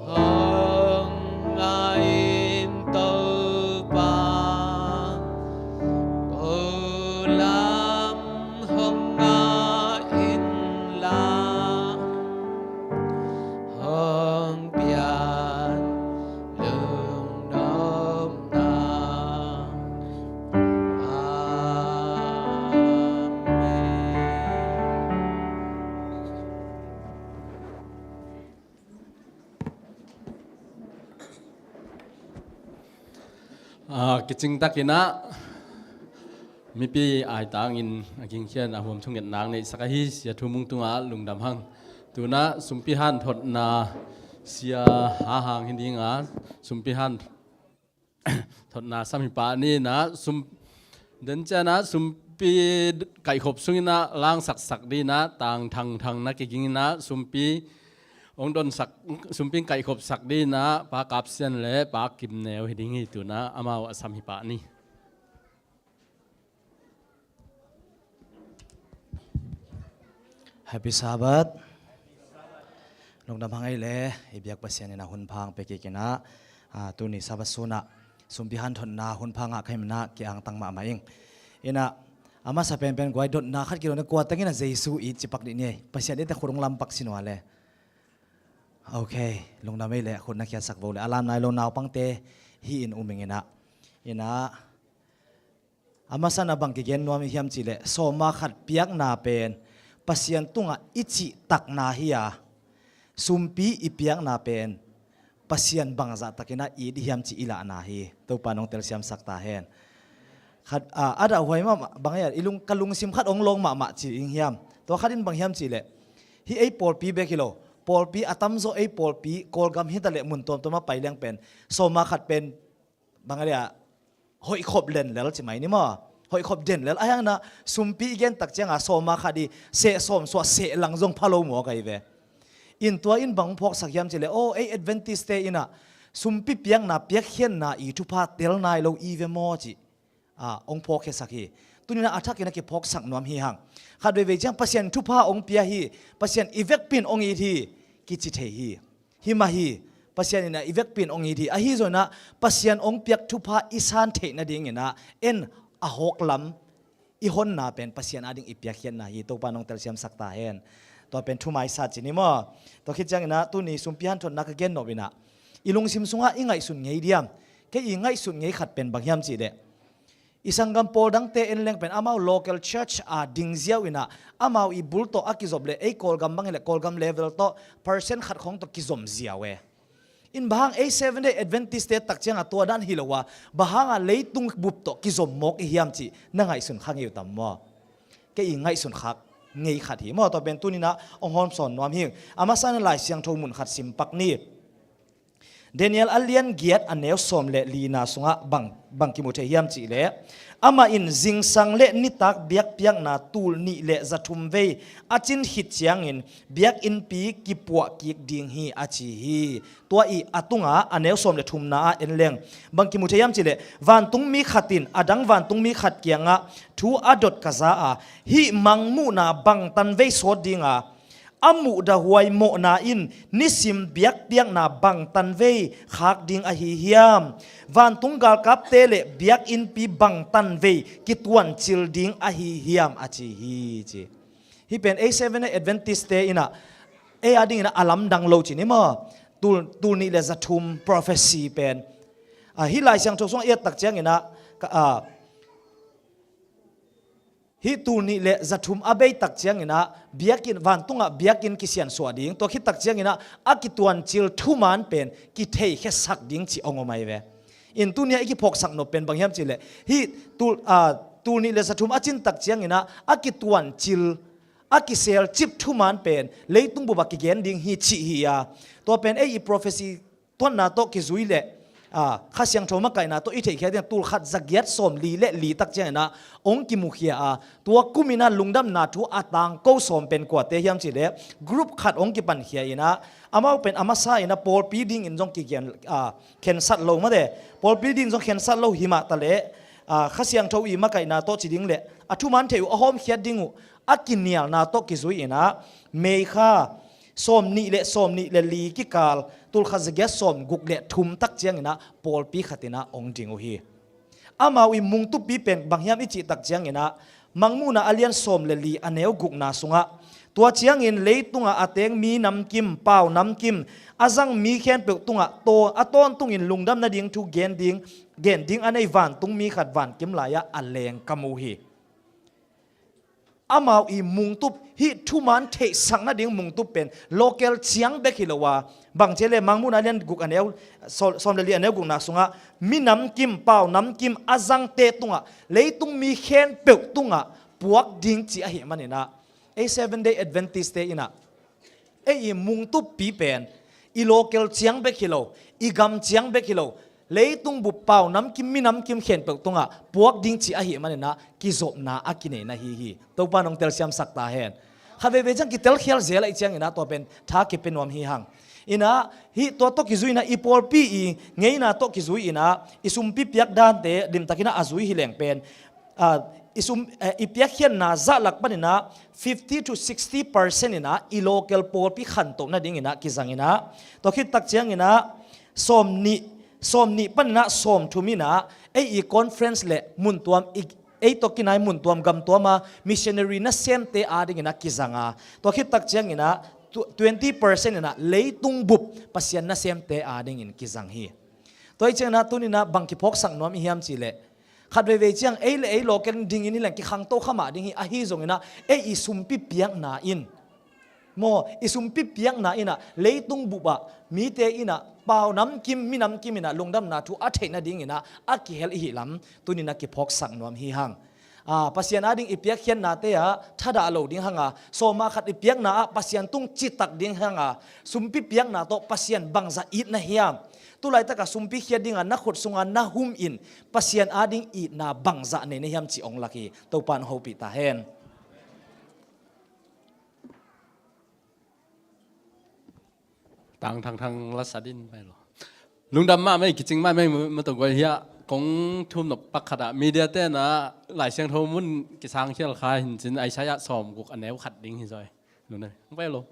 hong ngah in, Topa, ko lam hong ngah inla, hong pian lungnopna. Amen. Ah, kicing takin ah mipi aitangin a gingkhian a huam thungetna neihsak ahi Sia Thu Mung tungah lungdam hang. Tu-in ah sumpi hanthotna Sia Hahang hi dinga sumpi hanthotna sam hi pah ni. Inah sum, den cianah sumpi kaihkhop sunginah langsaksak dinah tang thangthang na kiging inah sumpi hong donsak, sumpi kaihkhopsak dinah Pa Kap Sian le Pa Kim Neu hi ding hi. Tunah amau a sam hi pah ni. Happy Sabbath. Lungdam hang ei le i biak Pasian inah hun pha hong pia kik inah, ah, tuni Sabbath sunah sumpi hanthotna hun pha ngah ka hih manin ki-angtang mahmah ing. Inah a masa penpen guai dotna khat kidon a, kua teng inah Jesu it ci pak dih ni ei. Pasian it a khut hong lampak sin uh a le. Ok, lungdam ei le khut na khiatsak vo le. A lam nai lo naupangte hih in um ing inah. Inah a masa na bang kigen nuam i hiam cihleh, sawma khat piakna pen Pasian tungah i cihtakna hi a, sumpi i piakna pen Pasian bangzah takinah it i hiam cih i lahna hi. Topa nong telsiamsak ta hen. Khat, a, a dahhuai mahmah bang hiam, i lung, ka lungsim khat hong lawng mahmah ci ing hiam. Tua khat in bang hiam cihleh, hih ei pawlpi bek hi lo, pawlpi a tamzaw ei pawlpi Kawlgam hi taleh mun tuamtuam a pai leng pen sawma khat pen bang a dia hoihkhop lenlel ci mai ni maw. Hoihkhop denlel a hiangna sumpi i gentak cianga sawma khat i seh sawm suah seh lang zong pha lo maw ka hi ve. In tua in bang phawksak hiam cihleh, aw, ei Adventist te inah sumpi piakna, piakkhiatna i thupha tel nai lo i ve maw ci, a, hong phawkkhiasak hi. Tuninah a thakin a kiphawksak nuam hi hang. Khat veivei ciang Pasian thupha hong pia hi, Pasian i vekpin hong it hi, kici thei hi. Hi mah hi, Pasian inah i vekpin hong it hi. Ahi zonah Pasian hong piak thupha i san theih nadinginah en a hawklam i honna pen Pasian ading i piakkhiatna hi. Topa nong telsiamsak ta hen. Tua pen thumaisa ci ni maw. Tua khit cianginah tuni sumpi hanthotna ka gen nop inah i lungsim sungah i ngaihsun ngei diam? Kei i ngaihsun ngei khat pen bang hiam cihleh, i sanggam pawl dangte en leng pen amau local church a ding ziau inah amau i bul tawh a kizop le ei Kawlgam bang hileh Kawlgam level tawh percent khat khawng tawh kizom ziau e. In bang hang ei Seventh Day Adventist te tak cianga tua dan hi lo a, bang hanga leitung bup tawh kizom mawk i hiam cih na ngaihsun kha ngei uh tam maw? Kei i ngaihsun khak ngei khat hi maw. Tua pen tuninah hong hawmsawn nuam hi. A masa na Lai Siangtho mun khat sim pak ni. Daniel a lian giat a neu sawm le lina sungah bang, bang kimu thei hiam cihleh, amah in zingsang le nitak biakpiakna tul nih le za thum vei a cin khit ciangin biakinnpi kipuah kik ding hi a ci hi. Tua i a tunga a neu sawm le thumna ah en leng bang kimu thei hiam cihleh, vantungmi khat in a dang vantungmi khat kiangah thu a dot ka za a, hih mangmuhna bangtan vei sawt dinga, a muhdah huai mawhna in nisim biakpiakna bangtan vei khak ding ahi hiam? Vantung galkapte le biakinnpi bangtan vei kituancil ding ahi hiam a ci hi ci. Hih pen ei Seventh Day Adventist te inah ei adinginah a lamdang lo ci ni maw. Tul, tul nih le za thum prophecy pen, a, hih Lai Siangtho sungah i et tak cianginah ka, a, hih tul nih le za thum a bei tak cianginah biakinn, vantungah biakinn kisiansuah ding, tua khit tak cianginah a kituancil thuman pen kitheikhiasak ding cih hong om ahi ve. In tunia i kiphawksak nop pen bang hiam cihleh, hih tul, a, tul nih le za thum a cin tak cianginah a kituancil, a kiselcip thuman pen leitung bup a kigen ding hi cih hi a, tua pen ei i prophecy tuanna tawh kizui le, a, Kha Siangtho makaihna tawh i theihkhia ding tul khat za giat sawm li le li tak cianginah hong kimukhia a, tua kuminah lungdamna thu a tangko sawm pen kuate hiam cihleh, group khat hong kipankhia inah amau pen a masa inah pawlpi dingin zong kigen, a, khensat lo mate. Pawlpi dingin zong khensat lo hi mah taleh, a, Kha Siangtho i makaihna tawh ci ding le a thuman theih uh a hawmkhiat ding uh a kinialna tawh kizui inah May kha sawm nih le sawm nih le li kikal tul khat za giat sawm guk le thum tak cianginah pawlpi khat inah hong ding uh hi. Amau i mungtupi pen bang hiam i cih tak cianginah Mangmuhna a lian sawm le li a neu gukna sungah, tua ciangin leitungah a teng mi namkim, pau namkim, a zang mi khempeuh tungah taw, a tawntungin lungdam nading thu gen ding, gen ding a nei vantungmi khat vankim lai-ah a leng ka mu hi. Amau i mungtup, hih thuman theihsak nading mungtup pen local ciang bek hi lo a, bang ci le Mangmuhna lian guk a neu, saw-, sawm le li a neu gukna sungah mi namkim, pau namkim a zangte tungah, leitung mi khempeuh tungah puak ding ci ahih maninah, ei Seven Day Adventist te inah ei i mungtuppi pen i local ciang bek hi lo, i gam ciang bek hi lo, leitung bup pau namkim, mi namkim khempeuh tungah puak ding cih ahih manin ah kizopna a kinei na hi hi. Topa nong telsiamsak ta hen. Khat veivei ciang kitelkhial zel ahih ciangin ah tua pen tha kipia nuam hi hang. In ah hih tua tawh kizui in ah i pawlpi i ngeina tawh kizui in ah i sumpi piak dante limtakin ah a zui hi leng pen, ah, i sum, eh, i piakkhiatna zah lak panin ah fifty to sixty percent in ah i local pawlpi khantoh nadingin ah kizang in ah, tua khit tak ciangin ah sawmnih, sawmnih panin ah sawmthum in ah ei i conference le mun tuam i, ei tawh kinai mun tuam gam tuam a missionary nasemte adingin ah kizang a, tua khit tak ciangin ah tw-, twenty percent in ah leitung bup Pasian nasemte adingin kizang hi. Tua ahih ciangin ah tuni in ah bang kiphawksak nuam i hiam cih leh, khat veivei ciang ei le ei local in dingin hi leng kikhangto kha mah ding hi, ahi zongin ah ei i sumpi piakna in, maw, i sumpi piakna in ah leitung bup ah mite in ah pau namkim, mi namkim in ah lungdamna thu a theih nadingin ah a kihel i hih lam tuni in ah kiphawksak nuam hi hang. Ah, Pasian ading i piakkhiatnate ah thadah lo ding hang a, sawma khat i piakna ah Pasian tung citak ding hang a, sumpi piakna tawh Pasian bangzah it na hiam? Tulaitak ah sumpi khiat ding a na khut sung a na hum in Pasian ading itna bangzah nei na hiam cih ong lak hi. Topa in hopih ta hen. Tang thang thang la sa din pai lo. Lungdam mahmah, kicing mahmah, ma tawh guai hiah kong thum nop pak khat ah media te in ah Lai Siangtho mun kisang khial kha hi in cin, Isaiah sawmguk a neu khat ding hi zaw. Lungdam. Pai lo.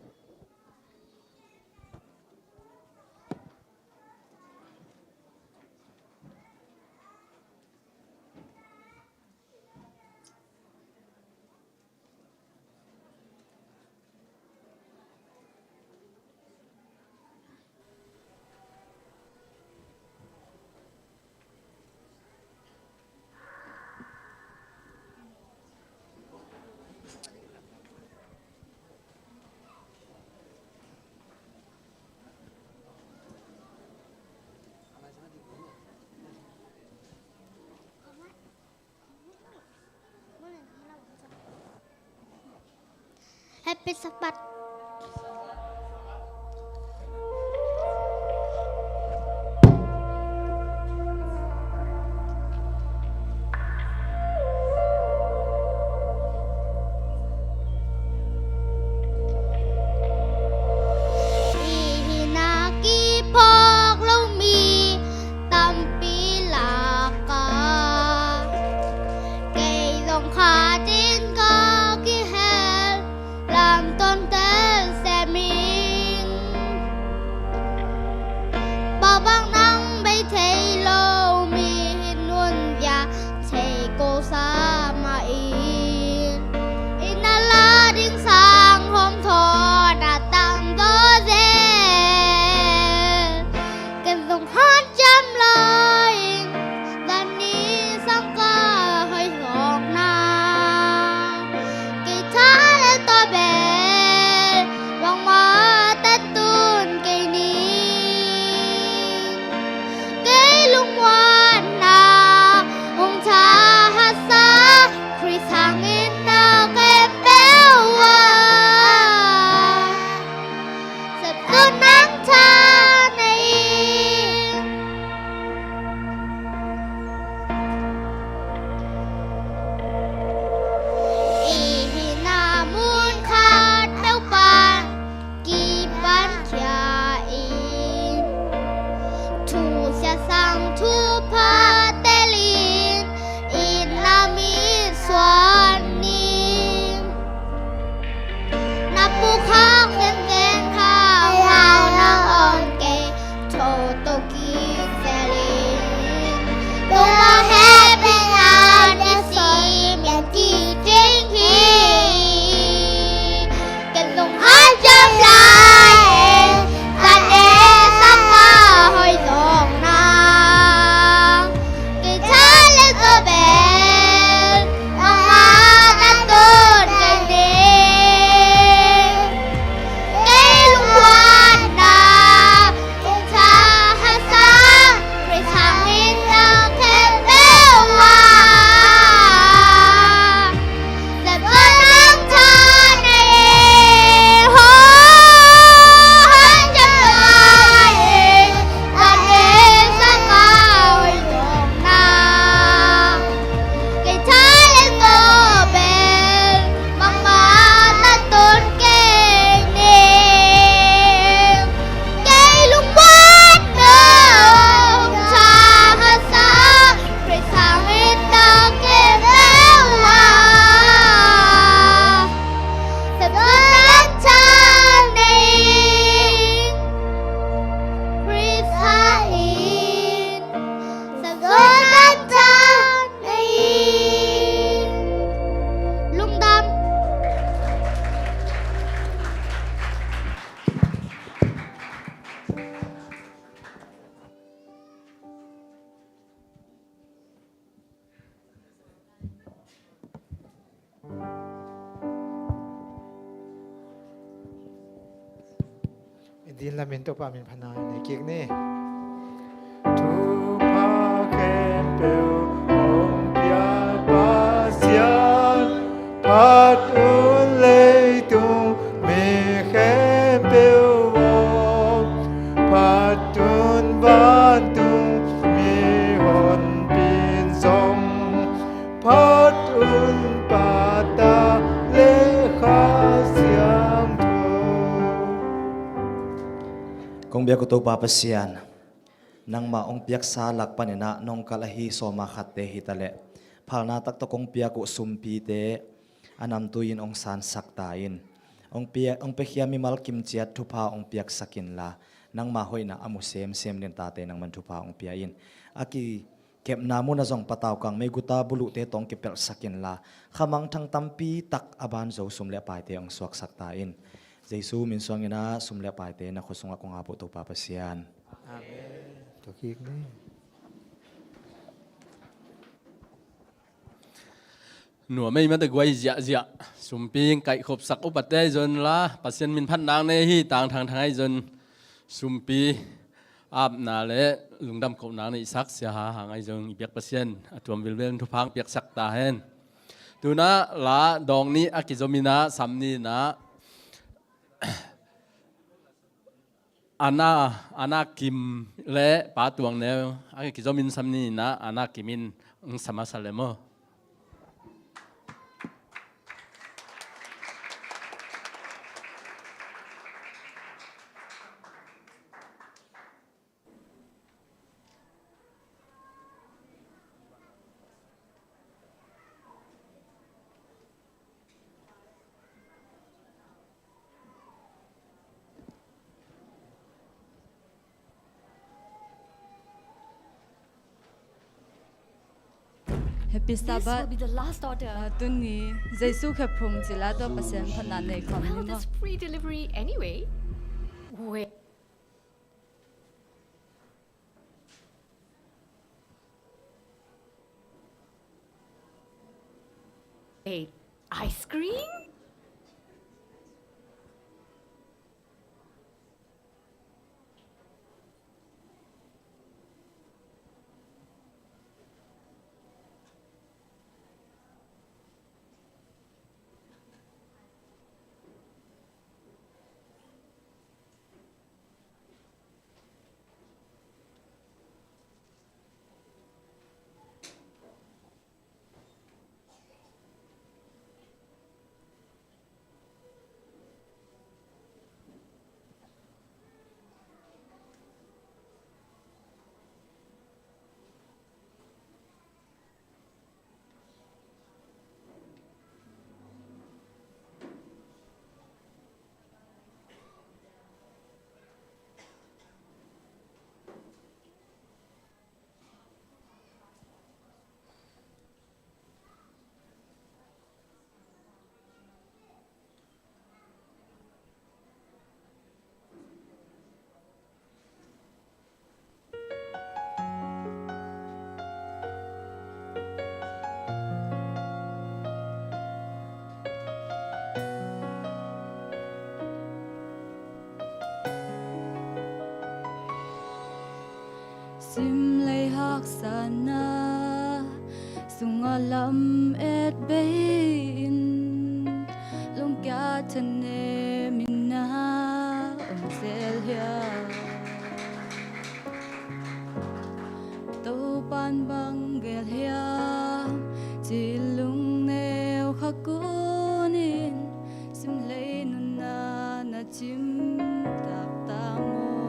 Happy Sabbath. I hihna kiphawk lo mi tampi lakah kei zong khatin ka kihel, lamtawnte sem ing. Bang bang nang bei thei lo mi hi nunzia thei ko sa mah in, i na la ding sang hawm thawn a tam zaw zel. Ken zong hanciam lai ing, zan ni sang ka hoih zawkna. Kei tha le tawh bel bangmah tan tun kei ning. Kei lungmuanna hong tha hatsa, Khrih sangin na khempeuh ah sepzon nang tha nei. I hihna mun khat peuh pan kipan khia in, thusia sang thupha telin, i na mit suan ning. Na pukkhak zenzen kha, hau Din lamin Topa min phatna nei kik ni. Thupha khempeuh hong pia Pasian, phat un leitung mi khempeuh aw, phat un vantung mihonpi in zong, phat un Pa, Ta le Kha Siangtho. Kong biak uh Topa Pasian, nangmah hong piaksa lak panin ah nong kalh ahi sawma khatte hi ta leh, phalna taktak hong piak uh sumpite a namtui in hong sansak ta in. Hong pia, hong piakhia mimal kimciat thupha hong piaksak inla, nangmah hoihna a mu semsem dingin tate nangman thupha hong pia in. A kikepna mun ah zong patau kang meiguta buluhte tawh hong kipelhsak inla, khamangthang tampi tak a banzo sum le paite hong suaksak ta in. Jesu min suangin ah sum le paite na khut sungah kong ap uh Topa Pasian. Amen. Tua kik ni. Nuam ei mate guai ziahziah. Sumpi kaihkhopsak upate ahi zon la, Pasian min phatna nei hi, tangthangthang ahi zon. Sumpi apna le lungdam kohna neihsak Sia Ha Hang ahi zon i biak Pasian a tuam vilvel in thupha hong piaksak ta hen. Tuna la dawng ni a kizomin ah sam ni in ah Ana, Ana Kim le Pa Tuang Neu a kizomin sam ni in ah Ana Kim in hong sa masa le maw. Happy Sabbath. This will be the last order. Ah, tuni Jesu khephung cila tua Pasian phatna nei khawm ni maw. Well, there's free delivery anyway. Wait. Hey, ice cream? Simlei haksatna sungah lam et bei in, lungkia thanem in na om zel hiam? Topan bang gel hiam ci lungneu kha kunin, simlei nunna na cim taktak maw?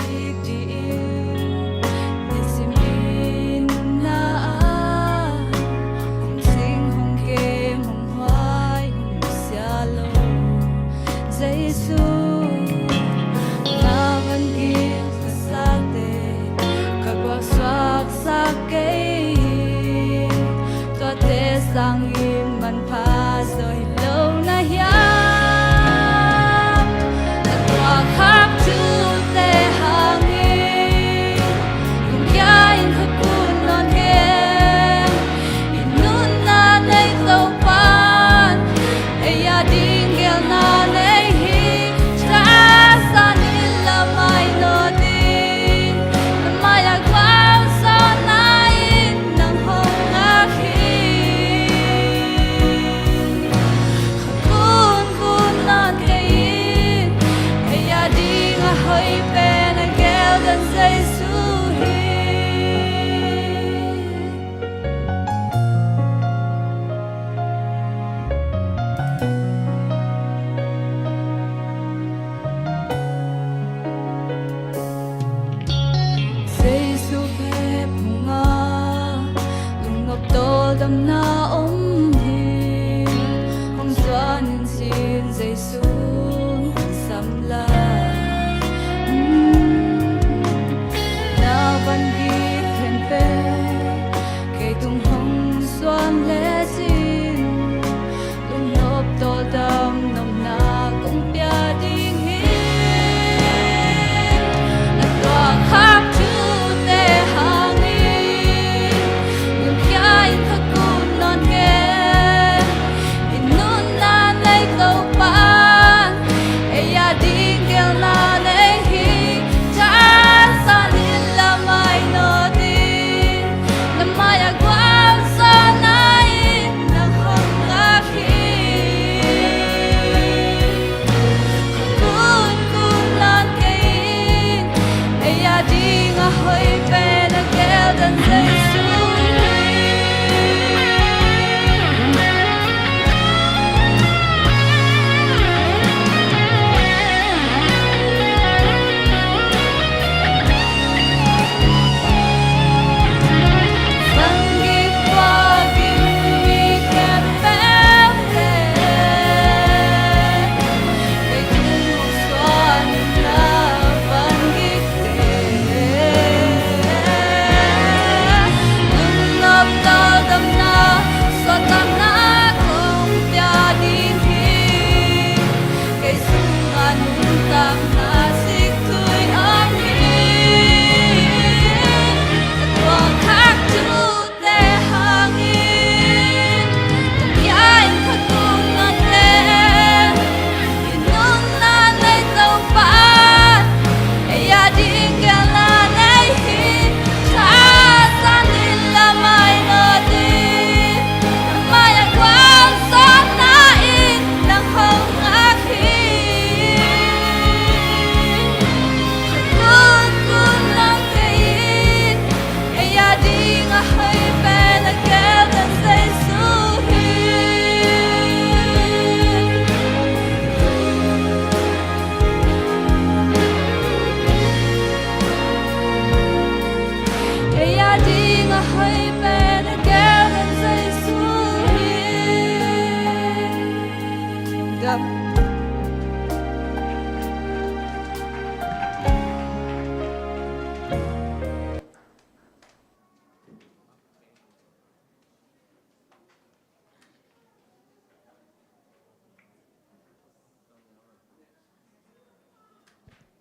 Kik dih in, nisim i nunna ah hong sing, hong kem, hong huai, hong nusia lo Jesu, na van gil ka sate ka guak suaksak kei hi. Tuate sangin manpha zaw hi lo na hiam? Na tuakhak thute hangin lungkia in kha kun nawn keng. I nunna nei Topan ei a ding gelna nei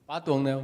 Pa Tuang Neu.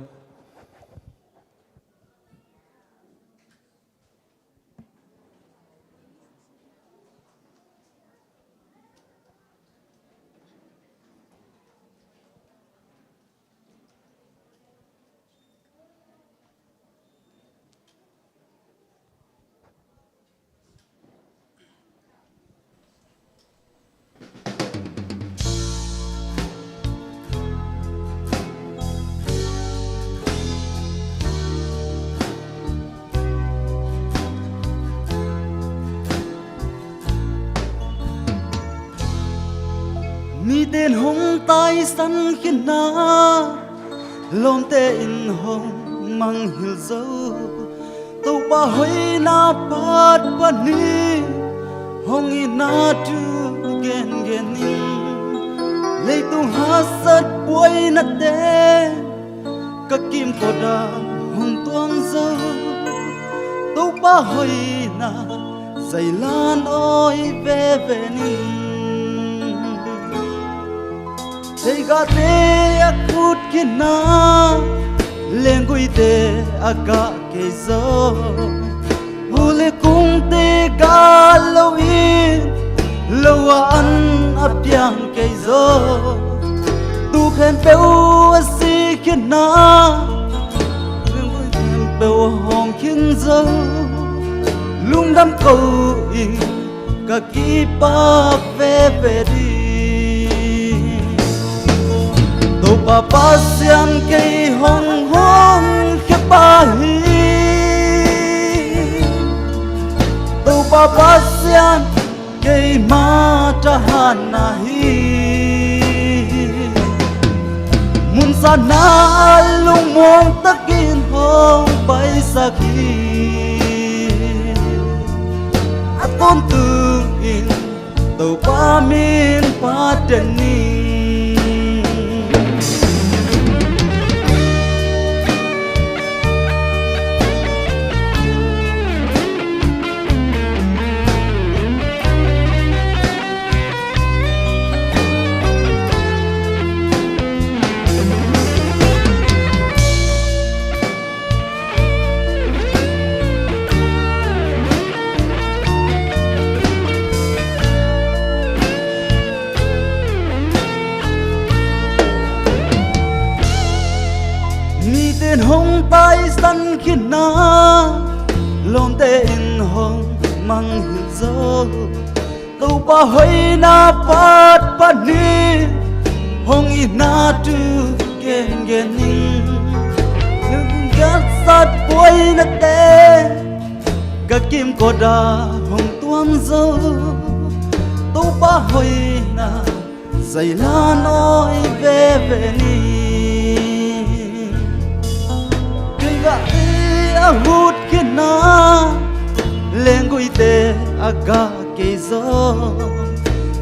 Mite in hong taisan khin a, lawmte in hong manghilh zo. Topa hoihna phat panin hong itna thu gengen in, leitung haksat buainate ka kimkot ah hong tuang zo. Topa hoihna zailan awi veve ni. Theigahte a kut khin a, lengguite a gah kei zo. Hu le kungte gah lo in, lo a an a piang kei zo. Tuu khempeuh a sih khin a, lengguite khempeuh a hawm khin zo. Lungdam ko ing, ka kipak veve ding. Topa Pasian kei hong honkhia pa hi. Topa Pasian keima thahatna hi. Mun sangin a lungmuang takin hong paisak hi. A tawntung in Topa min phat den ni. Mite in hong taisan khin a, lawmte in hong manghilh zo. Topa hoihna phat panin hong itna thu gengen in, haksat buainate ka kimkot ah hong tuang zo. Topa hoihna zailan awi veve ni. Theigahte a kut khin a, lengguite a gah kei zo.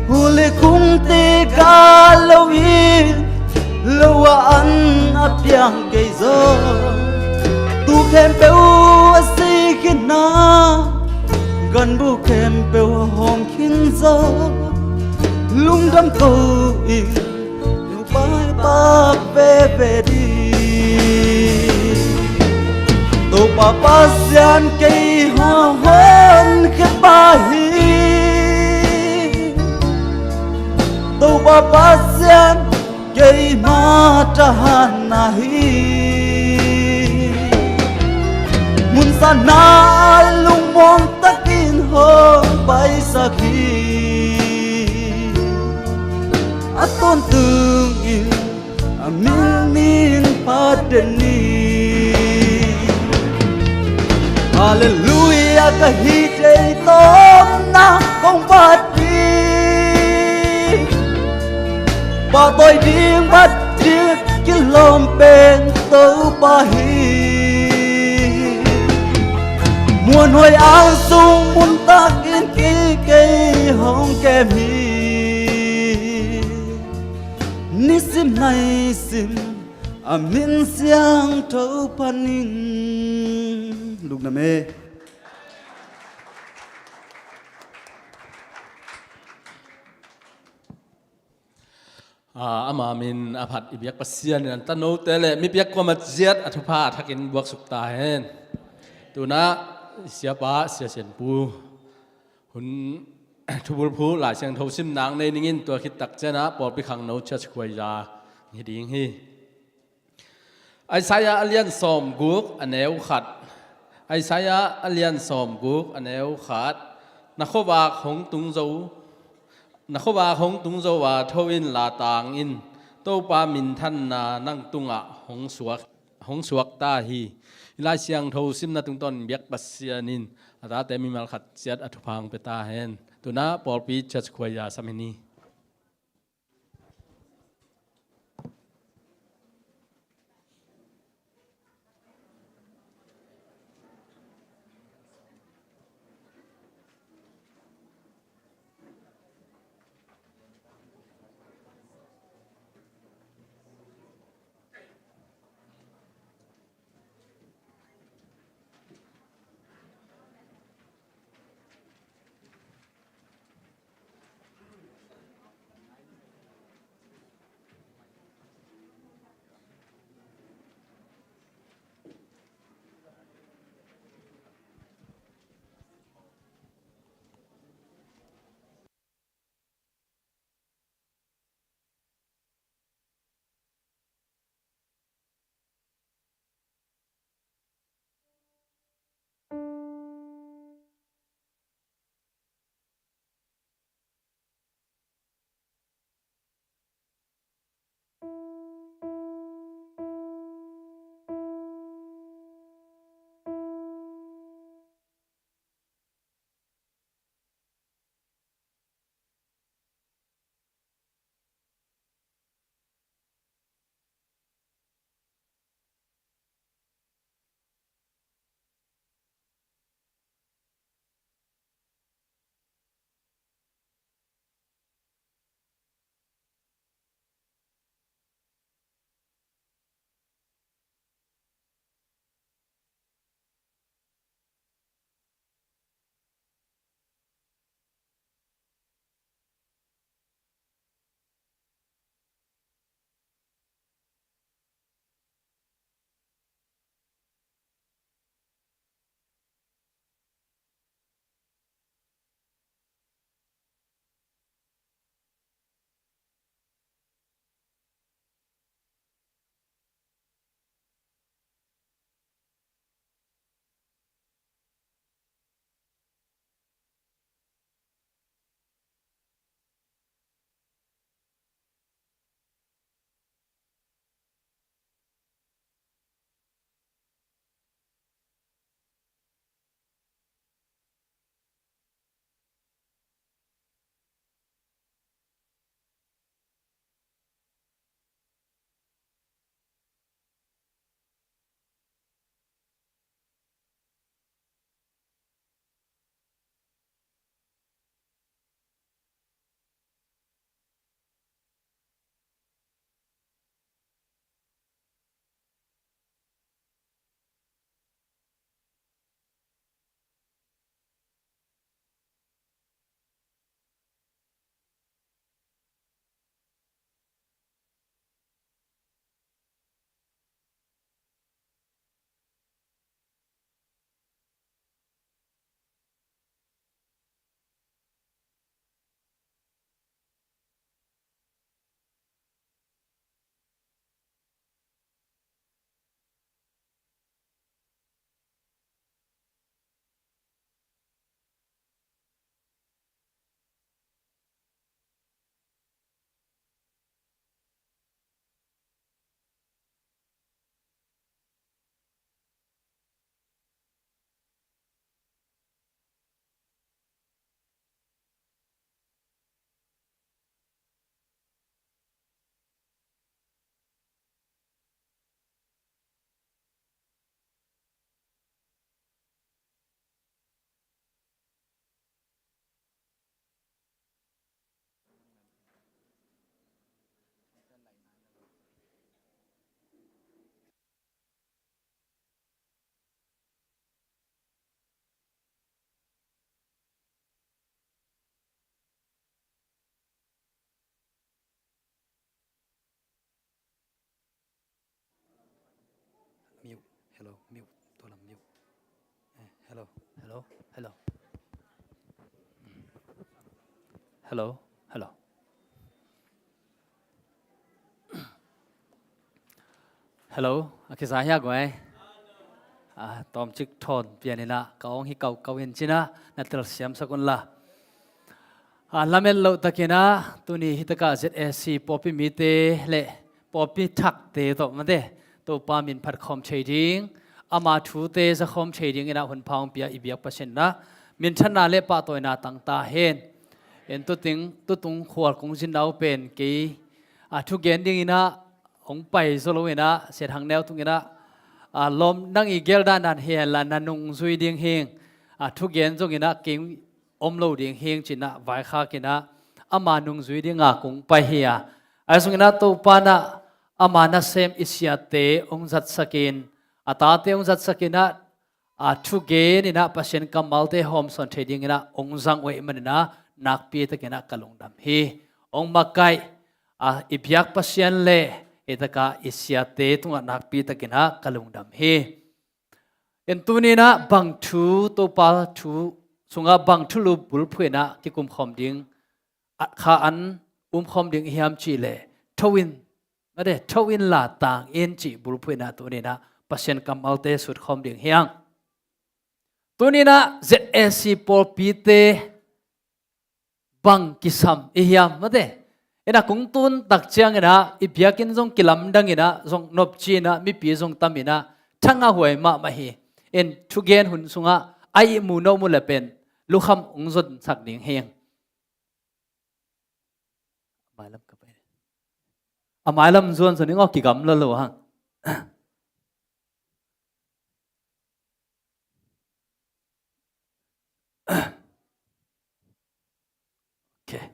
Hu le kungte gah lo in, lo a an a piang kei zo. Tuu khempeuh a sih khin a, ganbuk khempeuh a hawm khin zo. Lungdam ko ing, Topa min phat veve ding. Topa Pasian kei hong honkhia pa hi. Topa Pasian keima thahatna hi. Mun sangin a lungmuang takin hong paisak hi. A tawntung in a min phat den ni. Halleluiah, ka hihte i tawpna kong phat ding, pahtawi ding, phat ding kilawm pen Topa hi. Muanhuai ang sung mun takin kei, kei hong kem hi. Nisim naisim a min siangtho phat ning. Lungdam e. A, ama min a phat i biak Pasian in an tanote le mipiak kuama ciat a thupha a thakin buaksuk ta hen. Tuna siapa, sia Sianpu hun thubulphu Lai Siangtho simnak nei ningin tua khit tak cianah pawlpi khangno church khuaiza hi ding hi. Isaiah a lian sawmguk a neu khat. Isaiah a lian sawmguk a neu khat. Na khuavak hong tung zo, na khuavak hong tung zo a tho in la tang in, Topa minthanna nang tungah hong suak, hong suak ta hi. I Lai Siangtho simna tungtawn biak Pasian in a tate mimal khat ciat a thupha hong pia ta hen. Tuna pawlpi church khuaiza sam hi ni. Hello, mute. Tua lam mute. Eh, hello, hello, hello. Hello, hello. Hello, a kiza hia guai? A, tawmcik thawn pian inah ka awng hi kaukau in cinah na telsiam sak unla. A, lamet loh takinah tuni hitakah Z A C pawlpi mite le pawlpi thakte tawh mate Topa min phat khawm thei ding, ama thute za khawm thei ding inah hun pha hong pia i biak Pasian inah minthanna le pahtawina tang ta hen. En tuting, tutung khual kong zinau pen kei a thugen ding inah hong pai zaw lo inah Sian Hang Neu tung inah a lawm nang i gel dandan hi henla na nungzui ding hing. A thugen zong inah kei om lo ding hing cinah vaikhak inah ama nungzui dinga kong pai hi a. Ahi zong inah Topa inah ama nasem i siate hong zatsakin, a tate hong zatsak inah a thugen inah Pasian kammalte hawmsawn thei ding inah hong zang uh ahih man inah nakpi takinah ka lungdam hi. Hong makaih a i biak Pasian le hitakah i siate tungah nakpi takinah ka lungdam hi. En tuni inah bang thu, Topa thu sungah bang thulu bulphuh inah kikumkhawm ding, a kha an umkhawm ding i hiam cihleh tho in, mate, tho inla tang in cih bulphuh inah tuni inah Pasian kammalte sutkhawm ding hi hang. Tuni inah Z A C pawlpite bang kisam i hiam, mate? Inah kong tun tak ciang inah i biakinn zong kilamdang inah zong nopci inah mipi zong tam inah thangah huai mahmah hi. In thugen hun sungah a ihmu no mu le pen lukham hong zonsak ding hi. A mailam ka pai. A mailam zuan zuan ning aw, kigamla lo hang. Okay.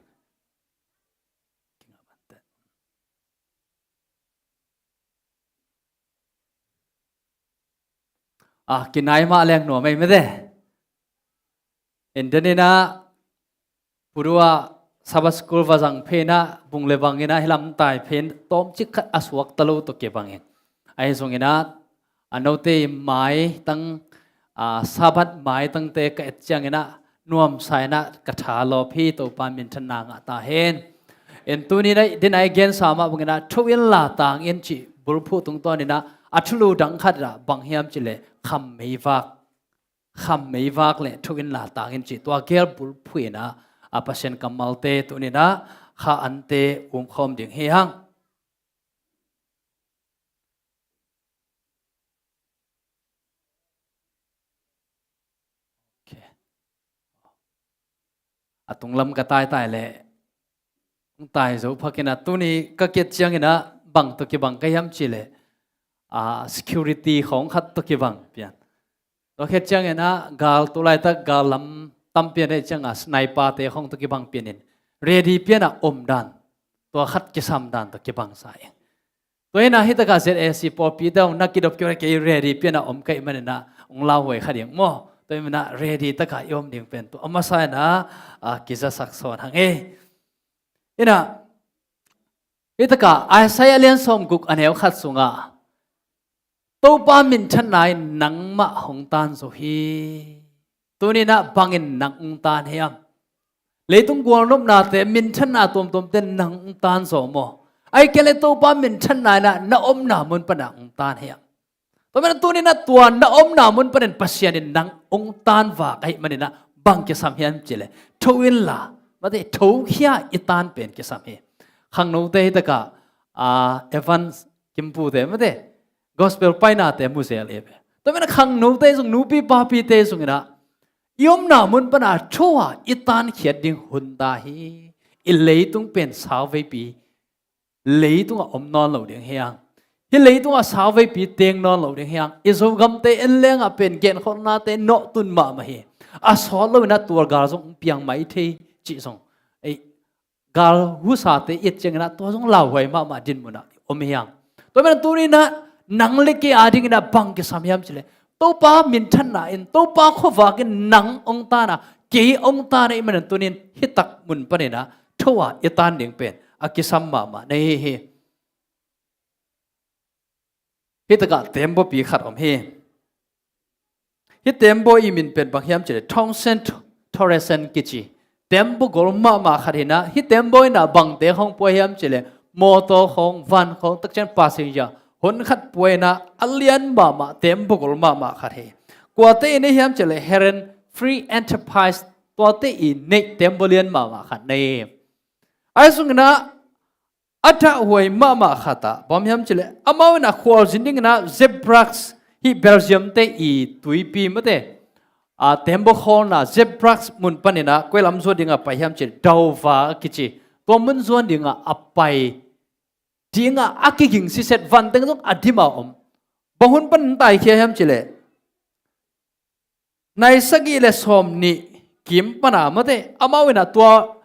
A, kinai mah leng nuam ei mete. Enten inah pudua Sabbath school va zang phenah bung le bang inah hilam tai phen tawmcik khat a suakta lo tawh kibang in. Ahi zong inah a note maitang, a, Sabbath maitangte ka et ciang inah nuamsa inah ka tha lawp hi. Topa minthanna ngah ta hen. En tuni inah dinai gensa mah bang inah tho inla tang in cih bulphuh tungtawn inah a thulu dang khat inah bang hiam cihleh kham meivak. Kham meivak le tho inla tang in cih tua gel bulphuh inah a Pasian kammalte tuni inah kha ante umkhawm ding hi hang. Okay. A tunglam ka taitai leh hong tai zo phak inah tuni ka kiet ciang inah bang tawh kibang ka hiam cihleh, a, security khawng khat tawh kibang pian. Tua khiat ciang inah gal tu laitak gal lam tam pian ei ciang a sniper te khawng tawh kibang pian in ready pian a om dan, tua khat kisam dan tawh kibang sa ing. Tua inah hitakah Z A C pawlpi te hong na kidop kio kei ready pian a om ka hih man inah hong lauhuai kha ding maw? Tua inah ready takah i om ding pen tua a masa inah, a, kizasak sawn hang ei. Inah hitakah Isaiah lian sawmguk a neu khat sungah Topa minthanna in nangmah hong tan zo hi. Tuni inah bangin nang hong tan hiam? Leitung gualnopnate, minthanna tuamtuamte nang hong tan zo maw? Ahih kei leh Topa minthanna inah na omna mun panah hong tan hiam? Tua manin tuni inah tua na omna mun panin Pasian in nang hong tan vak ahih man inah bang kisam hiam cihleh tho inla, mate, thokhia i tan pen kisam hi. Khangnote hitakah, a, Evans Kimpu te, mate, gospel painate mu zel i ve. Tua manin khangnote zong, nupi papite zong inah i omna mun pana tho a i tankhiat ding hun ta hi. I leitung pen sauveipi leitungah om nawn lo ding hi hang. Hih leitungah sauveipi teng nawn lo ding hi hang. I Zogamte en lengah pen genkholhnate nawhtun mahmah hi. A sawt lo inah tualgal zong piang mai thei cih zong, ei, gal husate i et ciang inah tua zong lauhuai mahmah dinmun ah om hi hang. Tua manin tuni inah nang le kei a ding inah bang kisam hiam cihleh Topa minthanna in, Topa khuavak in nang hong tan a, kei hong tan ahih manin tuni in hitak mun panin ah tho a i tan ding pen a kisam mahmah na hi hi. Hih takah tembaw pi khat om hi. Hih tembaw i min pen bang hiam cih leh Townsend Thoresan kici tembaw gol mahmah khat hi-in ah, hih tembaw in ah bangte khawng pua hiam cih leh mawtaw khawng, van khawng, tak ciang passenger hon khat pua in ah, a lian mahmah tembaw gol mahmah khat hi. Kuate i nei hiam cih leh Helen Free Enterprise, tuate i neih tembaw lian mahmah khat nei hi. Ahi zongin ah a dahhuai mahmah khat ah bang hiam cih leh amau in ah khualzin dingin ah Zeebrugge, hih Belgium te i tuipi mate, a, tembaw khawlna Zeebrugge mun panin ah koi lam zuan dingah pai hiam cih leh Dover kici tua mun zuan dingah a pai dingah a kiging siset, vanteng zong a dim a om. Bang hun panin taikhia hiam cih leh nai sagih le sawmnih kim pan a mate, amau in ah tua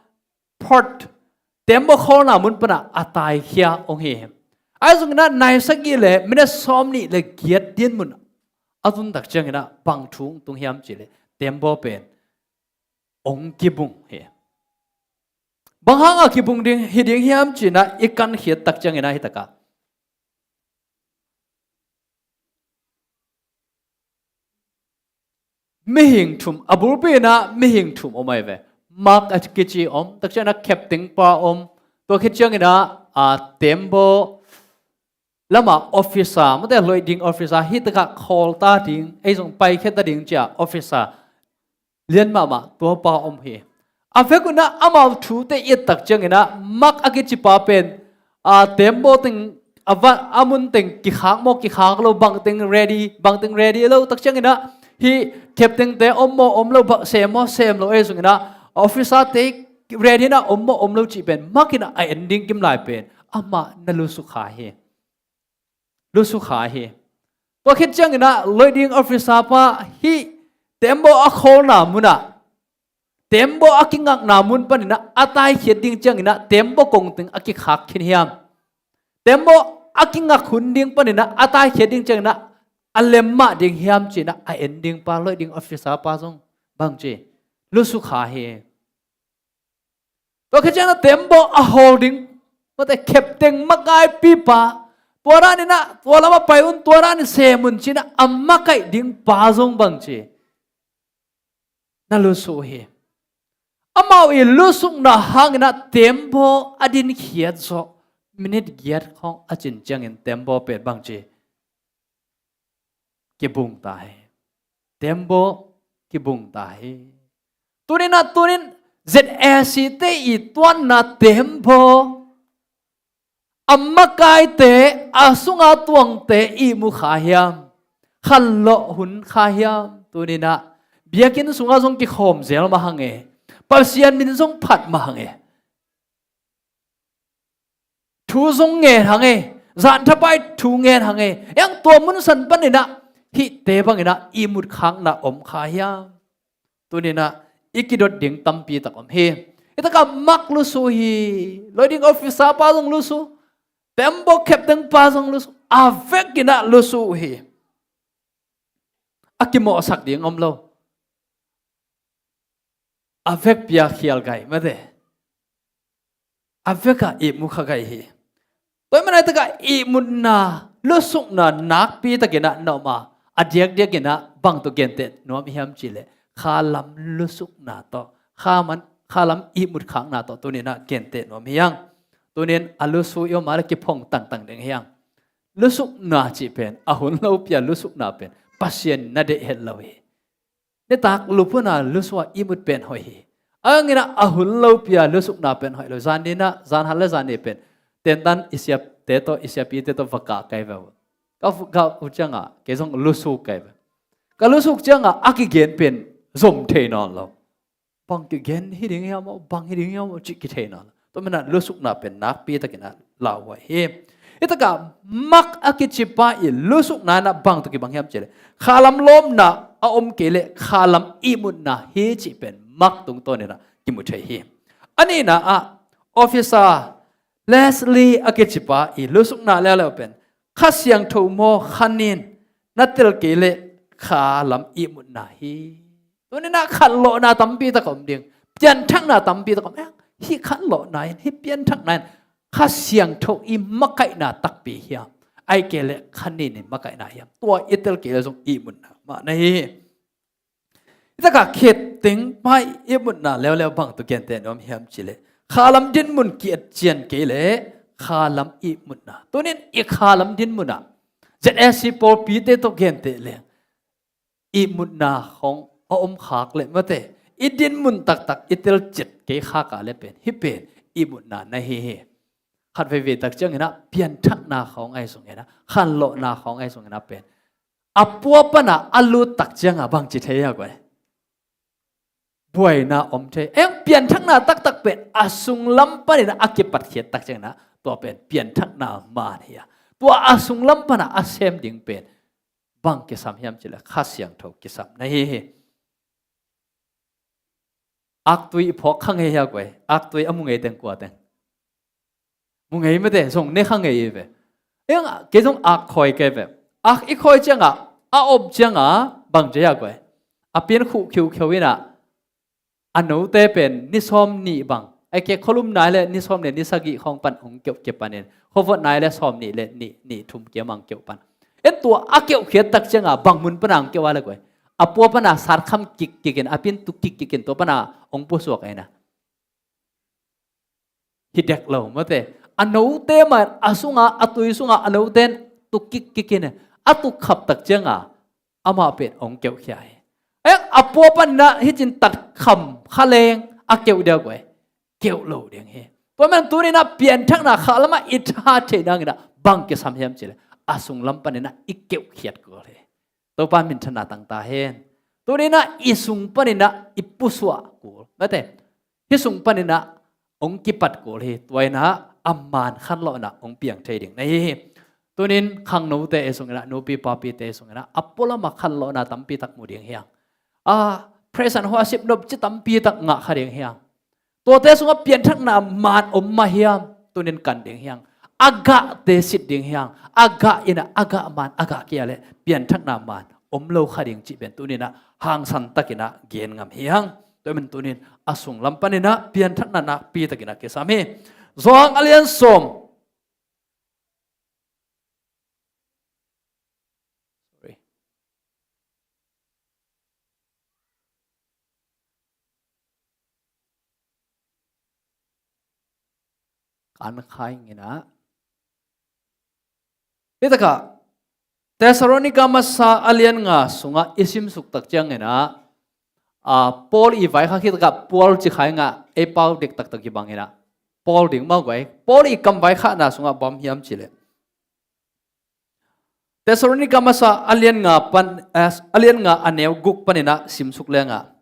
port, tembaw khawlna mun pan ah a taikhia ong hi. Ahi zongin ah nai sagih le minute sawmnih le giat din mun a tun tak ciangin ah bang thu ong tung hiam cih leh tembaw pen ong kibung hi. Bang hang a kibung ding, hi ding hiam cih leh i kankhiat tak ciangin ah hih takah mihing thum, a bulpi in ah mihing thum om ahi ve. Mark a kici om, tak ciang in ah captain pa om, tua khit ciangin ah, a, tembaw lamah officer, mate, hloih ding officer, hih takah khawl ta ding, ei zong paikhia ta ding ci-a officer lian mahmah tua pa om hi. A vek un ah amau thute i et tak ciangin ah Mark a kici pa pen, a, tembaw teng, a va, a mun teng kikhak maw, kikhak lo, bangteng ready, bangteng ready lo tak ciangin ah hih captain te om maw, om lo, ba, sem maw, sem lo, ei zongin ah officer te ready in ah om maw, om lo cih pen Mark in ah a en ding kim lai pen amah na lusukha hi. Lusukha hi. Tua khit ciangin ah hloih ding officer pa hih tembaw a khawlna mun ah, tembaw a kingakna mun panin ah a taikhiat ding ciangin ah tembaw kong teng a kikhak khin hiam, tembaw a kingak hun ding panin ah a taikhiat ding ciangin ah a lem mah ding hiam ci-in ah a en ding pa, hloih ding officer pa zong bangci, lusukha hi. Tua khit ciangin ah tembaw a hawl ding, mate, captain makaipipa, tua dan in ah tua lamah pai un, tua dan in sem un ci-in ah a makaih ding pa zong bangci, na lusu hi. Amau i lusukna hangin ah tembaw a dinkhiat zawh, minute giat khawng a cin ciangin tembaw pen bangci, kibung ta hi. Tembaw kibung ta hi. Tuni-in ah, tuni-in Z A C te i tuanna tembaw, a makaite, a sunga tuangte ihmu kha hiam? Khanlawh hun kha hiam? Tuni-in ah biakinn sungah zong kikhawm zel mah hang e. Pasian min zong phat mah hang e. Thu zong ngen hang e, zan thapai thu ngen hang e. Eng tua mun san panin ah hihte bangin ah ihmut khakna om kha hiam? Tuni-in ah i kidot ding tampi tak om hi. Hih takah Mark lusu hi, hloih ding officer pa zong lusu, tembaw captain pa zong lusu, a vekin ah lusu hi. A kimawhsak ding om lo. A vekpi-a khial gai, mate. A vekah ihmu kha gai hi. Tua ahih manin ah hih takah ihmutna, lusukna nakpi takin ah na om a, a diakdiakin ah bang tawh genteh nuam hiam cih leh khalam lusukna tawh, khalam, khalam ihmut khakna tawh tuni-in ah genteh nuam hi hang. Tuni-in a lusu i om a leh kiphong tangtang ding hi hang. Lusukna cih pen, a hun lopi-a lusukna pen Pasian in na deih het lo hi. Nitak lup hun a lusu a ihmut pen hoih hi. Ahih hangin ah a hun lopi-a lusukna pen hoih lo. Zan ni-in ah, zan hat le zan ni pen tentan i siapte tawh, i siapite tawh va kah ka hi ve uh. Ka va kah uh ciangah kei zong lusuk ka hi ve. Ka lusuk ciangah a kigen pen zom thei nawn lo. Bang kigen hi ding hiam aw, bang hi ding hiam aw cih kithei nawn lo. Tua manin ah lusukna pen nakpi takin ah lauhuai hi. Hih takah Mark a kici pa i lusukna in ah bang tawh kibang hiam cih leh khalam lawpna a om kei leh khalam ihmutna hi cih pen Mark tungtawnin ah kimu thei hi. A nihna ah officer Leslie a kici pa i lusukna leuleu pen Kha Siangtho maw, kha nin na tel kei leh khalam ihmutna hi. Tuni-in ah khanlawhna tampi tak om ding, pianthakna tampi tak om. Eh, hih khanlawhna in, hih pianthakna in Kha Siangtho i makaihna takpi hiam? Ahih kei leh kha nin in makaihna hiam? Tua i tel kei leh zong ihmutna mah na hi hi. Hi takah khit teng pai ihmutna leuleu bang tawh genteh nuam hiam cih leh khalam dinmun ki-et cian kei leh khalam ihmutna. Tunin i khalam dinmun ah Z A C pawlpite tawh genteh leng ihmutna khawng a om khak leh mate, i dinmun taktak i tel ciat kei khak a leh pen hih pen ihmutna na hi hi. Khat veivei tak ciangin ah pianthakna khawng ahi zongin ah, khanlawhna khawng ahi zongin ah pen a pua pan a a lut tak ciang a bangci thei hiam guai? Buaina om thei. Eng pianthakna taktak pen a sunglam panin a kipatkhiat tak ciangin ah tua pen pianthakna maan hi a, tua a sunglam pan a a sem ding pen bang kisam hiam cih leh Kha Siangtho kisam na hi hi. Aktui i phawk kha ngei hiam guai? Aktui a mu ngei teng kua teng? Mu ngei mate, zong ne kha ngei hi ve. Eng, kei zong ak khawi kei ve. Ak i khawi ciang a, a op ciang a bang ci hiam guai? A pian khuh khiukheu in ah, a note pen ni sawm nih bang, ahih kei leh khualum nai leh ni sawm nih leh ni sagih khawng pan hong keuh kei panin, khuavot nai leh sawm nih leh nih, nih thum kia mang keuh pan. En tua a keuhkhiat tak ciang a bang mun pan a hong keuh a leh guai? A pua pan a satkham kikkikin, a pian tuk kikkikin tua pan a hong pusuak ahi na. Hi dek lo mate. A note mah a sung a, a tui sung a a note in tuk kikkikin, a tuk khap tak ciang a amah pen hong keuhkhia hi. Eng, a pua panin ah hih cin tatkham kha leng a keuh diam guai? Keuh lo ding hi. Tua man tunin ah pianthakna khalam ah i tha theih nangin ah bang kisam hiam cih leh a sunglam panin ah i keuhkhiat kul hi. Topa minthanna tang ta hen. Tunin ah i sung panin ah i pusuah kul mate, hih sung panin ah hong kipat kul hi. Tua in ah a maan khanlawhna hong piang thei ding na hi hi. Tunin khangnote i sungin ah, nupi papite i sungin ah a pualam ah khanlawhna tampi tak mu ding hi hang. A, praise and worship nop ci tampi tak ngah kha ding hi hang. Tuate sungah pianthakna maan om mah hiam? Tunin kan ding hi hang. A gahte sit ding hi hang. A gah in ah a gah maan a gah kei a leh pianthakna maan om lo kha ding cih pen tunin ah hangsan takin ah gen ngam hi hang. Tua ahih manin tunin a sunglam panin ah pianthakna nakpi takin ah kisam hi. Johan a lian sawm. Sorry. Kan khai ngin ah. Hi takah Thessalonica masa a lian nga sungah i simsuk tak ciangin ah, a, Paul i vaikhak hi takah Paul ci khai ngah, ei pau dek taktak i bangin ah Paul ding mah guai. Paul i kam vaikhakna sungah bang hiam cih leh Thessalonica masa a lian nga pan, eh, a lian nga a neu guk panin ah simsuk leng ah,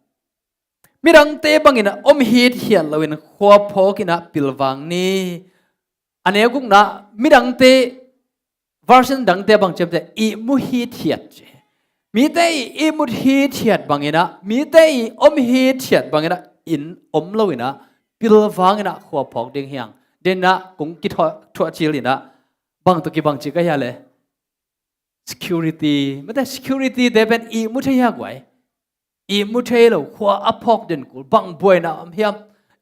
midangte bangin ah om hithiat loin khua phawk in ah pilvang ni. A neu gukna, midangte, version dangte bang ciamteh ihmu hithiat ci. Mite i ihmut hithiat bangin ah, mite i om hithiat bangin ah in om loin ah pilvang in ah khua phawk ding hi hang. Den ah kong kithuah, thuah cil in ah bang tawh kibang ci ka hia leh? Security, mate, security te pen ihmu thei hia guai? Ihmu thei lo, khua a phawk den kul, bang buaina om hiam?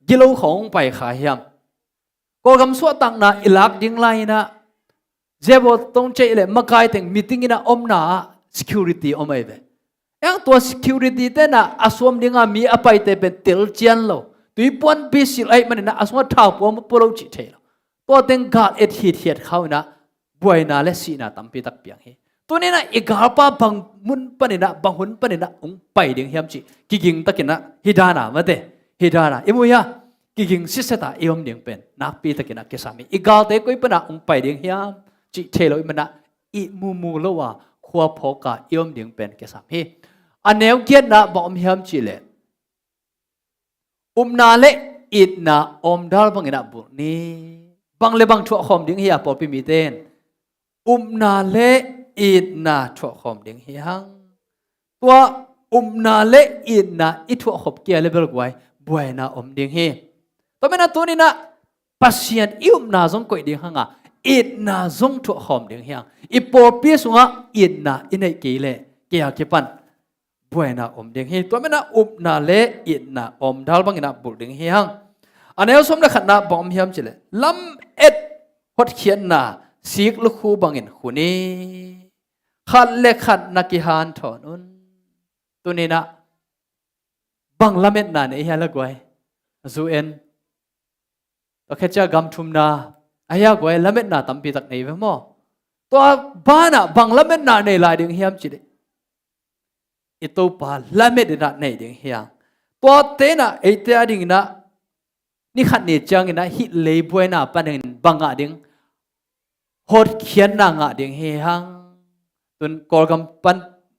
Gilo khawng pai kha hiam? Kawlgam suahtakna i lak ding lai in ah, zebot tong ceih leh makai teng meeting in ah omna ah security om ahi ve. Eng tua security te in ah a suam ding a mi a paite pen tel cian lo. Tuipuanpi silh ahih manin ah a sungah thau pua pua lo cih thei lo. Tua teng gal et hithiat khau in ah buaina le sihna tampi tak piang hi. Tunin ah i galpa bang mun panin ah, bang hun panin ah hong pai ding hiam cih kiging takin ah, hi dan a mate, hi dan a i mu hia? Kiging siset a i om ding pen nakpi takin ah kisam hi. I galte koi pan ah hong pai ding hiam cih thei lo ahih manin ah ihmu mu lo a khua phawk a i om ding pen kisam hi. A neu giatna bang om hiam cih leh, upna le itna awmdal bangin ah bulh ni. Bang le bang thuah khawm ding hi a pawlpi mite in? Upna le itna thuah khawm ding hi hang. Tua upna le itna i thuah khop kei a leh bel guai, buaina om ding hi. Tua manin ah tunin ah Pasian i upna zong koih ding hang a, itna zong thuah khawm ding hi hang. I pawlpi sungah itna i neih kei leh kei a kipan buaina om ding hi. Tua manin ah upna le itna awmdal bangin ah bulh ding hi hang. A neu sawm le khatna bang om hiam cih leh, lamet hotkhiatna sik lukhu bangin khun hi. Khat le khat na kihanthawn un. Tuninah bang lametna nei hia la guai? U N, tua khecia gam thumna a hia guai, lametna tampi tak nei ve maw? Tua banah bang lametna nei lai ding hiam ci dih? I Topa lamet inah nei ding hiang. Tua tenah eite a dinginah ni khat ni cianginah hih leibuaina panin bang ngah ding? Hotkhiatna ngah ding hi hang. Tun Kawlgam pan,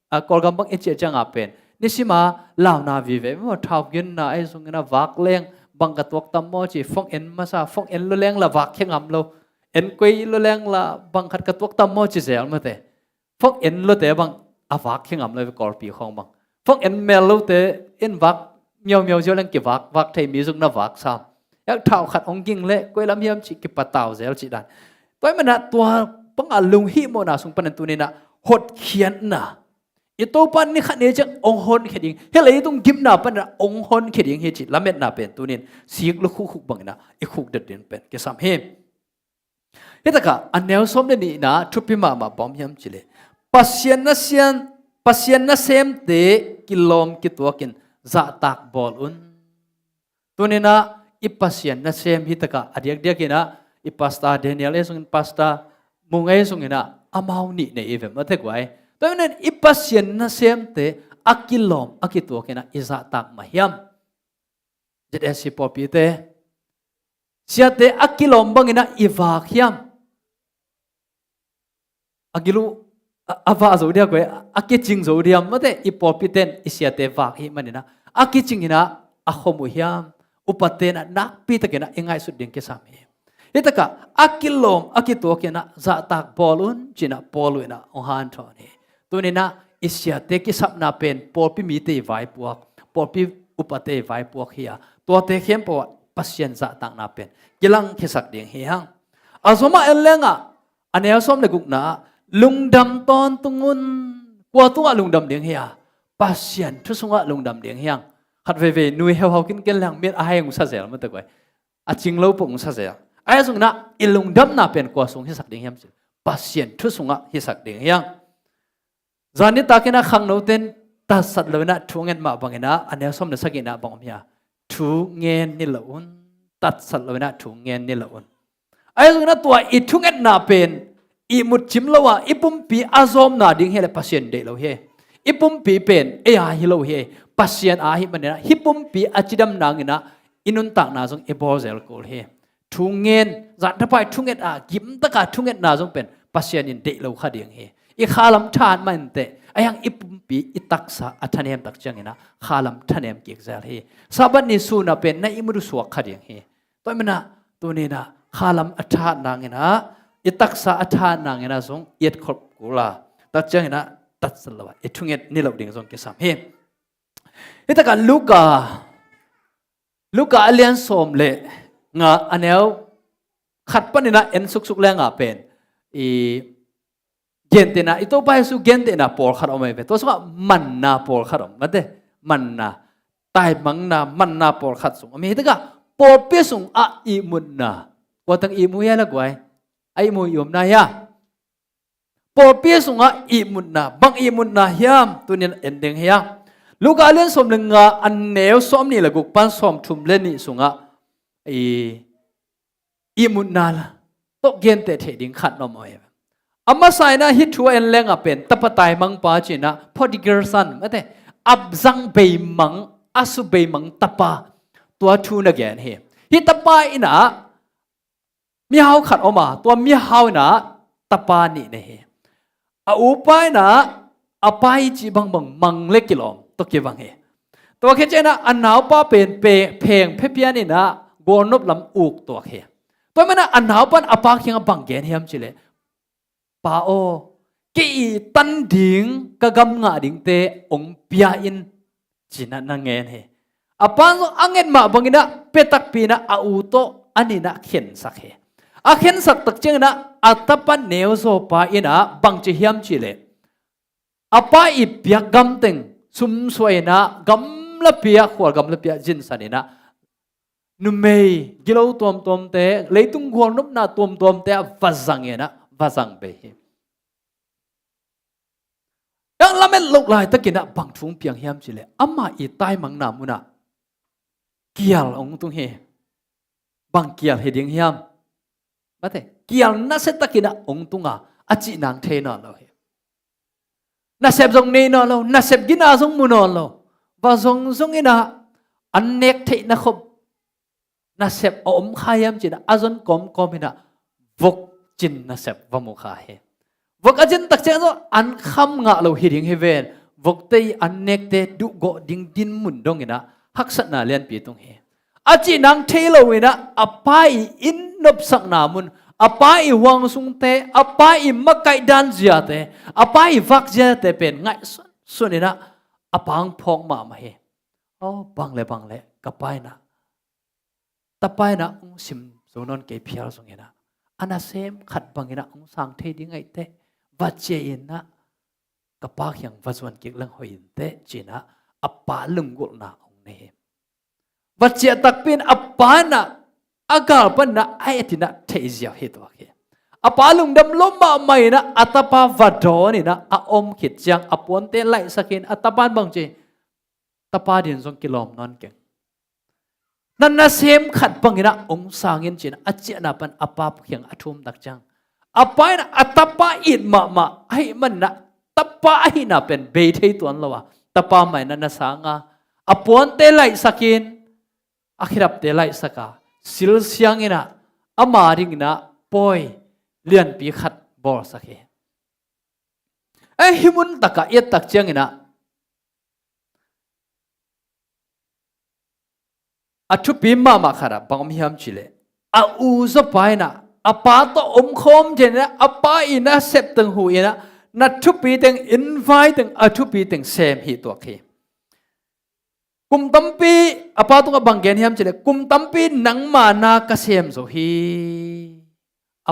a, Kawlgam bang i ciah ciangah pen nisima launa vive maw, thau ginna ahi zongin a vak leng bang ka tuak tam maw ci, phone en masa, phone en lo leng la vak khia ngam lo, en koi lo leng la bang khat ka tuak tam maw ci zel mate. Phone en lote bang a vak khia ngam lo ve, Kawlpi khawng bang. Phone en mel lote in vak miaumiau ziau leng kivak, vak thei mi zong na vak sam. Yak thau khat hong ging leh koi lam hiam cih kipatau zel cih dan. Tua ahih manah tua bangah lunghihmawhna sung panin tuninah hotkhiatna, i Topa ni khat ni ciang hong honkhia ding, hih leitung gimna paninah hong honkhia ding hi cih lametna pen tunin sik lukhu khuk banginah i khukdet ding pen kisam hi. Hitakah a neu sawm le nihna thupi mahmah bawm hiam cileh, Pasian na sian, Pasian nasemte kilawm kituakin zahtak bawl un. Tuninah i Pasian nasem hitakah a diakdiakinah i Pastor Daniel ei sungin, Pastor Mung ei sunginah amau nih nei i vem a tek uai. Tuninah i Pasian nasemte a kilawm a kituakinah i zahtak mah hiam? Z S C pawlpite, siate a kilawm banginah i vak hiam? A gil uh a, a vah zo diam guai, a kicing zo diam mate, i pawlpiten i siate vak hi maninah a kicinginah a khom uh hiam? Upatenah nakpitakinah i ngaihsut ding kisam hi. Hitakah a kilawm a kituakinah zahtak bawl un cinah Paul uh inah hong hanthawn hi. Tuninah i siate kisapna pen pawlpi mite i vaipuak, pawlpi upate i vaipuak hi a, tuate khempeuh ah Pasian zahtakna pen kilangkhiasak ding hi hang. A zomah en lengah a neu sawm le gukna ah lungdam tawntung un. Kua tungah lungdam ding hi a? Pasian thu sungah lungdam ding hi hang. Khat veivei nui heuhau kinken leng mit a hai hong sa zel mate guai. A cing lo pong sa zel. Ahi zongin ah i lungdamna pen kua sung hisak ding hiam cih, Pasian thu sungah hisak ding hi hang. Zan nitakin ah khangnoten tatsat loinah thu ngen mah banginah a neu sawm le sagihna bang om hia? Thu ngen ni lo un. Tatsat loinah thu ngen ni lo un. Ahi zongin ah tua i thungetna pen ihmut cim lo a, i pumpi a zawmna ding hi le Pasian deih lo hi. I pumpi pen ei a hi lo hi. Pasian a hi maninah hih pumpi a cidam nanginah i nuntakna zong i bawl zel kul hi. Thu ngen, zanthapai thunget a, gimtaka thungetna zong pen Pasian in deih lo kha ding hi. I khalam thahat mah inteh, ahi hang i pumpi i taksa a thanem tak cianginah khalam thanem kik zel hi. Sabbath ni sunah pen na ihmut uh suak kha ding hi. Tua ahih manah tuninah khalam a thahat nanginah, i taksa a thahat nanginah zong i etkhop kul a, tak cianginah tatsat lo a i thunget ni lo ding zong kisam hi. Hitakah Luka, Luka a lian sawm le nga a neu khat paninah en suksuk lengah pen i gentehna, i Topa Jesu gentehna pawlkhat om ahi ve. Tua sungah manna pawlkhat om mate. Manna, taimangna, manna pawlkhat sung om hi. Hitakah pawlpi sungah ihmutna, kuatang ihmu hia la guai? A ihmu i omna hia? Pawlpi sungah ihmutna, bang ihmutna hiam? Tunin en ding hi hang. Luka a lian sawm le nga a neu sawm nih le guk pan sawm thum le nih sungah i ihmutna tawh genteh theih ding khat na om ahi ve. A masa inah hih thu a en lengah pen tapa taimangpa cinah, prodigal son mate, a zang beimang, a su beimang tapa, tua thu na gen hi. Hih tapa inah mihau khat om a, tua mihau inah tapa nih nei hi. A upa inah a pa i cih bangbang mang le kilawm tawh kibang hi. Tua khit cianginah a naupa pen pe-, pheng phepian inah gualnop lam uk tuak hi. Tua manah a naupa in a pa kiangah bang gen hiam cileh, Pa aw, kei i tan ding ka gam ngah dingte hong pia in, cinah na ngen hi. A pa zong a nget mah banginah pia takpi inah a u tawh a ninah khensak hi. A khensak tak cianginah a tapa neuzawpa inah bangci hiam cihleh, a pa i piak gamteng sumsuah inah gamlapi ah, khual gamlapi ah zinsan inah numei gilo tuamtuamte, leitung gualnopna tuamtuamte ah va zang inah va zang bei hi. Yang lamet loh laitakin ah bang thu hong piang hiam cih leh, amah i taimangna munah kial hong tung hi. Bang kial hi ding hiam? Mate, kial nasia takin ah hong tung a, a cih nang thei nawn lo hi. Nasep zong nei nawn lo, nasep gina zong mu nawn lo. Va zongzong in ah an nek theihna khop nasep a om kha hiam ci-in ah a zon kawmkawm in ah vok cin nasep va mu kha hi. Vok a cin tak ciang zong an kham ngah lo hi ding hi ven. Vokte i an nekte duhgawh ding dinmun dong in ah haksatna lianpi tung hi. A cih nang thei lo in ah a pa i inn nopsakna mun, a pa i huangsungte, a pa i makaih dan ziate, a pa i vak ziate pen ngaih sunsun in ah a pa hong phawk mahmah hi. Aw, bang le bang le ka pa in ah, tapa in ah hong sim zo nawn kei phial zong in ah, a nasem khat bang in ah hong sang thei ding ahih teh, va ciah in ah ka pa kiang va zuan kik leng hoih in teh ci-in ah a pa lunggulhna hong nei hi. Va ciah takpi in a pa in ah a gal pan in ah a et in ah theih ziau hi tuak hi. A pa lungdam lua mahmah in ah a tapa va dawn in ah a om khit ciang a puante laihsak in a tapa in bang ci, tapa din zong kilawm nawn keng. Na nasem khat bang in ah hong sang in ci-in a ciahna pan a pa kiang a thum tak ciang, a pa in ah a tapa it mahmah ahih man in ah tapa ahihna pen bei thei tuan lo a, tapa mah in ah na sang a, a puante laihsak in, a khedapte laihsak a, silsiang in ah ama ding in ah pawi lianpi khat bawlsak hi. Eh, hih mun tak ah i et tak ciang in ah a thupi mahmah khat ah bang om hiam cih leh, a u zawpa in ah a pa tawh om khawm den in ah a pa i nasep teng huh in ah na thupi teng, inn vai teng, a thupi teng sem hi tuak hi. Kum tampi a pa tungah bang gen hiam cih leh, kum tampi nangma na ka sem zo hi. A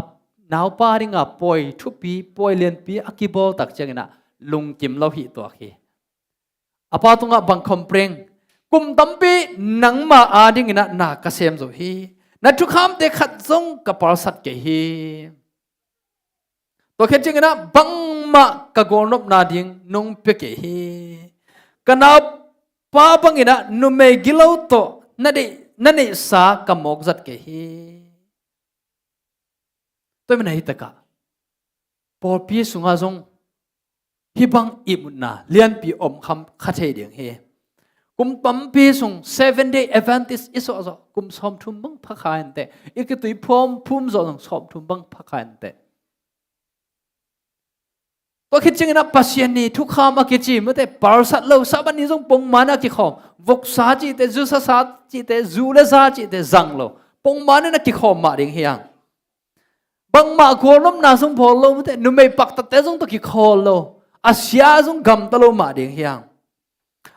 naupa ding a pawi thupi, pawi lianpi a kibawl tak ciang in ah lungkim lo hi tuak hi. A pa tungah bang complain, kum tampi nangma a ding in ah na ka sem zo hi. Na thukhamte khat zong ka palsat kei hi. Tua khit ciang in ah bangmah ka gawlnopna ding nong pia kei hi. Ka naupa bang in ah numei gilo tawh na deih, na neihsa ka mawk zat kei hi. Tua manin ah hih tak ah pawlpi sungah zong hih bang ihmutna lianpi om kham kha thei ding hi. Kum tampi sung Seven Day Adventist i suah zawh kum sawmthum bang pha kha inteh. I kituiphum phum zawh zong sawmthum bang pha kha inteh. Tua khit ciang in ah Pasian ni thukham a kici mate, palsat lo, Sabbath ni zong pongman a kikhawm, voksa cihte, zusasa cihte, zu le za cihte zang lo, pongman in a kikhawm mah ding hi hang. Bangmah gawlnopna zong bawl lo mate, numei paktatte zong tawh kikhawl lo, a sia zong gamta lo mah ding hi hang.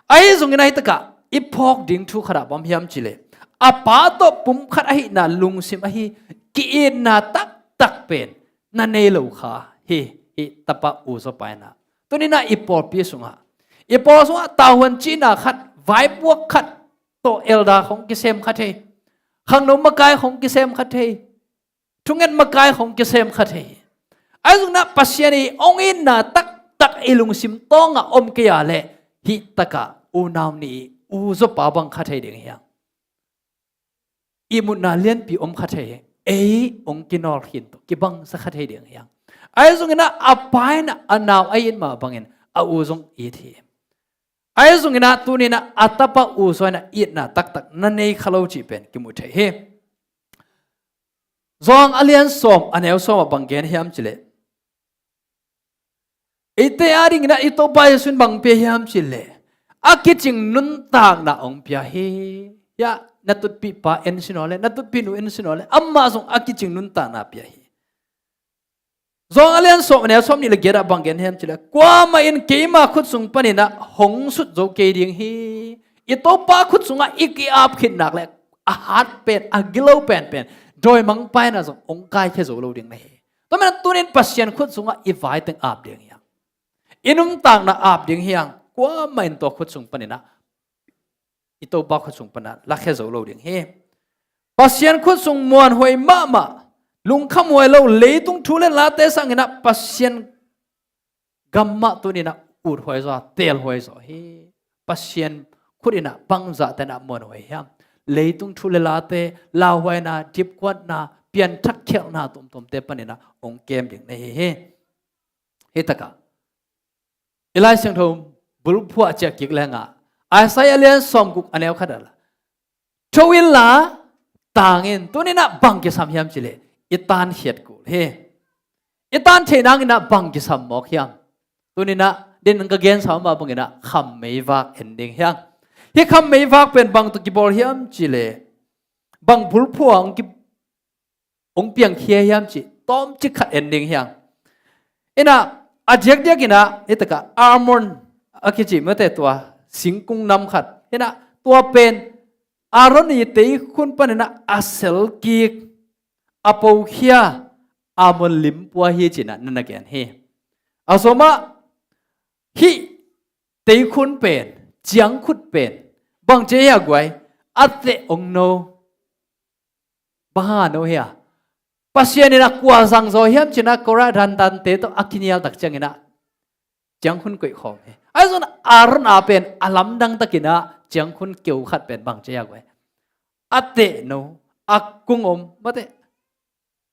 Ahi zongin ah hih tak ah i phawk ding thu khat ah bang hiam cih leh, a pa tawh pumkhat ahihna lungsim ahi ki-itna taktak pen na nei lo kha hi. Hih tapa u zawpa in ah tuni in ah i pawlpi sungah, i pawl sungah tavuan cihna khat, vaipuak khat tawh elder khong kisem kha thei, khangno makai khong kisem kha thei, thunget makai khong kisem kha thei hi. Ahi zongin ah Pasian i hong itna taktak i lungsim tawngah om kei a leh, hih tak ah unau nih i u zawpa bang kha thei ding hi hang. Ihmutna lianpi om kha thei hi. Ei hong kinawl khin tawh kibangsa kha thei ding hi hang. Ahi zongin ah a pa in ah a nau a it mah bangin a u zong it hi. Ahi zongin ah tuni in ah a tapa u zaw in ah itna taktak na nei kha lo cih pen kimu thei hi. Johan a lian sawm, a neu sawm ah bang gen hiam cih leh, eite a ding in ah i Topa Jesu in bang pia hiam cih leh, a kicing nuntakna hong pia hi. Hiah na tutpihpa en sin aw le, na tutpihnu en sin aw le, amah zong a kicing nuntakna pia hi. Johan a lian sawm, a neu sawmnih le giat ah bang gen hiam cih leh, kuamah in keima khut sung panin ah hong sut zo kei ding hi. I Topa khut sungah i ki-ap khit nak leh a hat pen, a gilo penpen dawimangpa in ah zong hong kaikhia zo lo ding na hi. Tua manin ah tuni in Pasian khut sungah i vai teng ap ding hi hang. I nuntakna ap ding hi hang. Kuamah in tua khut sung panin ah i Topa khut sung pan ah lakhia zo lo ding hi. Pasian khut sung muanhuai mahmah, lungkhamhuai lo leitung thu le late sanginah Pasian gam mah tuninah uthuai zaw a, teelhuai zaw hi. Pasian khutinah bangzah tenah muanhuai hiam? Leitung thu le late, lauhuaina, dipkuatna, pianthak khialhna tuamtuamte paninah hong kem ding na hi hi. Hitakah i Lai Siangtho bulphuh a ciah kik lengah Isaiah lian sawmguk a neu khat ah la, tho inla tang in. Tuninah bang kisam hiam cileh i tankhiat kul hi. I tan theih nanginah bang kisam mawk hiam? Tuninah din ka gensa mah banginah kham meivak en ding hiang. Hih kham meivak pen bang tawh kibawl hiam cileh, bang bulphuh a hong ki hong piangkhia hiam cih tawmcik khat en ding hiang. Inah a diakdiak inah hitakah almond a kici mate, tua singkung nam khat. Inah tua pen Aaron i teikhun paninah a selkik, a pokhia almond limpua hi cinah na na gen hi. A sawmah hih teikhun pen, ciangkhut pen bang ci hia guai? A teh hong no. Bang hanga no hia? Pasian inah kua zang zaw hiam cinah Korah dantante tawh a kinial tak cianginah ciangkhun koih khawm hi. Ahi zong Aaron a pen a lamdang takinah ciangkhun keu khat pen bang ci hia guai? A teh no, a kung om, mate,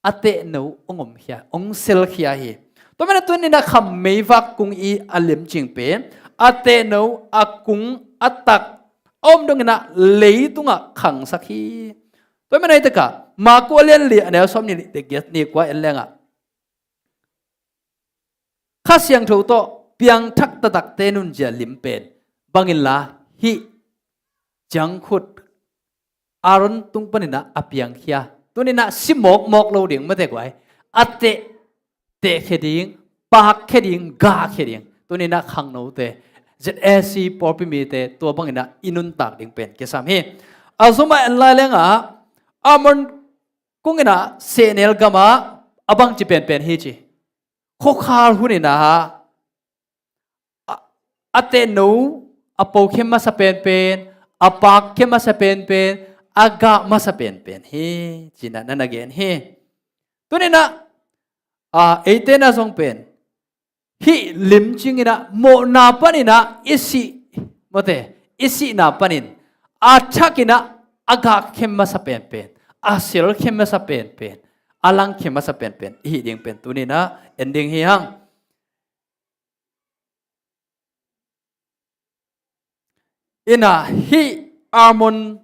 a teh no hong omkhia, hong selkhia hi. Tua manin tuninah kham meivak kung i a limcing pen a teh no, a kung, a tak a om donginah leitungah khangsak hi. Tua manin hitakah Marku a lian li a neu sawmnih le giat, ni kua en lengah Kha Siangtho tawh piangthak taktakte nunzia lim pen bang inla hih ciangkhut Aaron tung paninah a piangkhia, tuninah si mawkmawk lo ding, mate guai, a teh, tehkhia ding, pakkhia ding, gahkhia ding. Tuninah khangnote, Z A C pawlpi mite tua banginah i nuntak ding pen kisam hi. A zumah en lai lengah almond kunginah sehnel gamah a bangci penpen hi ci. Khuakhal huninah a, a teh no, a pokhia masa penpen, a pakkhia masa penpen, a gah masa penpen hi cinah na na gen hi. Tuninah a, eite na zong pen hih limcinginah mawhna paninah i sih, mate, i sihna panin a thakinah a gahkhia masa penpen, a selkhia masa penpen, a langkhia masa penpen i hih ding pen tuninah en ding hi hang. Inah hih almond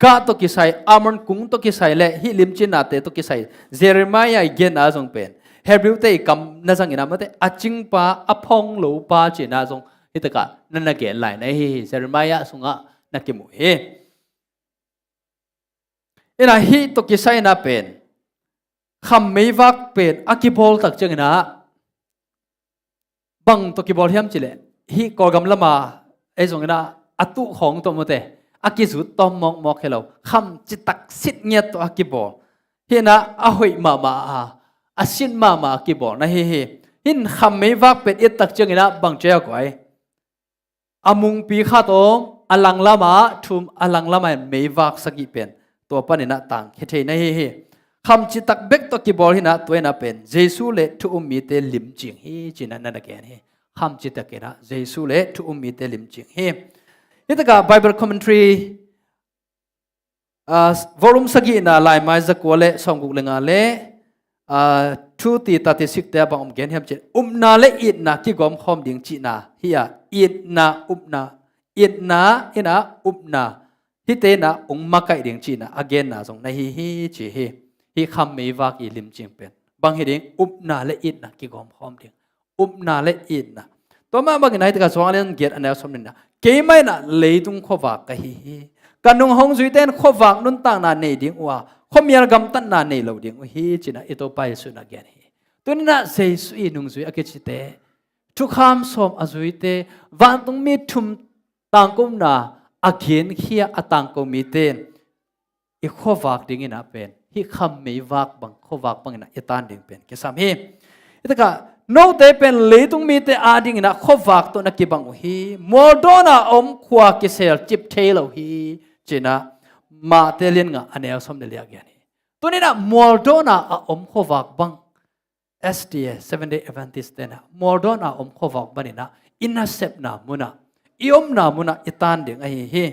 gah tawh kisai, almond kung tawh kisai le hih limcinnate tawh kisai Jeremiah i genna zong pen Hebrew-te i kam na zanginah, mate, a cingpa, a phawng lopa cinah zong hitakah na na gen lai na hi hi. Jeremiah sungah na kimu hi. Inah hih tawh kisai inah pen kham meivak pen a kibawl tak cianginah bang tawh kibawl hiam cileh, hih Kawlgam lama ei zonginah a tuh khawng tawh, mate, a kizut tawm mawkmawk hi lo, kham citak sit ngiat tawh a kibawl. Hinah a hoih mahmah a, a sit mahmah a kibawl na hi hi. Hin kham meivak pen i et tak cianginah bang ci a guai? A mungpi khat om, a langlamah thum, a langlamah in meivak sagih pen tua paninah tangkhia thei na hi hi. Kham citak bek tawh kibawl hinah tua inah pen Jesu le thu um mite limcing hi cinah na na gen hi. Kham citak inah Jesu le thu um mite limcing hi. Hitakah Bible commentary, ah, volume sagihna, laimai zakua le sawmguk le nga le, ah, thu ti tati sikte a bang om gen hiam cih, upna le itna kigawm khawm ding cihna hi a, itna, upna, itna inah upna, hihte inah ung makaih ding cihna a genna zong na hi hi ci hi. Hih kham meivak i limcing pen bang hi ding? Upna le itna kigawm khawm ding. Upna le itna. Tua mah bangin a hitakah Johan lian giat a neu sawmnihna, keimah inah leitung khuavak ka hi hi. Ka nung hong zuite in khuavak nuntakna nei ding uh a, khuamial gamtatna nei lo ding uh hi cinah i Topa Jesu inah gen hi. Tuninah Jesu i nungzui a kicite, thukham sawm a zuite, vantungmi thum tangkona a genkhia a tangko mite in i khuavak dinginah pen hih kham meivak bang, khuavak banginah i tan ding pen kisam hi. Hitakah note pen leitung mite adinginah khuavak tawh na kibang uh hi. Mualdawnah om khua kisel cip thei lo hi cinah Mate lian nga a neu sawm le li ah gen hi. Tuninah mualdawna a om khuavak bang, S D A, Seventh Day Adventist tenah mualdawna a om khuavak banginah i nasepna munah, i omna munah i tan ding ahi hi.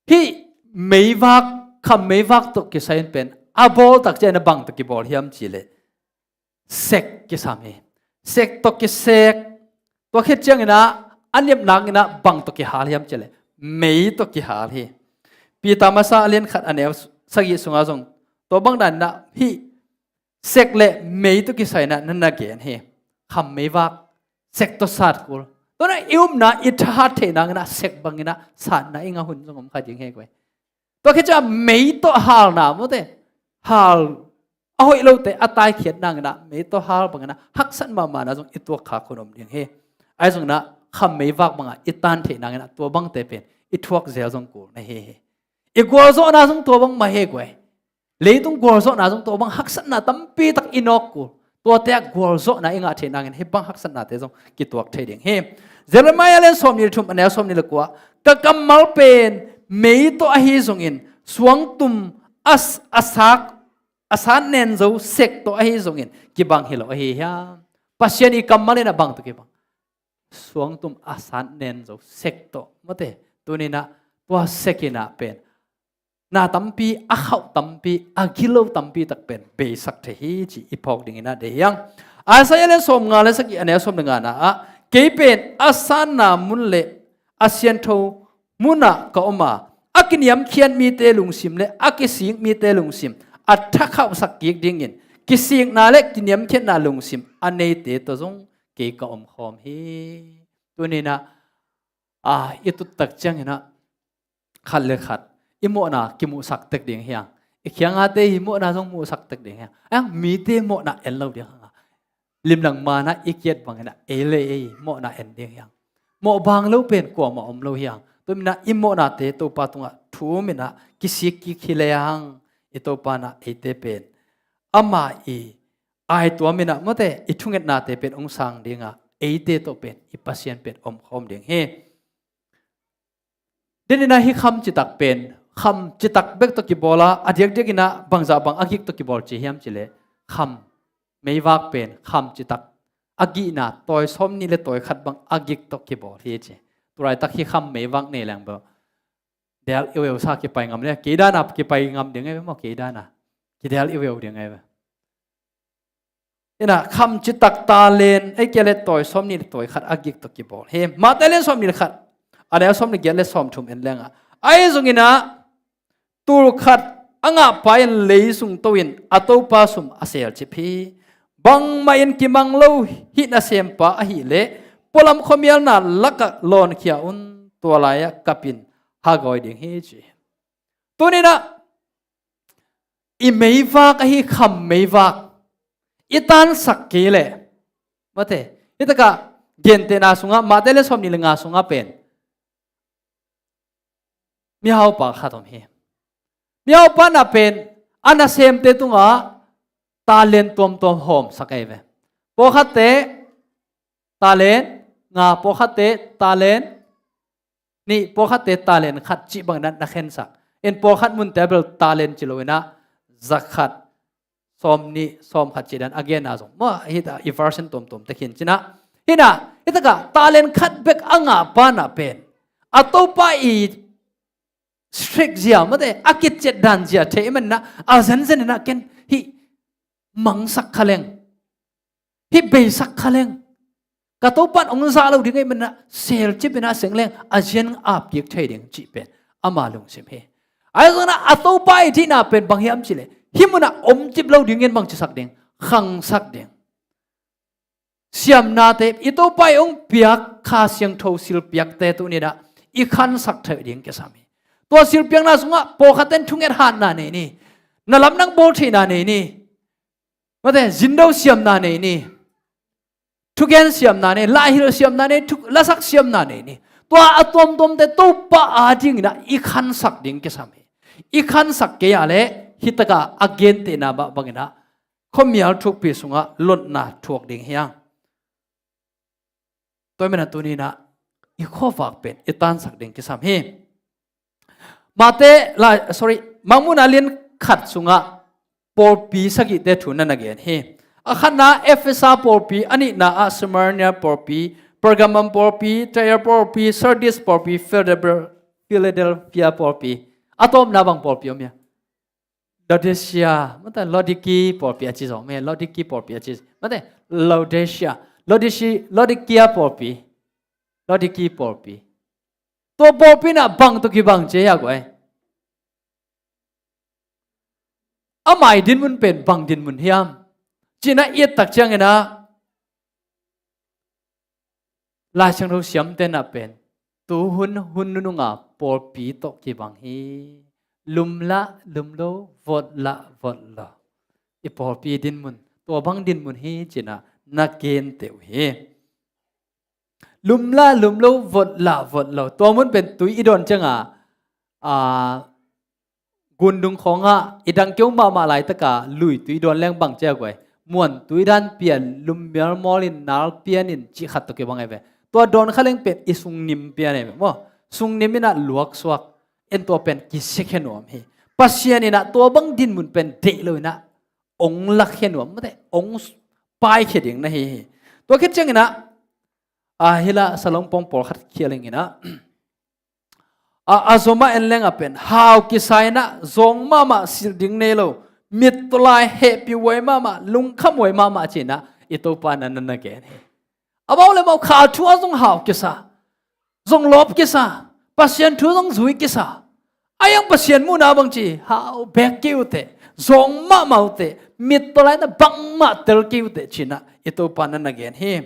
Hih meivak, kham meivak tawh kisai in pen a bawl takciang a bang tawh kibawl hiam cihleh sek kisam hi. Sek tawh kisek, tua khit cianginah a niamnakinah bang tawh kihal hiam cihleh mei tawh kihal hi. Peter masa a lian khat a neu sagih sungah zong tua bang daninah hih sek le mei tawh kisai inah na na gen hi. Kham meivak, sek tawh sat kul. Tuanah i upna i thahat theih nanginah sek banginah satna i ngah hun zong om kha ding hi guai. Tua khit ciang mei tawh halna mawte, hal a hoih lote a taikhiat nanginah mei tawh hal banginah haksat mahmahna zong i tuak khak hun om ding hi. Ahi zonginah kham meivak bangah i tan theih nanginah tua bangte pen i thuak zel zong kul na hi hi. I gualzawhna zong tua bang mah hi guai. Leitung gualzawhna zong tua bang haksatna tampi tak i nawk kul. Tuate ah gualzawhna i ngah theih nangin hih bang haksatnate zong kituak thei ding hi. Jeremiah lian sawmnih le thum a neu sawmnih le kua, ka kammal pen mei tawh ahi zongin suangtum a, a sak, a sat nen zo sek tawh ahi zongin kibang hi lo ahi hiam? Pasian i kammal in a bang tawh kibang? Suangtum a sat nen zo sek tawh mawte. Tuninah tua sek inah pen na tampi, a khauh tampi, a gilo tampi tak pen beisak thei hi ci i phawk dinginah deih hiang. Isaiah lian sawmnga le sagih a neu sawm le ngana ah, kei pen a sanna mun le a siantho munah ka om a, a kiniamkhiat mite lungsim le a kisik mite lungsim a thakhauhsak kik dingin kisikna le kiniamkhiatna lungsim a neite tawh zong kei ka omkhawm hi. Tuninah a, i tuttak cianginah khat le khat i mawhna kimuhsak tek ding hiang. I khiangate i mawhna zong muhsak tek ding hiang. Ang mite mawhna en lo ding hanga, limlang manah i kiat banginah ei le ei mawhna en ding hiang. Mawh bang lo pen kuamah om lo hiang. Tuminah i mawhnate Topa tungah thuminah kisik kik hi le ang, i Topa inah eite pen ama i aituaminah mawte i thungetnate pen ong sang dinga eite tawh pen i Pasian pen omkhawm ding hi. Deninah hih kham citak pen, kham citak bek tawh kibawla, a diakdiakinah bangzah bang a gik tawh kibawl ci hiam cileh, kham meivak pen kham citak a gihna tawi sawmnih le tawi khat bang a gik tawh kibawl hi ci. Tulaitak hih kham meivak nei leng bel del iweu sa kipai ngam le, kei dana kipai ngam ding ei ve maw, kei dana kidel iweu ding ei ve. Inah kham citak talent ei kia le tawi sawmnih le tawi khat a gik tawh kibawl hi. Mate le sawmnih le khat a le sawmnih giat le sawmthum en lenga, ahi zonginah tul khat a ngahpa in leisung to in a topa sum a selcip hi. Bangmah in kimang lo hih nasempa ahileh pualam khuamialna lakah lawnkhia un, tua lai-ah kapin hagawi ding hi ci. Tuninah i meivak ahi kham meivak i tansak kei leh, mate, hitakah gentehna sungah Mate le sawmnih le nga sungah pen mihaupa khat om hi. Mihaupa na pen a nasemte tungah talent tuamtuam hawmsak ei ve. Pawlkhatte talent nga, pawlkhatte talent nih, pawlkhatte talent khat cih bangin na khensak. In pawlkhat munte bel talent ci loinah zakhat, sawmnih, sawmkhat cih dan a genna zong maw, hita i version tuamtuam te khin cinah, hinah hitakah talent khat bek a ngahpa na pen a topa i strict zia mate, a kicet dan zia thei i maninah a zenzeninah ken hih mangsak kha leng, hih beisak kha leng, ka topan ong zah lo ding ei maninah selcipinah seng leng a zian ap kik thei ding cih pen ama lungsim hi. Ahi zonginah a topa i dihna pen bang hiam cileh, hih munah omcip lo dingin bang cisak ding, khangsak ding. Siamnate i topa i ong piak Kha Siangtho silpiakte tuninah i khansak theih ding kisam hi. Tua silpiakna sungah pawlkhatten thunget hatna nei ni, na lamdang bawl theihna nei ni, mate, zindo siamna nei ni, thugen siamna nei, laihilh siamna nei, thu, lasak siamna nei ni. Tua a tuamtuamte Topa a dinginah i khansak ding kisam hi. I khansak kei ah leh hitakah a gentehna mah banginah khuamial thukpi sungah lotna thuak ding hiang. Tua i maninah tuninah i khuavak pen i tansak ding kisam hi. Mate, la, sorry, Mangmuhna lian khat sungah pawlpi sagihte thu na na gen hi. A khatna Efesa pawlpi, a nihna ah Smyrna pawlpi, Pergamum pawlpi, Tyre pawlpi, Sardis pawlpi, Philadelphia, Philadelphia pawlpi. A tawpna bang pawlpi om hia? Laodicea, mate Laodiki pawlpi a ci zong, me Laodiki pawlpi a ci, mate Laodicea, Laodicea, Laodicea pawlpi, Laodiki pawlpi. Tua pawlpi na bang tawh kibang ci hia guai? Amah i dinmun pen bang dinmun hiam? Cih na i et tak ciangin ah, Lai Siangtho siamte na pen tu hun hun nununga pawlpi tawh kibang hi. Lum lah lum lo, vot lah vot lo. I pawlpi dinmun tua bang dinmun hi cih na na gen teh uh hi. Lum lah lum lo, vot lah vot lo. Tua mun pen tui i dawn cianga, a, gundung khawngah i dang keu mahmah laitaka lui tui dawn leng bang cia guai. Muan tui dan pian, lum mialmawl in nal pian in cih khat tawh kibang ai ve. Tua dawn kha leng pen i sungnim pian ai ve maw? Sungnim inah luaksuak, en tua pen kisik he nuam hi. Pasian inah tua bang dinmun pen deih lo inah ong lak he nuam mate, ong paikhia ding na hi hi. Tua khit cianginah, a, hila salong pawng pawlkhat khial inginah, a, a zomah en lengah pen hau kisa inah zawng mahmah silh ding nei lo, mittawlai hehpih huai mahmah, lungkham huai mahmah cinah i Topa na na gen hi. Amau le mau kha thu a zong hau kisa, zong lawp kisa, Pasian thu zong zui kisa. A iang Pasian muhna bangci hau bek kei uhteh, zawng mahmah uhteh, mittawlai na bangmah tel kei uhteh cinah i Topa na na gen hi.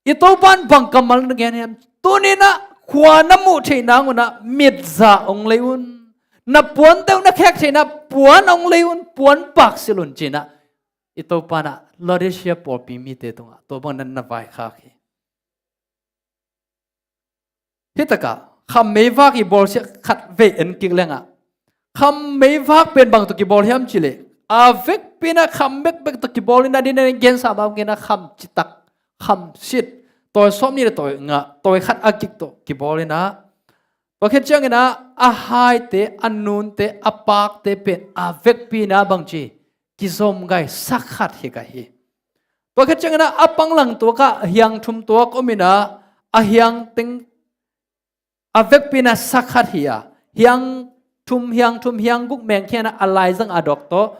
I Topa in bang kammal na gen hiam? Tuninah khua na muh theih nangunah mitza ong lei un. Na puante uh na khek theihna puan ong lei un, puan paksilh un cinah i Topa na Laodicea pawlpi mite tungah tua bang na na vaikhak hi. Hitakah kham meivak i bawlsia khat vei en kik lengah, kham meivak pen bang tawh kibawl hiam cileh, a vekpi inah kham bekbek tawh kibawl inah, dina gensa bangkina kham citak, kham sit, tawi sawm nih le tawi ngah, tawi khat a kik tawh kibawl inah, tua khit cianginah a haite, a nunte, a pakte pen a vekpi inah bangci kizom gai sak khat hi gai hi. Tua khit cianginah a panglang tuakah hiang thum tuak om inah, a hiang teng a vekpi inah sak khat hi a, hiang thum, hiang thum, hiang guk mengkhianah a laizang a dawk tawh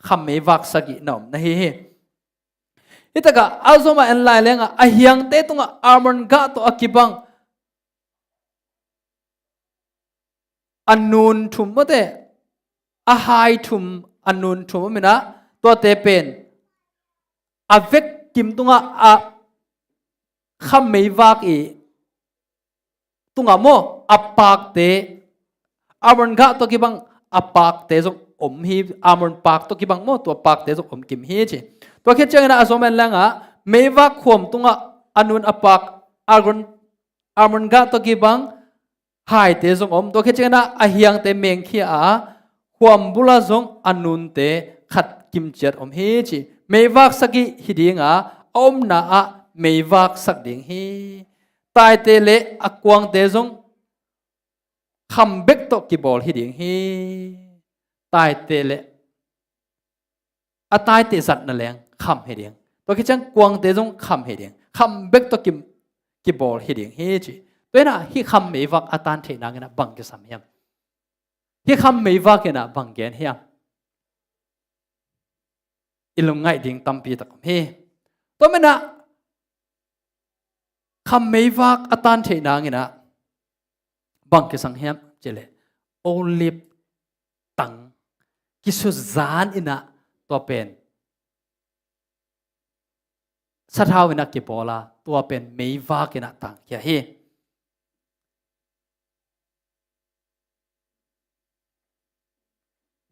kham meivak sagih na om na hi hi. Hitakah a zomah en lai lengah a hiangte tungah almond gah tawh a kibang a nun thum mawte, a hai thum, a nun thum om inah, tuate pen a vekkim tungah a kham meivak i tungah maw, a pakte, almond gah tawh kibang a pakte zong om hi. Almond pak tawh kibang maw, tua pakte zong om kim hi ci. Tua khit cianginah a zomah en lengah meivak khuam tungah a nun a pak, almond, almond gah tawh kibang haite zong om. Tua khit cianginah a hiangte mengkhia a, khuam bulah zong a nunte khat kimciat om hi ci. Meivak sagih hi dinga, a omna ah meivak sak ding hi. Taite le a kuangte zong kham bek tawh kibawl hi ding hi. Taite le a taite zat na leng kham hi ding. Tua khit ciang kuangte zong kham hi ding. Kham bek tawh ki, kibawl hi ding hi ci. Tua inah hih kham meivak a tan theih nanginah bang kisam hiam? Hih kham meivak inah bang gen hiam? I lungngaih ding tampi tak om hi. Tua menah kham meivak a tan theih nanginah bang kisam hiam cileh, olive tang kisuzan inah tua pen sathau inah kibawla, tua pen meivak inah tangkhia hi.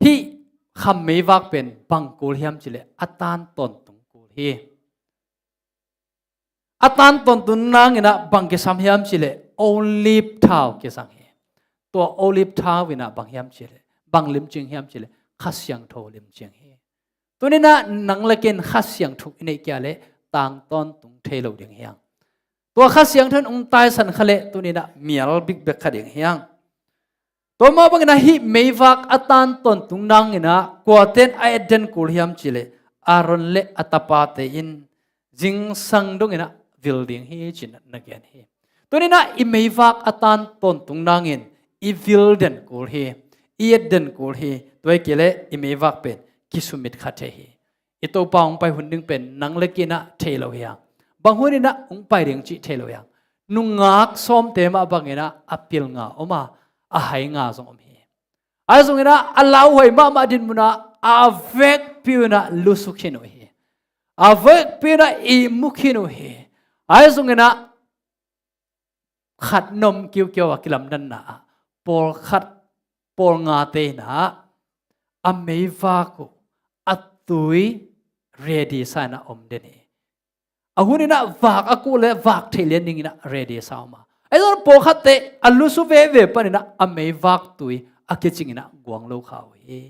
Hih kham meivak pen bang kul hiam cileh, a tan tawntung kul hi. A tan tawntung nanginah bang kisam hiam cileh, olive thau kisam hi. Tua olive thau inah bang hiam cileh, bang limcing hiam cileh, Kha Siangtho limcing hi. Tuninah nang le ken Kha Siangtho i neih kia leh tang tawntung thei lo ding hiang. Tua Kha Siangtho in ong taisan kha leh tuninah mial bikbek kha ding hiang. Tua mah bangin ah hih meivak a tan tawntung nangin ah kuate in a etden kul hiam cih leh Aaron le a tapate in zingsang dongin ah vil ding hi ci-in na gen hi. Tuni-in ah i meivak a tan tawntung nangin i vil den kul hi, i et den kul hi, tua hi kei leh i meivak pen kisumit kha thei hi. I Topa hong pai hun ding pen nang le kei in ah thei lo hi hang. Bang hunin ah hong pai ding cih thei lo hi hang. Nungak sawmte mah bangin ah a pilnga om a, a hainga zong om hi. Ahi zongin ah a lauhuai mahmah dinmun ah a vekpi un ah lusu khin uh hi. A vekpi un ah ihmu khin uh hi. Ahi zongin ah khat na om kiukiau a kilamdanna ah pawlkhat, pawlngate in ah a meivak uh a tui ready sa in ah om den hi. A hunin ah vak a kuh leh vak theih lian dingin ah ready sa om a. Ahi zongin pawlkhatte a lusu veve panin ah a meivak tui a kicingin ah guang lo kha uh hi.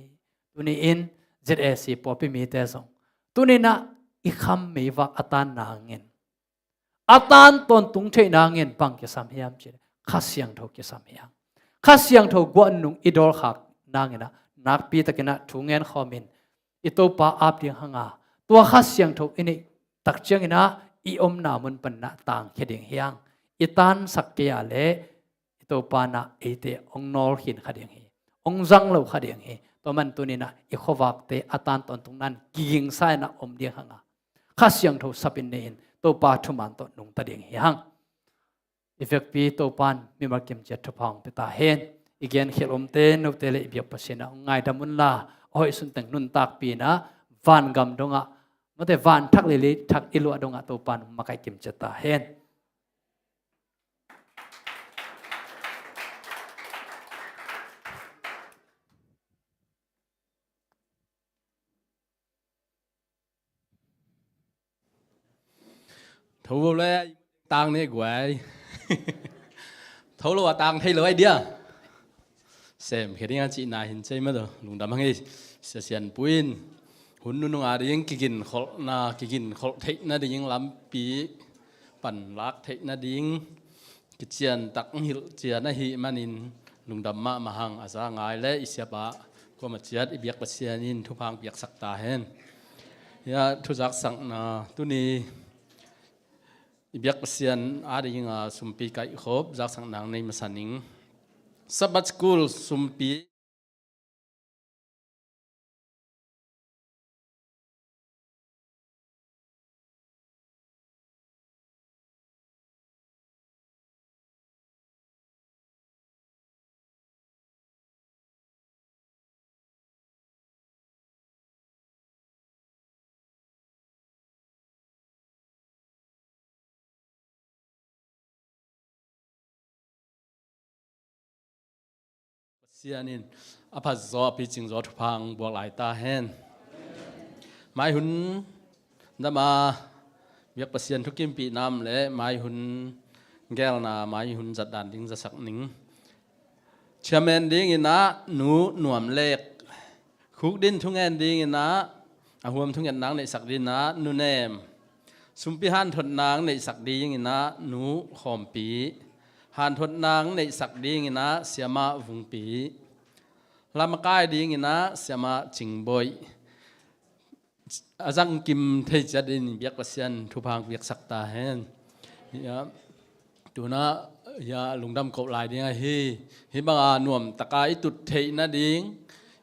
Tuni-in Z A C pawlpi mite zong tuni-in ah i kham meivak a tan nangin, a tan tawntung theih nangin bang kisam hiam cih leh Kha Siangtho kisam hi hang. Kha Siangtho guah nung i dawlkhak nangin ah nakpi takin ah thu ngen khawmin i Topa ap ding hang a, tua Kha Siangtho i neih tak ciangin ah i omna mun panin ah tangkhia ding hi hang. I tansak kei a leh i Topa in ah eite hong nawlkhin kha ding hi, hong zang lo kha ding hi. Tua man tuni-in ah i khuavakte a tan tawntung nangin kigingsa in ah om ding hang a, Kha Siangtho sapin nei-in Topa thuman tawh nungta ding hi hang. I vekpi Topa in mimal kimciat thupha hong pia ta hen. I genkhial omte note le i biak Pasian in ah hong ngaidam unla, a hoih sunteng nuntakpi in ah vangam dongah, mate, van thak le lei thak i luah dongah Topa in hong makaih kimciat ta hen. Tho lo le, tang ne guai. Tho lo a tang thei lo ai dia. Sem khia ding a cihna hin cei mah tawh lungdam hang ei. Sia Sian Pu in hun nunung a ding kiginkholhna, kiginkholh theihna ding lampi panlak theihna ding kiciantak hilh cian ahih manin lungdam mahmah hang. A za ngai le i siapa kuamah ciat i biak Pasian in thupha hong piaksak ta hen. Hia thuzaksakna tuni i biak Pasian adinga sumpi kaihkhop zaksakna nei masa ning. Sabbath School sumpi. Pasian in a phat zaw a picing zaw thupha hong buak lai ta hen. Mai hun dama biak Pasian thukimpih nam le mai hun gelna, mai hun zatdan ding zasak ning. Chairman dingin ah Nu Nuam Lek. Khukdin thungen dingin ah a huam thungetna neihsak dingin ah Nu Nem. Sumpi hanthotna neihsak dingin ah Nu Khawmpi. Hanthotna neihsak dingin ah Siamah Vungpi. Lamakai dingin ah Siamah Cingboih. A zangkim thei ciat in biak Pasian thupha hong piaksak ta hen. Hia, tuna hia lungdam koh lai ding ahi. Hih banga nuamtaka i tut theih nading,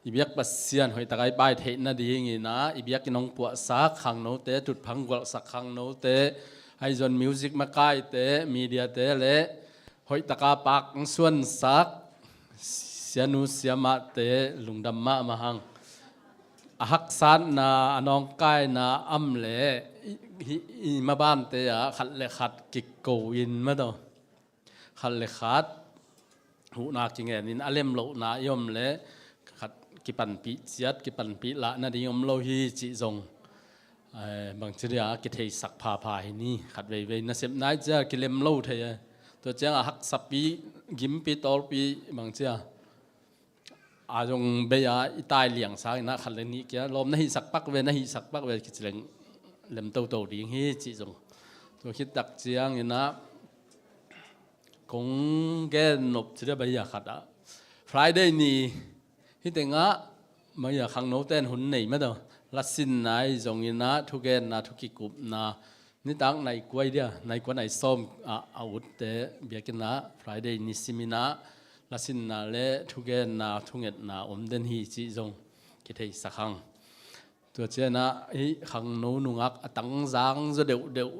i biak Pasian hoihtaka i pai theih nadingin ah i biakinn hong puahsak khangnote, tutphah gualhsak khangnote, ahi zong music makaite, mediate le hoihtaka pak hong suansak sianu siamahte lungdam mahmah hang. A haksatna, a nawngkaina om leh i, i, i mabante ah khat le khat kiko in mah tawh, khat le khat huhna kingen in, a lemlohna i om leh khat kipanpih ciat, kipanpih lah nading om lo hi cih zong, eh, bangci dia kitheisak phapha hi ni. Khat veivei nasep nai cia kilem lo thei, eh. Tua ciang a haksapih, gimpih, tawlpih bangci a, a zong bei a i tai liang sangin ah khat le nih kia lawm na hihsak pak ve, na hihsak pak ve kici leng lem toto ding hi cih zong. Tua khit tak ciangin ah kong gen nop ci dia bai a khat ah Friday ni hi tengah maya khangnote in hun nei mah daw. Lasinna i zong inah thugenna, thukikupna, nitak nai kua dia, nai kua nai sawm ah a utte biakinn ah Friday ni sim inah lasinna le thugenna, thungetna om den hi cih zong kitheisak hang. Tua cianah hih khangno nungak a tangzang zaw deuhdeuh,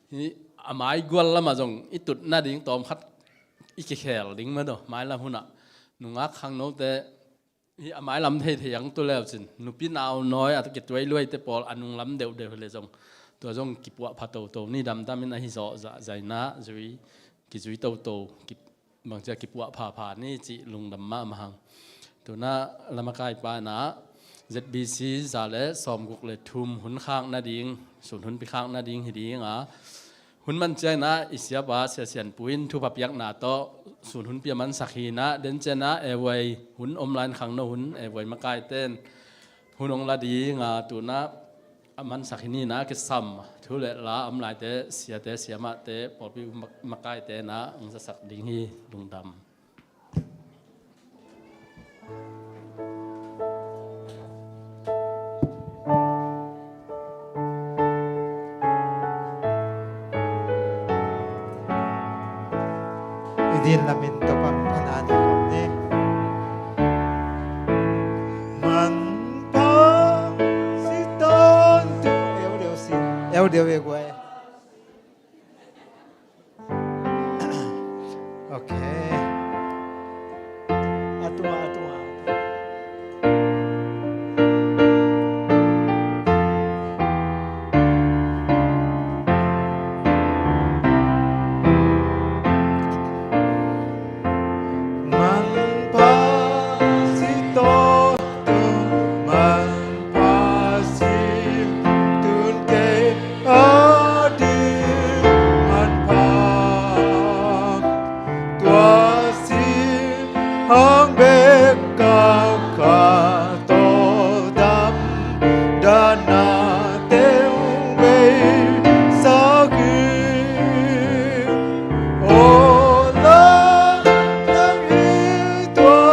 hih a maigual lamah zong i tut nading tawmkhat i kikhel ding mah daw. Mailam hunah nungak khangnote hih a mailam theithei ang tu leucin, nupi naunawi a kituai luaite pawl a nunglam deuhdeuh hi le zong, tua zong kipuahpha toto ni, damdamin ahi zawh zahzaina zui, kizui toto, ki, bangcia kipuahphapha ni cih lungdam mahmah hang. Tunah lamakaipa inah Z B C za le sawmguk le thum hun khak nading, sun hun pi khak nading hi dinga, hun man cianginah i siapa Sia Sian Pu in thupha piakna tawh sun hun pi a mansak hi inah, den cianah evuai hun om lai-in, khangno hun evuai makaite in hun hong la dinga, tunah a mansak hi ni inah, kisam thu le la om laite, siate siamahte, pawlpi makaite inah hong zasak ding hi. Lungdam. I din lamin Topa min phan a ni kong ni. Manpha si tawntung. Eu deuh si. Eu deuh e guai. Ok. A tua, a tua. Manpha si tawntung, manpha si tun kei a ding manpha. Tua si hang bek kau kha tawldam dana teu bei sa hi. Aw la nang hi tua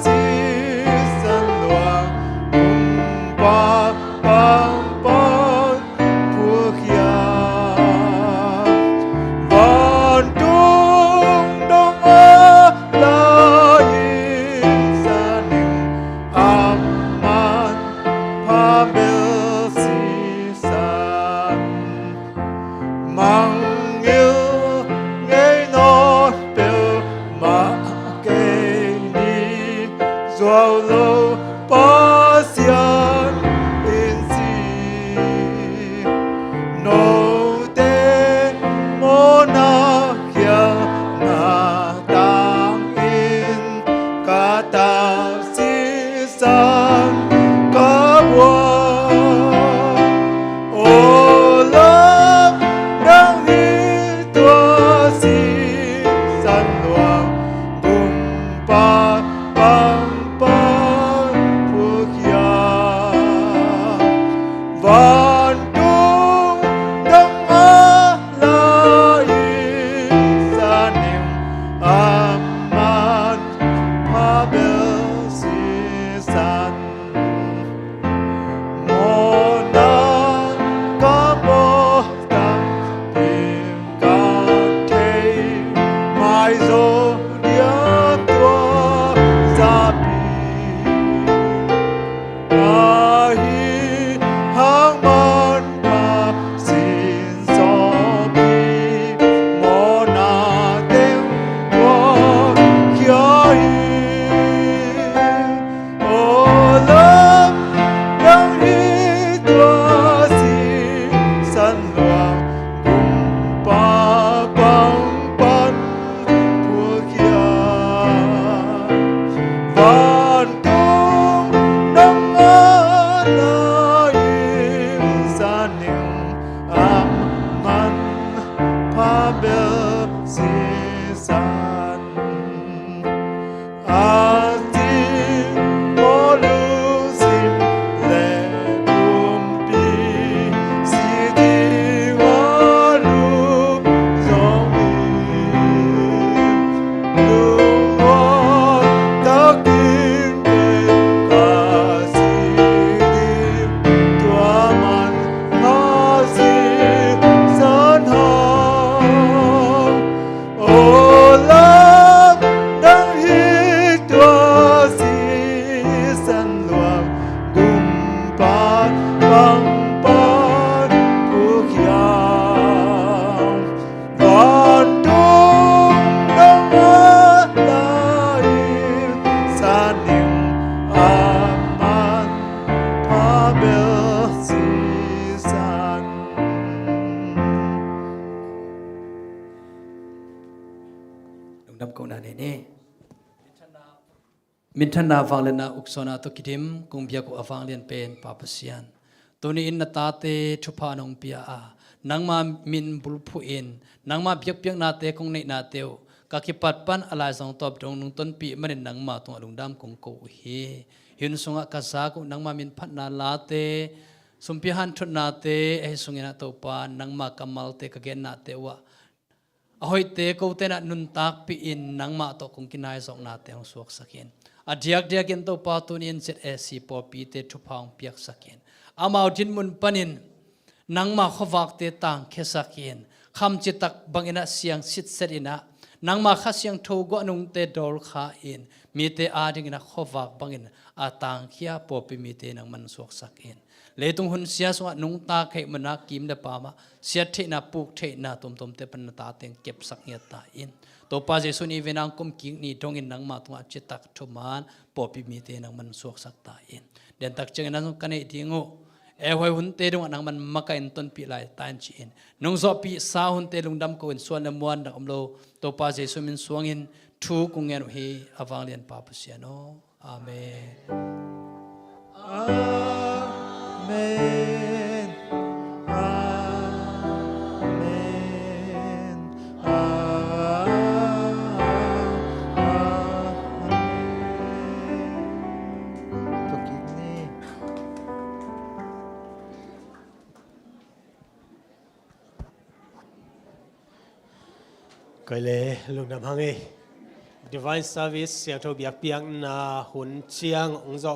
si san luang kumpa pangpang phukhia. Vantung dong a la in sa ning a manpha bel si. Kong na nei ni. Minthanna vangliatna uksuahna tawh kidim kong biak uh a vanglian pen Pa Pasian, tuni-in na tate thupha nong pia a, nangma min bulphuh in nangma biakpiaknate kong neihnate uh ka kipat pan a laizang tawp dong nong tonpih manin nangma tungah lungdam kong ko uh hi. Hih hun sungah ka zak uh nangma min phatna late, sumpi hanthotnate ahi sungin ah Topa, nangma kammalte ka gennate uhah a hoihte kote in ah nuntakpih in nangmah tawh kong kinaizawknate hong suaksak in. A diakdiakin Topa, tuni-in Z A C pawlpite thupha hong piaksak in. Amau dinmun panin nangma khuavakte tangkhiasak in. Khamcitak bangin ah siang sitset in ah, nangma Kha Siangtho guahnungte dawlkha in, mite adingin ah khuavak bangin a tangkhia pawlpi mite nangman suaksak in. Leitung hunsia sungah nungta kheih mana kim le pamah siat theihna, puk theihna tuamtuamte pan na tate in kepsak ngiat ta in. Topa Jesuh ni vei nang kum kik ni dongin nangma tungah citak thuman pawlpi mite nangman suaksak ta in. Dentak ciangin nang ka neih ding uh, eihuai hunte dongah nangman makaih in tonpih lai ta in ci-in, nong zawhpihsa hunte lungdam ko in suan le muan dak om lo Topa Jesuh min suangin thu kong ngen uh hi, a vanglian Pa Pasian aw. Amen. Amen. Amen. Amen. Tua kik ni. Koi le lungdam hang ei. Divine Service, Siangtho biakpiakna hun ciang hong zawh